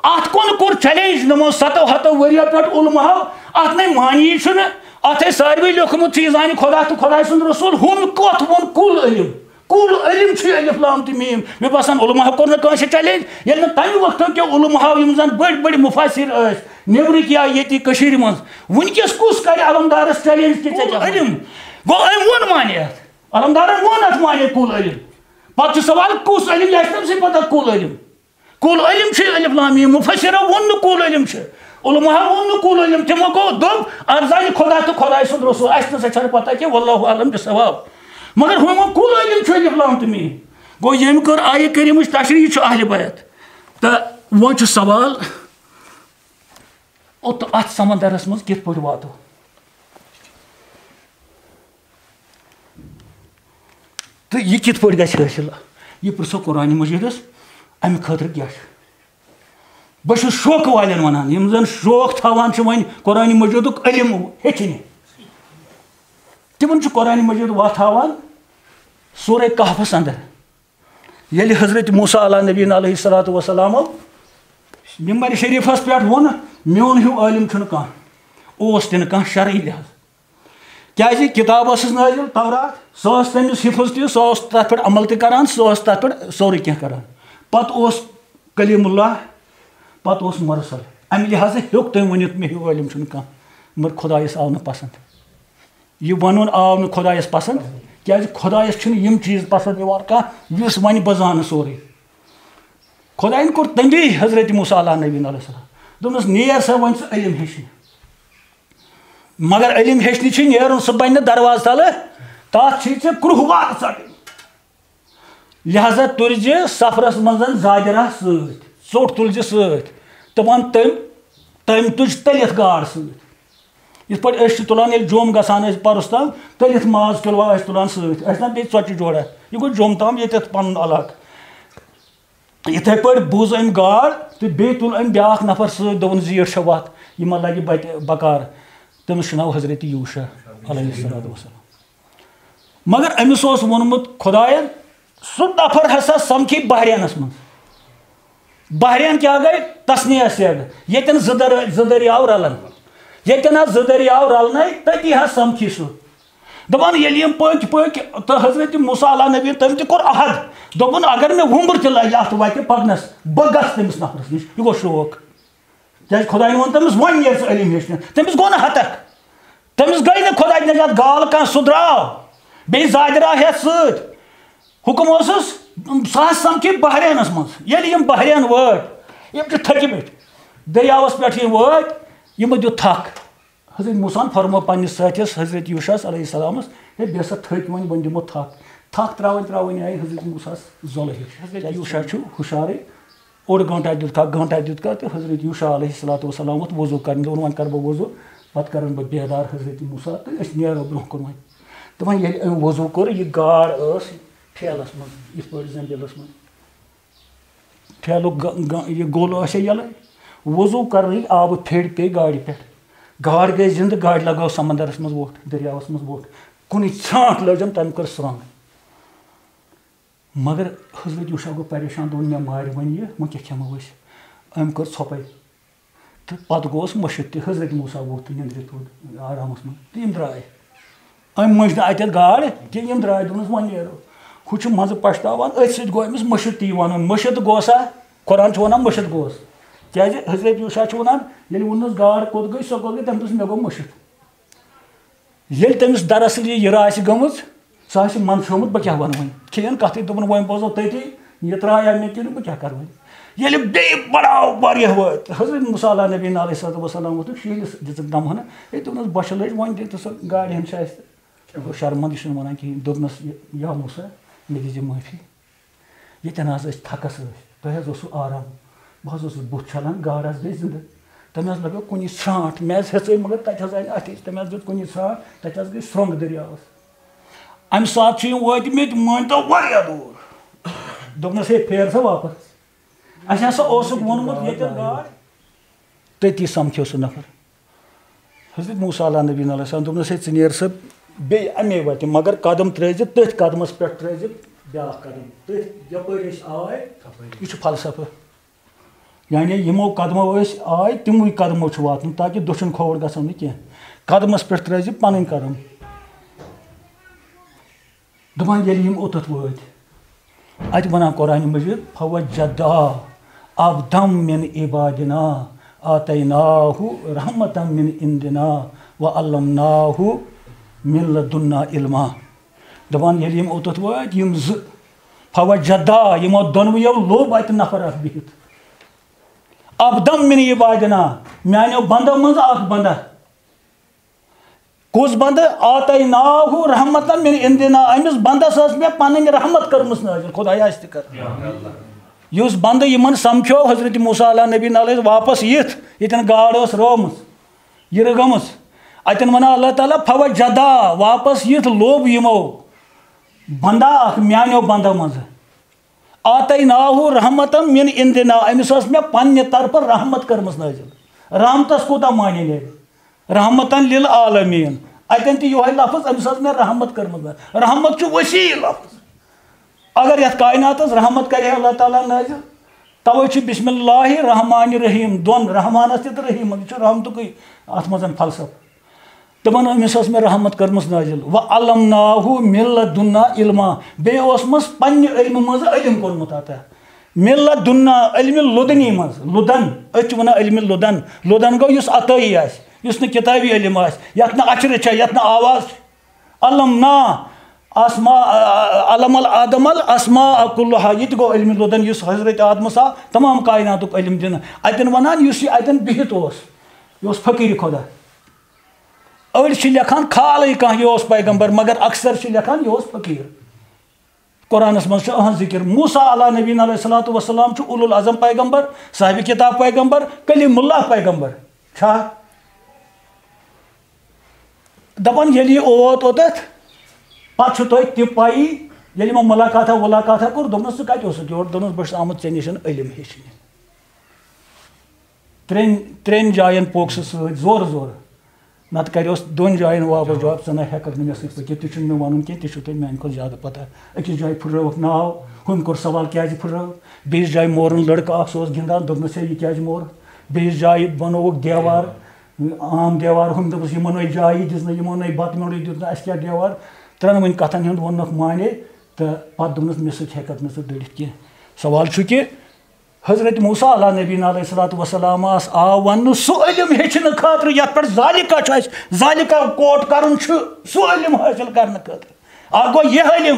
اَتھ کُن کوٚر چیلنج نَمو سَتو ہَتو ؤرِیو پٮ۪ٹھ علماہو، اَتھ نے معنی چھُنہٕ، اَتھ ہے ساروٕے لیوٚکھمُت چھُ یہِ زانہِ خۄدا تہٕ خۄداے سُنٛد رسول، ہُم کَتھ ووٚن کُل علم؟ کُل علم چھُ الف لام تہٕ میٖم۔ مےٚ باسان، علماہو کوٚر نہٕ کٲنٛسہِ چیلنج۔ ییٚلہِ نہٕ تَمہِ وقتہٕ کیو علماہو، یِم زَن بٔڑۍ بٔڑۍ مُفسِر ٲسۍ، نیٚبرٕکۍ یا ییٚتی کٔشیٖرِ منٛز، وٕنکیٚس کُس کَرِ علمدارَس چیلنج کہِ ژےٚ کُل کیٛاہ علم؟ گوٚو، أمۍ ووٚن معنی اَتھ۔ علمدارَن ووٚن اَتھ معنی کُل علم۔ پَتہٕ چھُ سوال، کُس علم؟ یہِ آسہِ تٔمۍ سٕے پَتہ کُل علم۔ کُل علم چھُ الف لام میٖم۔ مُفسِرو ووٚن نہٕ کُل علم چھُ۔ علماہو ووٚن نہٕ کُل علم۔ تِمو گوٚو، دوٚپ، اَتھ زانہِ خۄدا تہٕ خۄداے سُنٛد رسول۔ اَسہِ نہ سا چھَنہٕ پَتہ کینٛہہ، واللہ اعلم بالصواب۔ مگر ہُمو کُل علم چھُ الف لام تہٕ میٖم۔ گوٚو، ییٚمۍ کٔر آیہِ کریٖمٕچ تشریح، یہِ چھُ اہلِ بیت۔ تہٕ وۄنۍ چھُ سوال، او، تہٕ اَتھ سمندرس منٛز کِتھ پٲٹھۍ واتو؟ تہٕ یہِ کِتھ پٲٹھۍ گژھِ حٲصِل؟ یہِ پرٛژھو قرآنِ مجیٖدس، اَمہِ خٲطرٕ کیٛاہ چھُ؟ بہٕ چھُس شوقہٕ والٮ۪ن وَنان، یِم زَن شوق تھاوان چھِ وۄنۍ قرآنِ مجیٖدُک علم ہیٚچھِنہِ، تِمن چھُ قرآنِ مجیٖد وَتھ ہاوان سورہ کہفس اندر۔ ییٚلہِ حضرت موسیٰ علیٰ نبینا علیہ الصلوۃ والسلام ممبر شریفس پٮ۪ٹھ ووٚن، "میون ہیوٗ عٲلِم چھُنہٕ کانٛہہ"، اوس تہِ نہٕ کانٛہہ شرعی لحاظ۔ کیٛازِ کِتاب ٲسٕس نٲزِل، تورات، سۄ ٲس تٔمِس حفظ تہِ، سۄ ٲس تَتھ پٮ۪ٹھ عمل تہِ کران، سۄ ٲس تَتھ پٮ۪ٹھ سورُے کینٛہہ کران۔ پتہٕ اوس کلیم اللہ، پتہٕ اوس مرسل۔ اَمہِ لحاظہٕ ہیوٚک تٔمۍ ؤنِتھ، "مےٚ ہیوٗ عٲلِم چھُنہٕ کانٛہہ"، مگر خۄدایس آو نہٕ پسنٛد۔ یہِ وَنُن آو نہٕ خۄدایَس پَسنٛد، کیٛازِ خۄدایَس چھِنہٕ یِم چیٖز پَسنٛد یِوان کانٛہہ، یُس وَنہِ بہٕ زانہٕ سورُے۔ خۄدایَن کوٚر تنبیہ حضرت موسیٰ علیٰ نبینا علیہ السلام، دوٚپنَس، "نیر سا وۄنۍ ژٕ علم ہیٚچھنہِ۔" مگر علم ہیٚچھنہِ چھِ نیرُن، سُہ بَنہِ نہٕ دروازٕ تَلہٕ، تَتھ چھِ ژےٚ کرٛوٚہ وار ژَٹٕنۍ۔ لہذا تُلزِ سفرس منٛز زاجرہ سۭتۍ، ژوٚٹ تُلزِ سۭتۍ، تہٕ وَن تٔمۍ، تٔمۍ تُج تٔلِتھ گاڈ سۭتۍ۔ یِتھ پٲٹھۍ أسۍ چھِ تُلان، ییٚلہِ جوٚم گژھان ٲسۍ پَرُس تام، تٔلِتھ ماز کِلوٗ ٲسۍ تُلان سۭتۍ، ٲسۍ نہ بیٚیہِ ژۄچہِ جوڑا۔ یہِ گوٚو جوٚم تام، ییٚتٮ۪تھ پَنُن علاقہٕ۔ یِتھَے پٲٹھۍ بوٗز أمۍ گاڈ تہٕ بیٚیہِ تُل أمۍ بیٛاکھ نفر سۭتۍ، دوٚپُن، "زیٖٹھ چھےٚ وَتھ، یِمَن لَگہِ بَتہِ بَکار۔" تٔمِس چھُ ناو حضرت یوٗشا علیہ الصلوۃ والسلام۔ مگر أمِس اوس ووٚنمُت خۄدایَن، سُہ نفر ہسا سَمکھی بحرینَس منٛز۔ بحرین کیٛاہ گٔے؟ تسنیہ سیگ۔ ییٚتٮ۪ن زٕ در-، زٕ دٔریاو رَلَن۔ ییٚتٮ۪ن حظ زٕ دٔریاو رَلنَے، تٔتی حظ سَمکھی سُہ۔ دَپان، ییٚلہِ یِم پٔکۍ پٔکۍ تہٕ حضرت موسیٰ علیٰ نبی، تٔمۍ تہِ کوٚر عہد۔ دوٚپُن، اگر مےٚ وُمبُر تہِ لَگہِ اَتھ وَتہِ پَکنَس، بہٕ گژھٕ تٔمِس نفرَس نِش۔ یہِ گوٚو شوق۔ کیٛازِ خۄدایَن ووٚن تٔمِس، "وۄنۍ نیر ژٕ علم ہیٚچھنہِ۔" تٔمِس گوٚو نہٕ ہتک۔ تٔمِس گٔے نہٕ خۄداے نجات گال کانٛہہ، سُہ درٛاو۔ بیٚیہِ زاجرا ہٮ۪تھ سۭتۍ۔ حُکُم اوسُس، سُہ آسہِ سمکھِ بحرینس منٛز۔ ییٚلہِ یِم بحرین وٲتۍ، یِم چھِ تھٔکۍ مٕتۍ۔ دٔریاوس پٮ۪ٹھ یِم وٲتۍ، یِمو دیُت تھکھ۔ حضرت موسیٰ ہن فرموو پننِس سٲتھِس حضرت یوٗشاہس علیہ السلامس، "ہے، بیٚہہ سا تھٔکۍ وۄنۍ، وۄنۍ دِمو تھکھ۔" تھکھ ترٛاوٕنۍ ترٛاوٕنۍ آیہِ حضرت موسیٰ ہس زۄلہٕ ہیٚچھ۔ حضرت یوٗشاہ چھُ ہُشارٕے۔ اوٚڑ گٲنٛٹہ دیُتکھا، گٲنٛٹہ دیُتکھا تہٕ حضرت یوٗشا علیہ الصلوۃ والسلام ووٚتھ وضوٗ کرنہِ، دوٚپُن، "وۄنۍ کرٕ بہٕ وضوٗ، پتہٕ کرن بہٕ بیدار حضرت موسیٰ تہٕ أسۍ نیرو برٛونٛہہ کُن وۄنۍ۔" تہٕ وۄنۍ ییٚلہِ أمۍ وضوٗ کوٚر، یہِ گاڈ ٲس ٹھیلس منٛز، یِتھ پٲٹھۍ زٔنبیلس منٛز۔ ٹھیلُک گ-، گ-، یہِ گوٚل ٲس یہِ یَلَے۔ وضوٗ کرنٕکۍ آبہٕ پھیٚرۍ پیٚیہِ گاڈِ پٮ۪ٹھ۔ گاڈ گٔے زِنٛدٕ، گاڈِ لگٲو سمندرس منٛز وۄٹھ، دٔریاوس منٛز وۄٹھ۔ کُنُے ژھرٛانٛٹھ لٲجِم، تَمہِ کٔر سرٛنٛگ۔ مگر حضرت یوٗشا گوٚو پریشان، دوٚپُن، "مےٚ مارِ وۄنۍ یہِ، وۄنۍ کیٛاہ کھٮ۪مو أسۍ؟" أمۍ کٔر ژھۄپَے۔ تہٕ پَتہٕ گوس مٔشِتھ تہِ۔ حضرت موسیٰ ووٚتھ تہٕ نیٚنٛدرِ تھوٚد آرامَس منٛز۔ تہٕ یِم درٛاے۔ أمۍ مٔنٛج نہٕ اَتٮ۪تھ گاڈ کینٛہہ، یِم درٛاے، دوٚپنَس، "وۄنۍ نیرو۔" ہُہ چھُ منٛزٕ پَشتاوان، أتھۍ سۭتۍ گوٚو أمِس مٔشِتھ تہِ یہِ وَنُن۔ مٔشِتھ گوسا؟ قرآن چھُ وَنان مٔشِتھ گوس۔ کیٛازِ حضرت یوٗشع چھُ وَنان، ییٚلہِ ووٚننَس گاڈ کوٚت گٔے، سۄ کوٚت گٔے، تٔمۍ دوٚپُس، مےٚ گوٚو مٔشِتھ۔ ییٚلہِ تٔمِس دراصل یہِ یِرٕ آسہِ گٔمٕژ، سُہ آسہِ منٛدچھومُت، بہٕ کیٛاہ وَنہٕ وۄنۍ؟ کھیٚیَن کَتھٕے، دوٚپُن، وۄنۍ بوزو تٔتی، یہِ ترٛایہِ مےٚ کِنہٕ بہٕ کیٛاہ کَرٕ وۄنۍ؟ ییٚلہِ بیٚیہِ بڑاو واریاہ وٲتۍ، حضرت موسیٰ علیٰ نبی علیہ الصلوۃ والسلام ووٚتھُن، شیٖلِس دِژٕکھ دَمہٕ ہنا، ہے، دوٚپنَس، بۄچھِ لٔج، وۄنۍ دِ تہٕ سۄ گاڑِ ہن چھِ اَسہِ تہٕ۔ گوٚو شرمنٛد، یہِ چھُنہٕ وَنان کِہیٖنۍ۔ دوٚپنَس، یہِ، یا موسیٰ، مےٚ دِژ یہِ معٲفی۔ ییٚتٮ۪ن حظ أسۍ تھکس ٲسۍ، تۄہہِ حظ اوسوٕ آرام۔ بہٕ حظ اوسُس بُتھ چھلان، گاڈ حظ گٔے زِندٕ۔ تٔمۍ حظ لگٲو کُنی ژھرٛانٛٹھ، مےٚ حظ ہیٚژٕے، مگر تَتہِ حظ آیہِ نہٕ اَتھِ۔ تٔمۍ حظ دیُت کُنی ژھرٛانٛٹھ، تَتہِ حظ گٔے سرٛنٛگ دٔریاوَس۔ اَمہِ ساتہٕ چھِ یِم وٲتمٕتۍ، مٲنۍ تو، واریاہ دوٗر۔ دوٚپنَس، ہے، پھیر سا واپس۔ اَسہِ ہسا اوسُکھ ووٚنمُت ییٚتٮ۪ن گاڈ۔ تٔتی سمکھیو سُہ نفر۔ حضرت موسیٰ علیٰ نبی علیہ السلام دوٚپنَس، ہے، ژٕ نیر سا بیٚیہِ اَمے وَتہِ، مگر قدم ترٛٲوزِ تٔتھۍ قدمَس پٮ۪ٹھ، ترٛٲوزِ بیٛاکھ قدم۔ تٔتھۍ یَپٲرۍ أسۍ آے، یہِ چھُ فلسفہٕ۔ یعنی یِمو قدمو أسۍ آے، تِموٕے قدمو چھُ واتُن، تاکہِ دٔچھُن کھووُر گژھو نہٕ کینٛہہ۔ قدمَس پٮ۪ٹھ ترٛٲوزِ پَنٕنۍ قدم۔ دَپان، ییٚلہِ یِم اوٚتَتھ وٲتۍ، اَتہِ وَنان قرآنِ مجیٖد، فوجدا عبدم من عبادنا آتیناہ رحمتم من عندنا وعلمناہ من لدنا علما۔ دَپان، ییٚلہِ یِم اوٚتَتھ وٲتۍ، یِم زٕ، فوجدا، یِمو دۄنوٕیو لوٚب اَتہِ نفر اَکھ بِہِتھ۔ عبدم من عبادنا، میٛانیو بنٛدو منٛز اَکھ بنٛدہ۔ کُس بندٕ؟ آتیناہ رحمتن من عندنا، أمِس بندس ٲس مےٚ پنٕنۍ رحمت کٔرمٕژ نٲزِل، خدایا آسہِ تہِ کٔر۔ یُس بندٕ یِمن سمکھیو حضرت موسیٰ علیٰ نبی علیہ واپس یِتھ، ییٚتٮ۪ن گاڈ ٲس رٲومٕژ، یہِ رٔگٲمٕژ، اتٮ۪ن ونان اللہ تعالیٰ، فوجدا، واپس یِتھ لوٚب یِمو بندہ اکھ میانیو بندو منٛزٕ۔ آتیناہ رحمتم من عندنا، أمِس ٲس مےٚ پننہِ طرفہٕ رحمت کٔرمٕژ نٲزِل۔ رحمتس کوٗتاہ معنی نیرِ؟ رحمتن للعالمین۔ اتٮ۪ن تہِ یِہوٚے لفظ، أمِس ٲس مےٚ رحمت کٔرمٕژ نٲزِل۔ رحمت چھُ وسیع لفظ۔ اگر یتھ کائناتس رحمت کرِ ہے اللہ تعالیٰ نٲزِل، توے چھُ بسم اللہ الرحمن الرحیم دۄن، رحمانس تہِ تہٕ رحیمس، یہِ چھُ رحمتُکُے اتھ منٛز فلسفہٕ۔ دَپان، أمِس ٲس مےٚ رحمت کٔرمٕژ نٲزِل۔ وعلمناہ من لدنا علما، بیٚیہِ اوسمَس پننہِ علمہٕ منٛزٕ علم کوٚرمُت عطا۔ من لدنا، علمِ لدنی منٛز، لدن، أسۍ چھِ وَنان علمِ لدن۔ لدن گوٚو یُس عطٲیی آسہِ، یُس نہٕ کِتابی علم آسہِ، یَتھ نہٕ اچھرٕ چھےٚ، یَتھ نہٕ آواز چھِ۔ علمنا، اسما، علم الآدم الاسماء کلہا، یہِ تہِ گوٚو علمِ لدن، یُس حضرت آدمس آو تمام کائناتُک علم دِنہٕ۔ اَتٮ۪ن وَنان، یُس یہِ اَتٮ۪ن بِہِتھ اوس، یہِ اوس فقیٖر خدا۔ أڑۍ چھِ لیکھان کھالٕے کانٛہہ یہِ اوس پیغمبر، مگر اکثر چھِ لیکھان یہِ اوس فقیٖر۔ قرآنس منٛز چھُ أہنٛز ذِکر۔ موسیٰ علیٰ نبینا علیہ الصلوۃ والسلام چھُ اولو العزم پیغمبر، صاحب کتاب پیغمبر، کلیم اللہ پیغمبر۔ چھا؟ دَپان، ییٚلہِ یہِ اوت اوٚتَتھ، پَتہٕ چھُ تۄہہِ تہِ پَیی، ییٚلہِ یِمو مُلاقاتہ وُلاقاتہ کوٚر، دوٚپنَس، "ژٕ کَتہِ اوسُکھ؟" یورٕ دوٚپنَس، "بہٕ چھُس آمُت ژےٚ نِش علم ہیٚچھنہِ۔" ترٛٮ۪ن، ترٛٮ۪ن جایَن پوٚک سُہ سۭتۍ زورٕ زورٕ۔ نَتہٕ کَرِ اوس دۄن جایَن واپَس جواب، "ژٕ نہ ہٮ۪کَکھ نہٕ مےٚ سۭتۍ پٔکِتھ، تہِ چھُنہٕ مےٚ وَنُن کینٛہہ، تہِ چھُو تۄہہِ میٛانہِ کھۄتہٕ زیادٕ پَتہ۔" أکِس جایہِ پھٕٹرٲوٕکھ ناو، ہُمۍ کوٚر سوال، "کیٛازِ پھٕٹرٲو؟" بیٚیِس جایہِ مورُن لٔڑکہٕ اَکھ، سُہ اوس گِنٛدان، دوٚپنَس، "ہے، یہِ کیٛازِ مور؟" بیٚیِس جایہِ بَنووُکھ دیوار، عام دیوار، ہُمۍ دوٚپُس، "یِمَن ہے جایہِ دِژ نہٕ، یِمَن ہے بَتہٕ میوٚنٛڈُے دیُت نہٕ، اَسہِ کیٛاہ دیوار؟" ترٛٮ۪نوٕنۍ کَتھَن ہُنٛد ووٚننَکھ معنی، تہٕ پَتہٕ دوٚپنَس، "مےٚ سۭتۍ ہٮ۪کَکھ نہٕ ژٕ لٔڑِتھ کینٛہہ۔" سوال چھُ کہِ حضرت موسیٰ علیٰ نبینا علیہ الصلوۃ والسلام آس آو وننہٕ سُہ علم ہیٚچھنہٕ خٲطرٕ یَتھ پٮ۪ٹھ ذالکہ چھُ اَسہِ، ذالکہ کوٹ کَرُن چھُ، سُہ علم حٲصِل کرنہٕ خٲطرٕ۔ اَکھ گوٚو یہِ علم،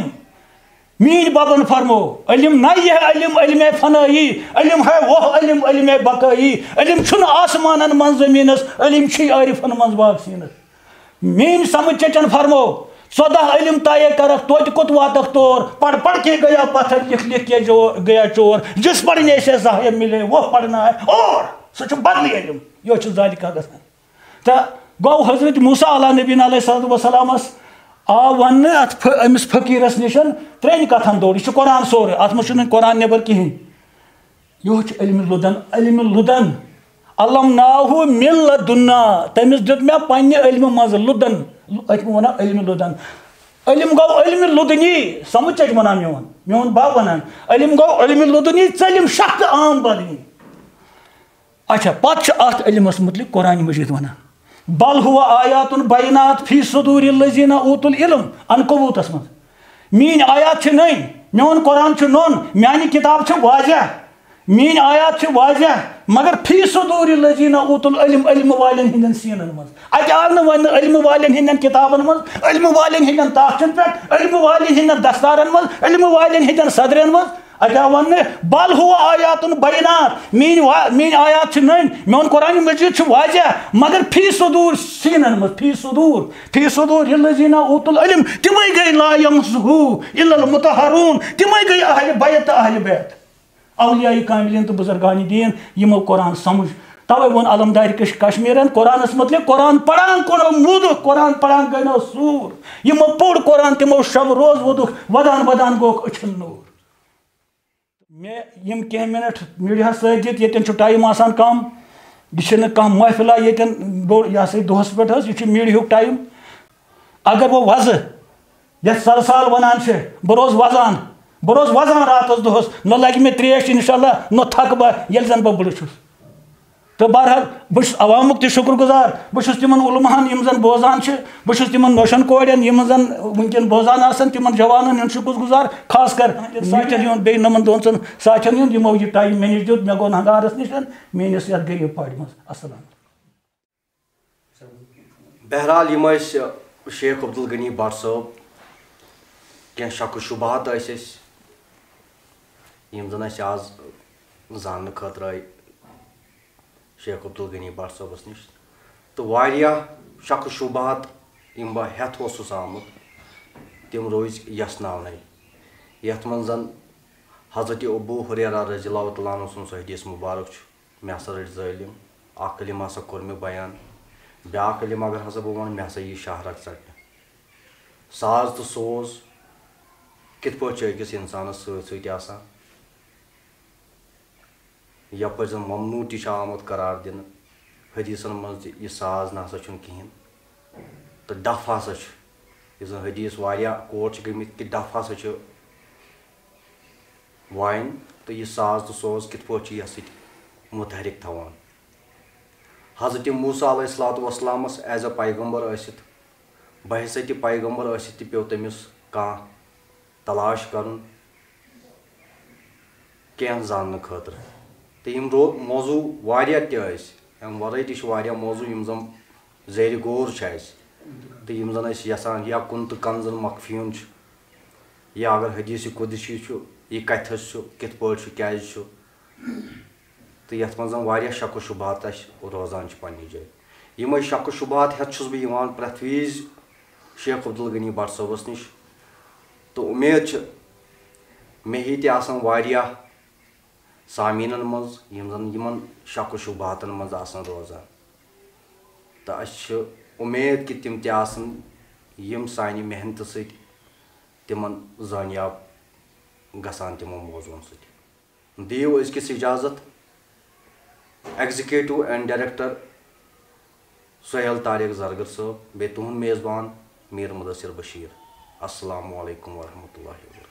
میٛٲنۍ بَبَن فرمو، علم نہ یہِ علم، علم فنائی، علم ہے وہ علم، علم بقائی، علم چھُنہٕ آسمانَن منٛز زٔمیٖنَس، علم چھُے عارفَن منٛز واپسینَس۔ میٛٲنۍ سمجھ چچن فرمو، ژۄداہ علم طے کرکھ، توتہِ کوٚت واتکھ تور؟ پڑھ پڑھ کے گیا پتھر، لکھ لکھ کے جو گیا چور، جس پڑھنے سے صاحب ملے، وہ پڑھنا ہے اور، سُہ چھُ بدلٕے علم، یہِ چھُ ذالکہ گژھان۔ تہٕ گوٚو حضرت موسیٰ علیٰ نبینا علیہ الصلوۃ والسلامس آو وننہٕ اتھ ف-، أمِس فقیٖرس نِش ترٛٮ۪ن کتھن دوٚر، یہِ چھُ قرآن سورُے، اتھ منٛز چھُنہٕ قرآن نٮ۪بر کِہیٖنۍ۔ یہِ چھُ علمِ لدن، علمِ لدن۔ علمناہ من لدنا، تٔمِس دیُت مےٚ پننہِ علمہِ منٛز لدن، أتھۍ وَنان علمِ لدن۔ علم گوٚو علمِ لدنی، سمجھ چھا وَنان میون، میون باب وَنان۔ علم گوٚو علمِ لدنی، ژٔلِم شخص عام بدنی۔ اچھا، پتہٕ چھُ اتھ علمس مُتعلق قرآن مجید وَنان، "بل هو آیات بینات فی صدور الذین اوتوا العلم"، عنکبوتس منٛز۔ میٲنۍ آیات چھِ نٔنۍ، میون قرآن چھُ نوٚن، میانہِ کتاب چھِ واضح۔ میٲنۍ آیات چھِ واضح، مگر فی صدور الذین اوتوا العلم، علم والٮ۪ن ہٕنٛدٮ۪ن سیٖنن منٛز۔ اتہِ آو نہٕ وۄنۍ علم والٮ۪ن ہٕنٛدٮ۪ن کِتابن منٛز، علم والٮ۪ن ہٕنٛدٮ۪ن تاخچن پٮ۪ٹھ، علم والٮ۪ن ہٕنٛدٮ۪ن دستارن منٛز، علم والٮ۪ن ہٕنٛدٮ۪ن صدرن منٛز۔ اتہِ آو وننہٕ، بل ہو آیات بینات، میٲنۍ وا-، میٲنۍ آیات چھِ نٔنۍ، میون قرآن مجید چھُ واضح، مگر فی صدور سیٖنن منٛز، فی صدور، فی صدور الذین اوتوا العلم، تِمے گٔے لا یمسہ الا المطہرون، تِمے گٔے اہل بیت تہٕ اہل بیت۔ اولیاء کاملین تہٕ بزرگان دین یِمو قرآن سمجھ۔ توے ووٚن علمدار کش-، کشمیرن قرآنس متعلق، قرآن پران کونو مودُکھ، قرآن پران گٔنو سوٗر۔ یِمو پوٚر قرآن، تِمو شب روز ووٚدُکھ، ودان ودان گوٚکھ أچھن نوٗر۔ مےٚ یِم کینٛہہ منٹ میٖڈیاہس سۭتۍ دِتھ، ییٚتٮ۪ن چھُ ٹایم آسان کم، یہِ چھِنہٕ کانٛہہ محفلہ ییٚتٮ۪ن بہٕ، یہِ ہسا یہِ دۄہس پٮ۪ٹھ حظ، یہِ چھُ میٖڈیاہُک ٹایم۔ اگر بہٕ وۄزٕ یتھ سرسال ونان چھِ، بہٕ روزٕ وۄزان، بہٕ روزٕ وۄزان راتس دۄہس، نہ لگہِ مےٚ تریش انشاءاللہ، نہ تھکہٕ بہٕ ییٚلہِ زن بہٕ بٕڑٕ چھُس۔ تہٕ بہرحال، بہٕ چھُس عوامُک تہِ شُکر گُزار، بہٕ چھُس تِمن علماہن یِم زن بوزان چھِ، بہٕ چھُس تِمن نوشن کورٮ۪ن یِم زن وٕنکٮ۪ن بوزان آسن، تِمن جوانن ہُنٛد شُکر گُزار، خاص کر ساتھٮ۪ن ہُنٛد، بیٚیہِ نۄمن دۄن ژۄن ساتھٮ۪ن ہُنٛد، یِمو یہِ ٹایم مینیج دیُت، مےٚ گوٚو نہٕ ہنگارس نِش، میٲنِس یتھ غریب پارِ منٛز۔ السلام۔ بہرحال، یِم ٲسۍ شیخ عبدالغنی بٹ صٲب، کینٛہہ شک و شبہات ٲسۍ اَسہِ، یِم زَن اَسہِ آز زاننہٕ خٲطرٕ آے شیخ عبدالغنی بٹ صٲبَس نِش، تہٕ واریاہ شک و شبہات یِم بہٕ ہٮ۪تھ اوسُس آمُت، تِم روٗزۍ یَسناونَے، یَتھ منٛز زَن حضرت ابو ہریرہ رضی اللہ تعالیٰ عنہ سُنٛد سُہ حدیث مُبارک چھُ، مےٚ ہسا رٔٹۍ ظٲلِم، اکھ کلمہٕ ہسا کوٚر مےٚ بیان، بیاکھ کلمہٕ اگر ہسا بہٕ وَنہٕ، مےٚ ہسا یی شہرک ژٹنہٕ۔ ساز تہٕ سوز کِتھ پٲٹھۍ چھُ أکِس اِنسانَس سۭتۍ سۭتۍ آسان، یَپٲرۍ زَن ممنوع تہِ چھُ آمُت قرار دِنہٕ حدیثن منٛز تہِ، یہِ ساز نہ ہسا چھُنہٕ کِہیٖنۍ، تہٕ ڈَف ہسا چھُ، یُس زَن حدیث واریاہ کوٹ چھِ گٔمٕتۍ کہِ ڈَف ہسا چھُ وایِنۍ، تہٕ یہِ ساز تہٕ سوز کِتھ پٲٹھۍ چھُ یَتھ سۭتۍ متحرک تھاوان۔ حضرت موسیٰ علیہ الصلوۃ والسلامس as a پیغمبر ٲسِتھ، بحیثیت پیغمبر ٲسِتھ تہِ پیوٚو تٔمِس کانٛہہ تلاش کرُن کینٛہہ زاننہٕ خٲطرٕ۔ تہٕ یِم رو-، موضوع واریاہ تہِ ٲسۍ، اَمہِ ورٲے تہِ چھِ واریاہ موضوع یِم زَن زیرِ غور چھِ اَسہِ، تہٕ یِم زَن أسۍ یَژھان یا کُن تہٕ کنزن مخفیون چھُ، یا اگر حدیث قدسی چھُ، یہِ کَتھَس چھُ، کِتھ پٲٹھۍ چھُ، کیٛازِ چھُ، تہٕ یَتھ منٛز زَن واریاہ شک و شبہات اَسہِ روزان چھِ پنٛنہِ جایہِ۔ یِمَے شک و شبہات ہٮ۪تھ چھُس بہٕ یِوان پرٛٮ۪تھ وِزِ شیخ عبدالغنی بٹ صٲبَس نِش، تہٕ اُمید چھِ مےٚ ہی تہِ آسَن واریاہ سامعیٖنَن منٛز یِم زَن یِمَن شک و شبہاتَن منٛز آسَن روزان۔ تہٕ اَسہِ چھِ اُمید کہِ تِم تہِ آسَن یِم سانہِ محنتہٕ سۭتۍ تِمَن زٲنیاب گژھان تِمو موضوعن سۭتۍ۔ دِیِو أزکِس اِجازت executive and director Sohail Tariq Zargar صٲب، بیٚیہِ تُہُنٛد میزبان میٖر مدثر بشیٖر۔ السلام علیکم ورحمۃ اللہ وبرکاتہ۔